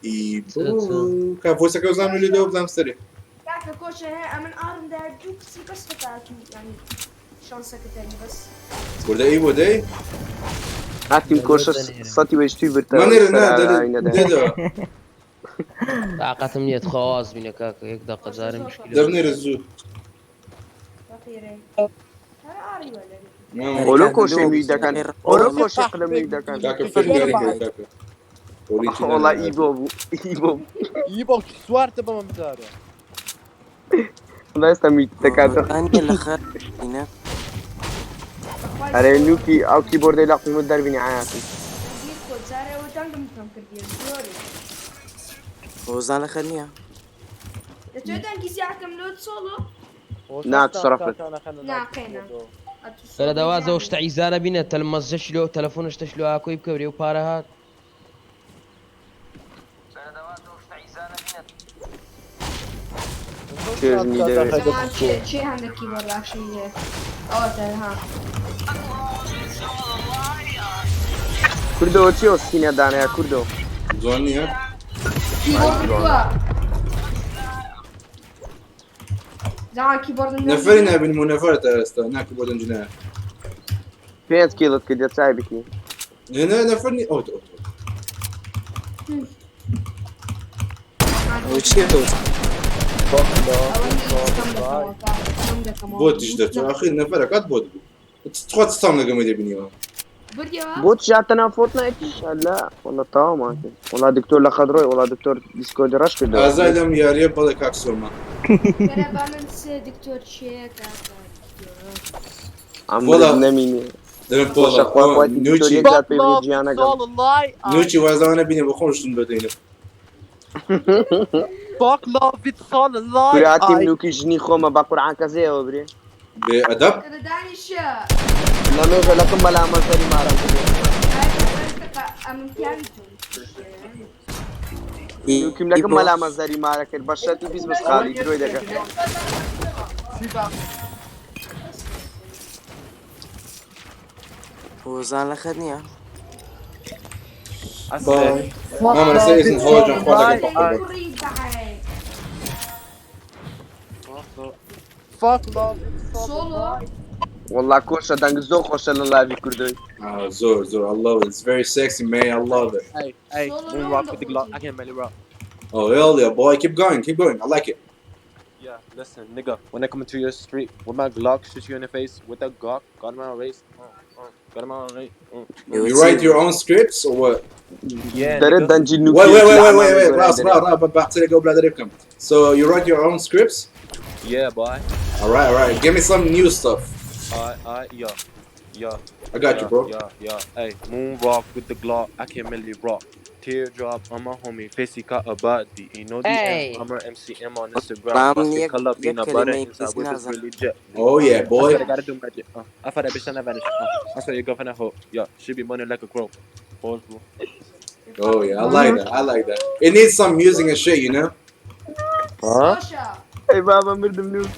ئیبۆ کا voice ەکە بزانم لێ دەوە بزانم ستەرێ. کاکە کۆشە هەیە ئەمن ئارمدا دوو کچی بەس هەتاتوو یعنی شانسەکە تەنی بەس. کوردە ئیبۆ دەی هاتیم کۆشە سەتی وەیشتوی برتەوە. مانێرە نا دەرێ دێدەوە. تاقەتم نییە تخوا واز بینە کاکە یەک دقە جارم مشکلە. دەبنێرە زوو. فەقیرەی. هەر ئاری وەلە. ئۆلۆ کۆشەی نوی دەکەن. ئۆلۆ کۆشەی قلم نوی دەکەن. کاکە فێرکاری کرد کاکە. وەڵا ئیبۆ بوو. ئیبۆ بوو. ئیبۆ سوارتە بەمە بجارە. وەڵا ئێستا mute دەکاتەوە. لە خەر ئەرێ نوکی ئەو کیبۆردەی لە قومت دەربینی عیاتی. گیر کۆ جارێ ئەوە دەنگم کەم کردیە زۆری. هۆزان لە خەر نییە. دەتوێ دەنگی زیاکەم لۆ سۆڵۆ؟ نا شەرەفت. نا قێنە. سەرە دەوازە و شتە عیزانە بینە تەلمەزجەش لۆ تەلەفۆنش تەش لۆ ئاکۆی بکەورێ و پارە هات. چێژنی دەوێت. چێ هەندێک کیبۆرد ئاکشنی لێ؟ ئەوە تەنها. کوردەوە چی ئەو skin ە دانەیە کوردۆ؟ جوان نییە؟ کیبۆرد کووە؟ زەمان کیبۆردم نەفەری نابینم و نەفەر تا ئێستا ناکە بۆ دەنجنایە. پێنج kill ت کردە چای بکی. نه نەفەر نی ئەوت ئەوت. ئەوە چییە تۆ؟ بۆتیش دەچوو ئاخر نەفەرەکات بۆت بوو. تخوا چ سام لەگەمەی دەبینیەوە. بردیەوە؟ بۆ چیاتە ناو فۆرتنایتیش لا وەڵا تەواومان کرد. وەڵا دکتۆر لە خەدرۆی وەڵا دکتۆر دیسکۆردی ڕەش کردەوە. ئازای لەم یاریە بەڵێ کاک سۆما. کەرە با من چ دکتۆر چێ کاکە ئەم وەڵا نەمینێ. دەرم خۆشە پۆڵە خوا خوا دکتۆر نوچی یەک جار پێی بڵێ گیانەکەم. نوچی وازاوانە بینێ بە خۆم شتم بەدەینە. Fuck love it's all a lie. کوراتی نوکی ژنی خۆمە بە قورعان کەسەیەوە برێ. بێ ئەدەب؟ کەرە دانیشە. لەمێژە لەکم بەلا مەزەری مارم کردێ. ئەمن پیاوی تۆ. نوکیم لەکم بەلا مەزەری مارە کرد بە شەرتی 20 مسقاڵی درۆی دەکەن. هۆزان لە خەر نییە. باي. ماما لەسەر ئێزن هەڵەجان خوا دەکەم بەخۆ. کوڕی بەعێ. Fuck love it's all a سۆڵۆ؟ lie. والله کۆشە دەنگ زۆر خۆشە لە لاوی کوردۆی. زۆر زۆر I love it. It's very sexy man. I love it. Hey, hey, moon rock with the Glock. I can't really rock. Oh hell yeah boy. Keep going, keep going. I like it. Yeah, listen, nigga. When I come into your street with my Glock, shoot you in the face with a Glock. Got him on race. Got him on race. You write your own scripts or what? Yeah. دەرێ nigga. دەنگی Wait, نوکی wait, wait, لە wait, wait, ئەمانە wait. گۆرانی راس دەرێ. را را بحث لك قبل أدريكم. So you write your own scripts? Yeah, boy. All right, all right. Give me some new stuff. Alright, yeah. Yeah. I got you, yeah, bro. Yeah, yeah. Hey, moon rock with the Glock. I can really rock. Teardrop on my homie, face he caught a body. You know the Hey. M, I'm a MCM on Instagram. بام Busted یەک color یەک peanut butter کەلیمەی inside کەس whip is نازانم really jet. Oh yeah, I boy. swear I gotta do magic. I thought that bitch and I vanish. I swear your girlfriend a hoe. Yeah, she be money like a crow. Pause, bro. Oh yeah, I like that. I like that. It needs some music and shit, you know? Huh? Kosha. ئەی بابا مردم نوک.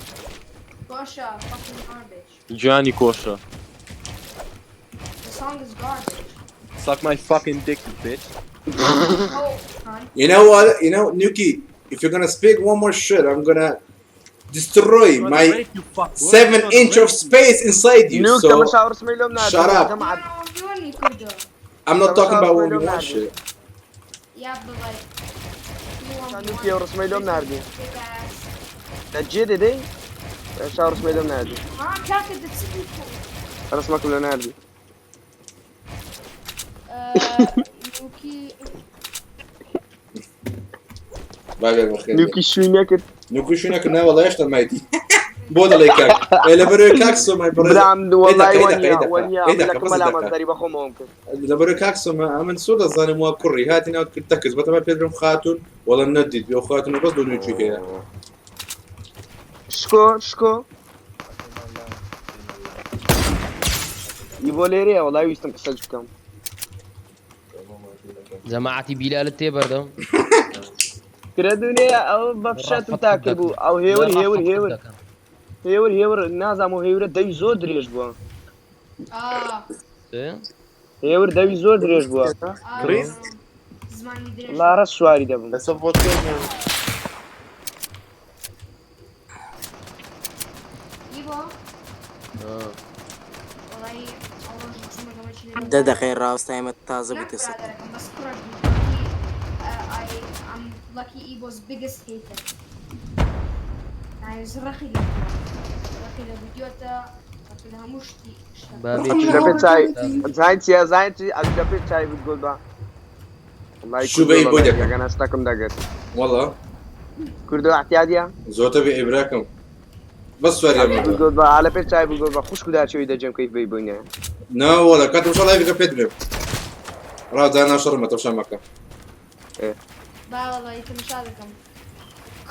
Kosha, fucking garbage. Johnny Kosha. The song is garbage. Suck my fucking dick, you bitch. Oh, cunt. You know what? You know, Nuki, if you're gonna speak one more shit, I'm gonna destroy Gonna my rape you, fuck. We're 7 gonna inch of rape you. space inside you. نوک So تەمەشا ڕسمەی لۆم ناردی. shut up. جەماعەت Johnny Kurdo. I'm not talking تەمەشا about ڕسمەی لۆم 1v1 ناردی. shit. Yeah, but like, you want نوکی ئەو ڕسمەی لۆم ناردی. big ass. لە جێ دەدەی؟ تەمەشا ڕسمەی لۆم ناردی. Huh? Kaka, the typical. ڕسمەکەم لۆ ناردی. Nuki. باي باي بخير. نوکی شوی نەکرد. نوكي شو نكنا والله ايش مايتي بۆ دەڵێ کاک ئێ لەبەرەوەی کاک سۆمای بەڕێز برام ئێ دقە وەڵای ئێ دقە وەنیە ئێ دقە وەنیە ئێ من دقە لەکە بەس مەلا دقە مەزدەری بەخۆمەوەم کرد. لەبەرەوەی کاک سۆما ئەمن سۆ دەزانم وا کوڕی هاتی ناوت کرد تەکس بەتەمە پێت برم خاتون وەڵا نەدیت بێ خاتون بەس دۆ نوچی هەیە شکۆ شکۆ ی بۆ لێرەیە وەڵای ویستم قسەج بکەم. جەماعەتی بیلالت تێ بەردەم کرە دونێ ئەو بە فشەتم تا کرد بوو ئەو هێور هێور هێور هێور هێور نازانم و هێورە دەوی زۆر درێژ بووە. Ah, هێور دەوی زۆر درێژ بووە. I زمانی درێژ. لاڕە سواری دەبم. Ivo, والله ئەو ڕۆژ چوومە گەمەکی لەگەڵ دە دقیقەی ڕاوەستایمە تازە ناک بوویتە سەد. برادەرەکەم بەس کوڕەش بوو. Lucky, I'm Lucky Evo's biggest hater. يعني ڕقی لە ڕقی لە ڤیدیۆتە ڕقی لە هەموو شتی شتە. لە پێ چای زین چییە زین چی ئەو لە پێ چای بت گۆت بە. وەڵای شو کوردۆ بەی بۆ لە دەکەم؟ لەگەن هەستەکەم دەگرت. والله کوردۆ احتیادیە؟ زۆر تەبی ئیبراکەم بەس سواری بت گۆت بە لە پێ چای بت گۆت بە خوشک و داچەوی دەجێم کەیف بەی بووینە. نا والله کاتم شڵ لایڤەکە پێت برم ڕا دانا شەڕمە تەمشا مەکە با وەڵی تەماشا دەکەم.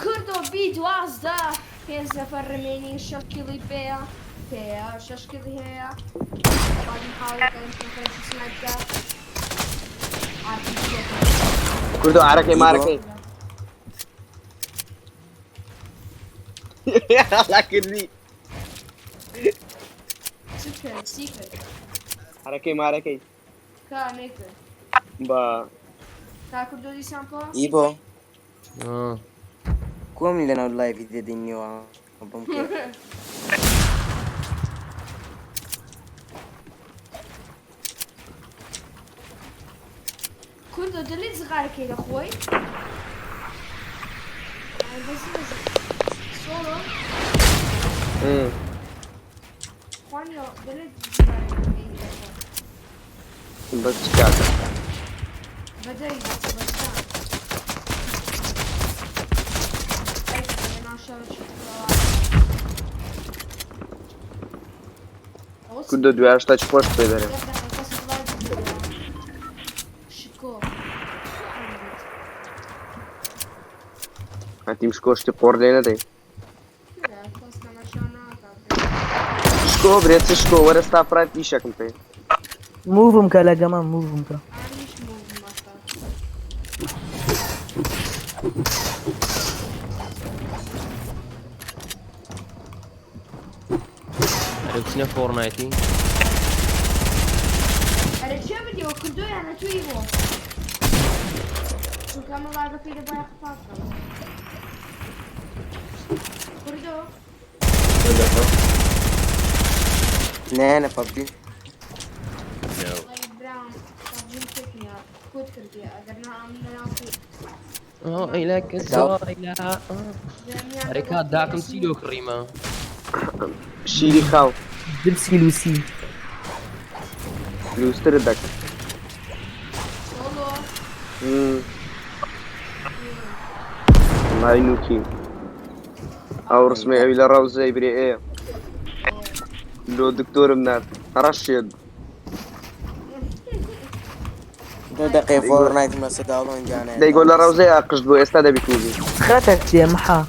کوردۆ بی 12 پێنج نەفەر ڕمێنی شەش کیڵی پێیە پێیە شەش کیڵی هەیە. بعد محاولة نەفەرێکی سنایپ بکە. RPG دەکەم. کوردۆ عرەکەی مارەکەی. لا کردی. چ کرد؟ چی کرد؟ عرەکەی مارەکەی. کا نەیکرد. بە کا کوردۆ دیسان پۆ؟ ئیبۆ کۆم لەناو لایڤی دەدەینەوە بم کرد. کوردۆ دەلێت زغارەکەی دەخۆی؟ يعني بەس بەس سۆڵۆ خوانیۆ دەلێت زغارەکەی دەخۆی. بەس چ کاتە؟ بەدەی بەستان. ئەی لەناو شەڕ چووەوە. کوردۆ دوای شتا چ خۆش پێ دەرێ. شکۆ. هەتیم شکۆ شتی قۆڕ لێ نەدەی. کەس تەماشا ناکات. شکۆ برێ چ شکۆ وەرە ستا فرات ئیشەکم پێ. موڤم کە لە گەمە موڤم کە. ئەمیش موڤم ئەکات. ئەرێ بچینە فۆرنایتی ئەرێ چێ بدیەوە کردۆ یان ئەتوو ئیبۆ؟ چونکە ئەمە لایڤەکەی دەبایە قەپات بکەم. کوردۆ نە نە پەبجی. وەڵی برام پەبجیم پێک نییە کۆت کردیە ئەگەر نا ئەمن لەناو ئەیلەکە زۆیلا. ئەرێ کات داکم چی لۆ کڕیمە؟ شیری خاو. دبسی لوسی. لوستر دەکەم. سۆڵۆ. وەڵای نوکی ئەو ڕسمەی ئەوی لە ڕەوزەی برێ ئێ لۆ دکتۆرم نارد ڕەشێت. دە دقیقە فۆرنایتم لەسەر داڵۆن گیانە. دەیگۆ لە ڕەوزەی ئاقشت بۆ ئێستا دەبی تووبی. خەتەک چییە محا؟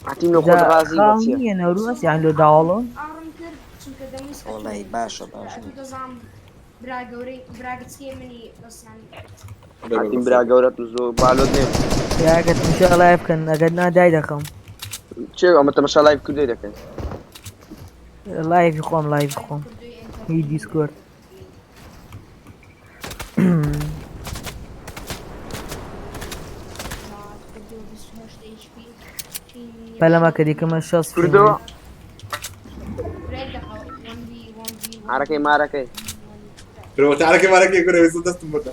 حتیم لۆ خۆت ڕازی خاو بە چییە؟ نییە نەوروز یان لۆ داوڵۆن. ئاڕم کرد چونکە دەمویست وەڵی باشە باشە. ئەتوو دەزانم برا گەورەی برا گچکەی منی بەسیان. حتیم برا گەورەت و زۆر بالۆت نێم. یاگە تەماشا لایڤ بکەن ئەگەر نا دای دەخەم. چێ ئەمە تەماشا لایڤ کوردەی دەکەین. لایڤی خۆم لایڤی خۆم هی دیسکۆرد. پەلەمە کە دیکەمە 60 کوردەوە عارەکەی مارەکەی. برەوە عارەکەی مارەکەی کورە ویستم دەستم بردە.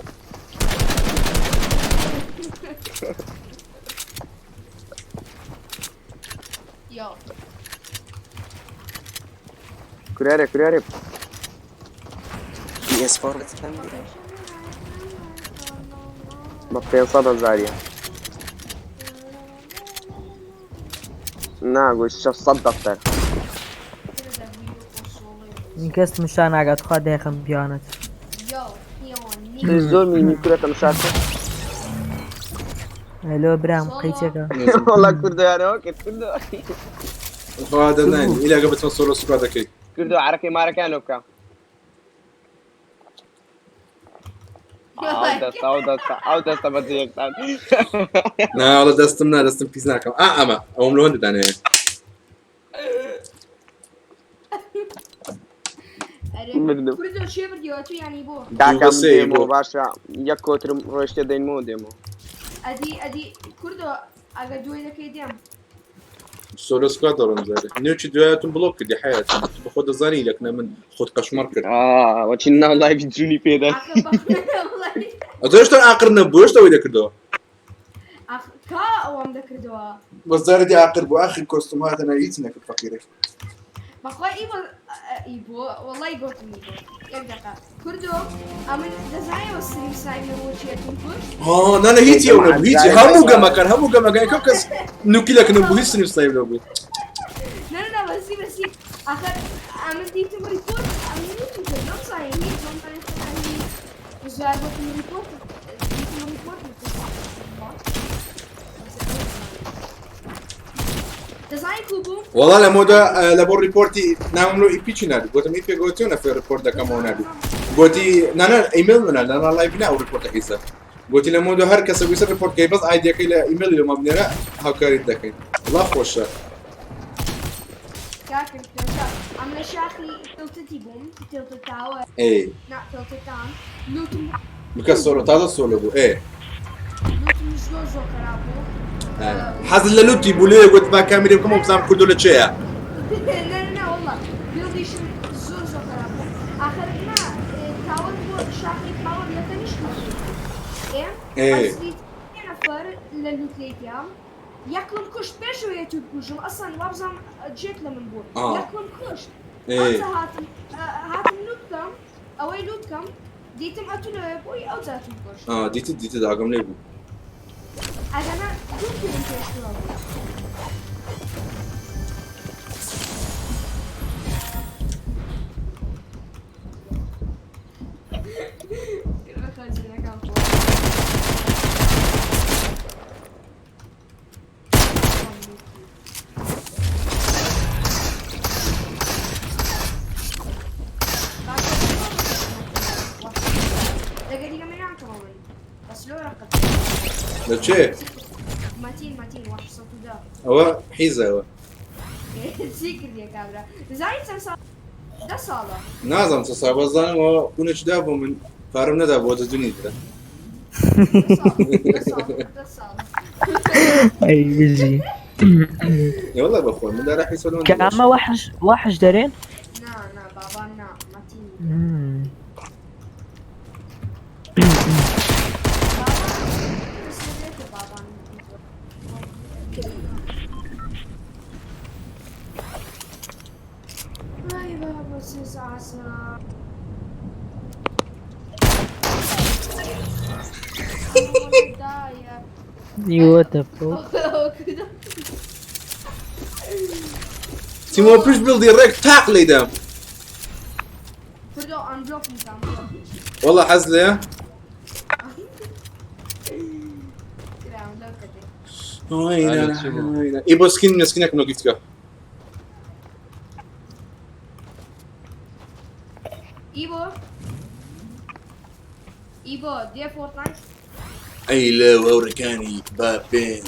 یۆ. کورارێ کورارێ. PS4 بە 500 هەزاریە. نا گۆی 600 دەفتەر. کەس تەماشا ناکات خوا دایخەم پیانەت. یۆ پیۆن. زۆر مینی کورە تەماشا کە. لۆ برام قەیچەکە. وەڵا کوردیانەوە کرد کوردۆ. خوا دەناین ئیلاگە بچمە سۆلۆ سوپا دەکەی. کوردۆ عارەکەی مارەکان لۆ بکە. ئەو دەستە ئەو دەستە ئەو دەستە بەجێ یەکسان. نا وەڵا دەستم نا دەستم پیس ناکەم. ئا ئەمە ئەوم لۆ هەندێ دانەیە. مردم. کوردۆ چێ بردیەوە تو یانی بۆ؟ داکەم دوو بە سێ دێمەوە بۆ. باشە یەک کۆترم ڕۆیشتە دەینمەوە دێمەوە. ئەدی ئەدی کوردۆ ئەگەر دوێ دەکەی دێم. سۆلۆ سکواد دەڕۆم زارێ. نوێکی دوایەتم بڵۆک کردی حیاتم. بە خۆت دەزانی لەکنە من خۆت قەشمەڕ کرد. وەچی ناو لایڤی جوونی پێدا. ئەتۆ هێشتا ئاقر نەبوو هێشتا ئەوەی دەکردەوە. ئاخ کا ئەوەم دەکردەوە. بەس جارێ ئاقر بوو ئاخر کۆستوم هاتە ناوی هیچ نەکرد فەقیرێک. بەخوای ئیبۆ ئیبۆ وەڵای گۆتم ئیبۆ یەک دقە کوردۆ ئەمن دەزانیەوە سریم سایم لە بۆچیەتم کوشت. ها نا نا هیچی ئەو نەبوو هیچی هەموو گەمەکان هەموو گەمەکان کەم کەس نوکی لەکە نەبوو هیچ سنیم سایب نەبوو. نا نا بەسی بەسی ئاخر ئەمن دیتم ڕیپۆرت ئەمن نوتم کرد نەمزانی هیچ نەمزانی خۆتان زار گۆتم ڕیپۆرت دیتم ڕیپۆرت دەزانی کو بوو؟ وەڵا لە مۆدا لە بۆ ڕیپۆرتی ناوم لۆ ئیپی چی نابی گوتم ئیپێ گوتیۆ نەفێ ڕیپۆرت دەکەمەوە نابی گوتی نا نا ئیمێل منە نا نا لایڤ نا ئەو ڕیپۆرتەکەی سەر گوتی لە مۆدا هەر کەسە ویسە ڕیپۆرت کەی بەس ئایدیەکەی لە ئیمێلی لۆ ما بنێرە هاوکاریت دەکەین. وەڵا خۆشە. کاکە کاکە ئەم لە شاخی تڵتتی بووم تڵتتاوە. ئێ. نا تڵتتان لوتم. بکە سۆلۆ تازە سۆلۆ بوو ئێ. لوتم زۆر زۆر خراپ بوو. حەزت لە لوتی بوو لێ گوت با کامیرە بکەمەوە بزانم کوردۆ لە چێیە. نا نا وەڵا بیڵدیشم زۆر زۆر خراپ بوو. ئاخر نا تاوەر بۆ شاخی تاوەر لە تەنیشت بوو. ئێ ئێ. ئەزیت نەفەر لە لوت لێکیام یەکم کوشت پێشەوەیە تو بکوژم ئەسڵەن وابزانم جێت لە من بوو. ئا. یەکم کوشت. ئێ. ئەوجا هاتم هاتم لوت بکەم ئەوەی لوت بکەم دیتم ئەتو لەوێ بووی ئەوجا توم کوشت. ئا دیتت دیتت ئاگەم لێ بوو. ئەگەنا دوو کیلم پێشتووە بوو. خەزینەکان خۆ. دقيقة من ناكم بس لو رقم لە چێ؟ متين متين واحد صوت ده. ئەوە حیزە ئەوە. چی کردیە کابرا زانی چەند ساڵ دە ساڵە. نازانم چە ساڵ بەس زانم ئەوە پونێکی دا بۆ من پارەم نەدا بۆ دەدونی درا. دە ساڵ. ئەی بژی. والله بەخۆ من دارە حیسۆلۆن کە ئەمە وەحش وەحش دەرێن نا نا بابا نا مەتین مم. ئای بابا سێ عاسا You what the fuck تیمۆ پشت بڵدی ڕێک تاق لێدام کوردۆ ئەنبلۆکم کە ئەنبلۆک والله حەز لێیە کرا ئەنبلۆکەکەی ئەی بۆ سکین سکینێکم لۆ گیفتکە ئیبۆ ئیبۆ دێ فۆرتنایت ئەی لە هەورەکانی با بێن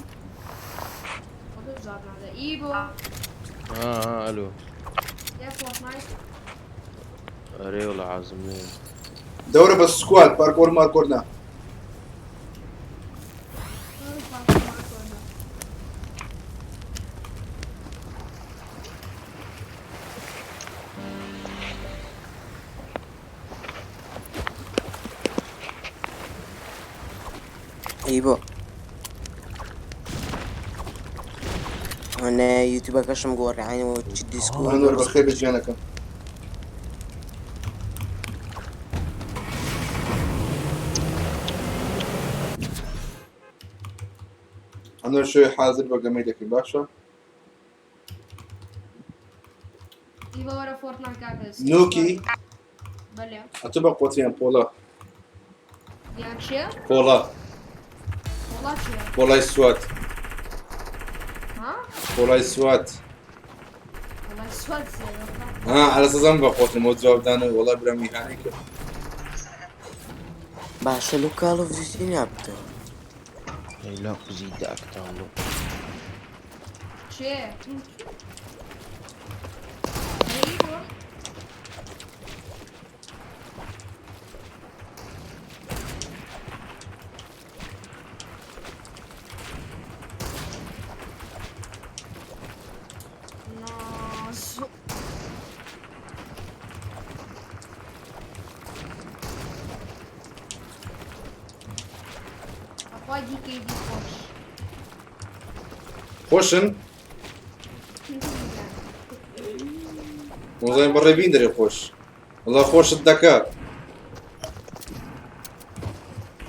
خۆ جواب نادە ئیبۆ اه اه الو دێ فۆرتنایت اري والله عازم ليه دەورە بە سکواد پارکۆر مارکۆر نا ئەی بۆ ئەنە یوتیوبەکەشم گۆڕی عینەوە چ دیسکۆ ئەنوەر بەخێر بێ گیانەکەم ئەنوەر شوێ حازر بە گەمەی دەکەین باشە ئیبۆ وەرە فۆرتنایت کاکە نوکی بەلێ ئەتۆ بە قۆتیان پۆڵا یان چییە پۆڵا وەڵا چییە پۆڵای سوات ها پۆڵای سوات وەڵای سوات زێرە ها على سەزان بە قۆتم بۆ جوابدانە وەڵا برام میهانەی کرد باشە لۆ کاڵ ئۆف دیوتی نابتەوە اي لا قزي داك تالو چێ ئیبۆ نا زۆ بەخوا دیکەی دی خۆش خۆشن وەڵای بەڕێبین دەرێ خۆش وەڵا خۆشت دەکا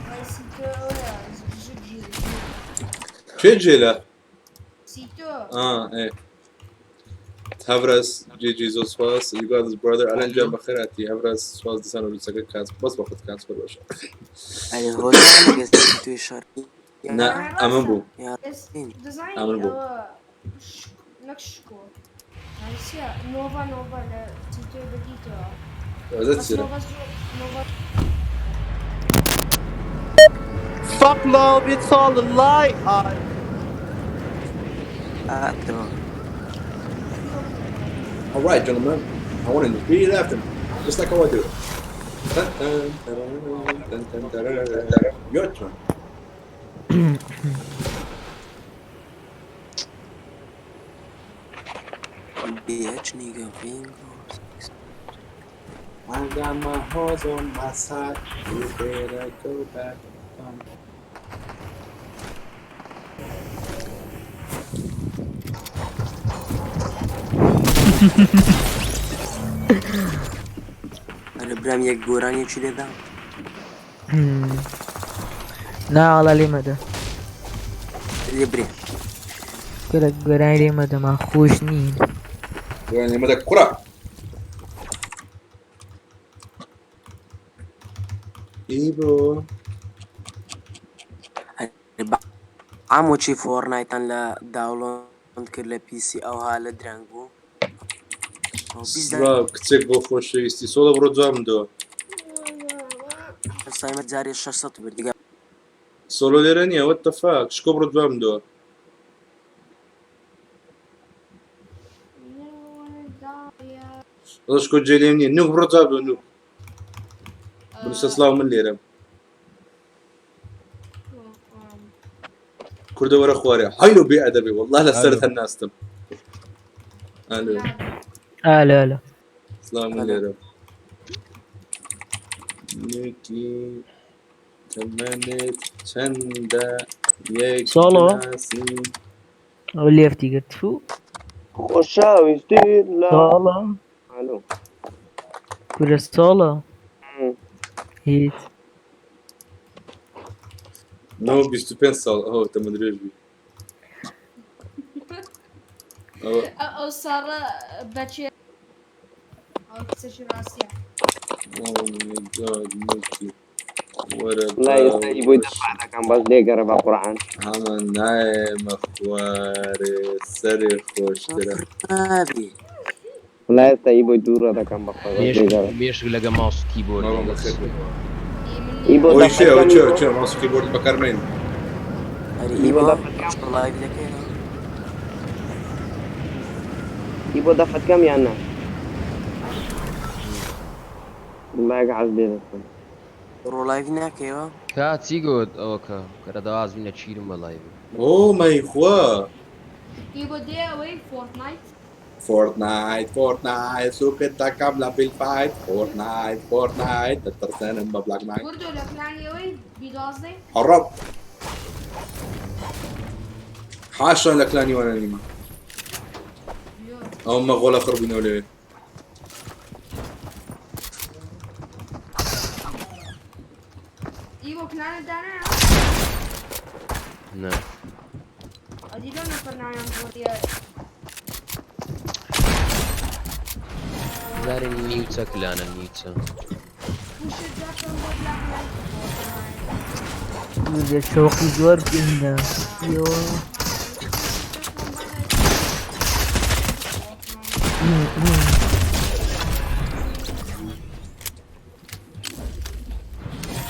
وای سیتۆ ئەوەیە ژ جێ کێ جێلە سیتۆ آه ايه هەڤرەس جی جی زۆر سوپاس you got this brother ئەلەن جان بەخێرهاتی هەڤرەس سوپاس دیسان لوسەکە کاس بەس بەخۆت کاس بەر باشە ئەرێ هۆزان توی شەڕ نا ئەمن بوو دەزانی ئەمن بوو ئەوە نەک شکۆ یانی چییە نۆڤا نۆڤا لە سیتۆی بەدیتەوە ئەوە بەس چیرە نۆڤا زۆر نۆڤا Fuck love, it's all a lie. I ئاتەوە All right, gentlemen, I want to repeat it after me, just like how I do it. Dun, dun, dun, dun, dun, dun, dun, dun. Your turn. بێچ نیگە بینگۆ I got my horse on my side. You better go back. ئەرە برام یەک گۆرانیەکی لێدا نا وەڵا لێ مەدە لێ برێ کورە گۆرانی لێ مەدە ما خۆش نین يعني مدى كرة إيبو عامۆچی فۆرنایتان لە داونلۆد کرد لە پیسی ئەوها لە درەنگ بوو سڵاو کچێک بۆ خۆشەویستی سۆڵە بڕۆ جوابم دەوە سایمە جارێ 600 برد دیگە سۆلۆ لێرە نییە what the fuck شکۆ بڕۆ جوابم دەوە وەڵا شکۆ جێ لێم نییە نوک بڕۆ جواب دەوە نوک بنووسە سڵاو من لێرەم. کوردە وەرە خوارێ حەیل و بێ ئەدەبی والله لەسەرت هەناستم. ئەلو. ئالۆ ئالۆ. سلام لێرە. نوکی تەمەنت چەندە یەک سۆڵۆ. ناسی ئەو لێفتی گرت فو. خۆشەویستی لە سۆڵۆ. ئەلو. کورە سۆڵۆ. هیچ. نۆ 25 ساڵ ئەوە تەمەن درێژ بی. ئەوە ئەو ساڵە بەچێ ئەو قسەشی ڕاستیە. Oh my God نوکی وەرە لا ئێستا ئی بۆی دەفع دەکەم بەس لێگەڕێ بە قورعان. هەمە نایەمە خوارێ سەرێ خۆشترە. نابی. وڵا ئێستا ئی بۆی دوورە دەکەم بە خۆی بەس لێگەڕێ. مێشک لەگە ماوس و کیبۆرد. ئی بۆ ئەوی دەفع چێ ئەوی کەم چێ ئەوی چێ ماوس و کیبۆرد بەکارمێن. ئەرێ ئی بۆ ئیبۆ دەفع کەم ڵایڤ دەکەینەوە؟ ئی بۆ دەفعت کەم یان نا؟ وڵا یەک عەز لێ دەکەم. ڕۆ ڵایڤ ناکەیەوە؟ کا چی گوت ئەوە کە کەرە دەوازبین لە چیرم بە لایڤ. ئۆ مای خوا. ئیبۆ دێ ئەوەی فۆرتنایت. فۆرتنایت فۆرتنایت سوکت دەکەم لە بیل فایت فۆرتنایت فۆرتنایت دەترسێنم بە بلاک نایت. کوردۆ لە پلانی ئەوەی بیدوازدەی. حەڕەب حاشا لە کلانی وانە نیمە. ئەو مەغۆلە خڕ بووینەوە لەوێ. ئیبۆ پلانت دانایە؟ نا. ئەدی لەو نەفەر ناویان گۆڕیە. زارێ نیوچە کلانە نیوچە. پوشت دەکەم بۆ بلاک نایت فۆرتنایت. لە شەوقی زۆر بینە. یۆ.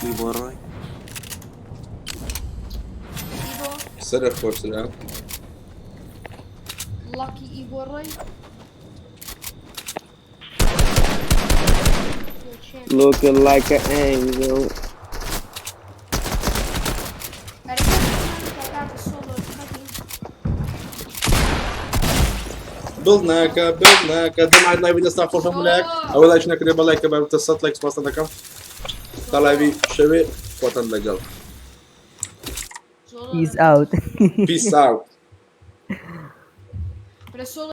ئیبۆ ڕۆی. ئیبۆ سەرێ خۆشترە. ڵەکی ئیبۆ ڕۆی. Looking like an angel. ئەرێ کاکە سۆڵۆ خەتی. دڵ ناکە بڵ ناکە جەماعەت لایڤی دەستان خۆش هەموو لایەک ئەوە لایک نەکرێ بە لایکە بە 100 لایک سپاستان دەکەم تا لایڤی شەوێ خۆتان لەگەڵ. Peace out. Peace out. پرە سۆڵۆ.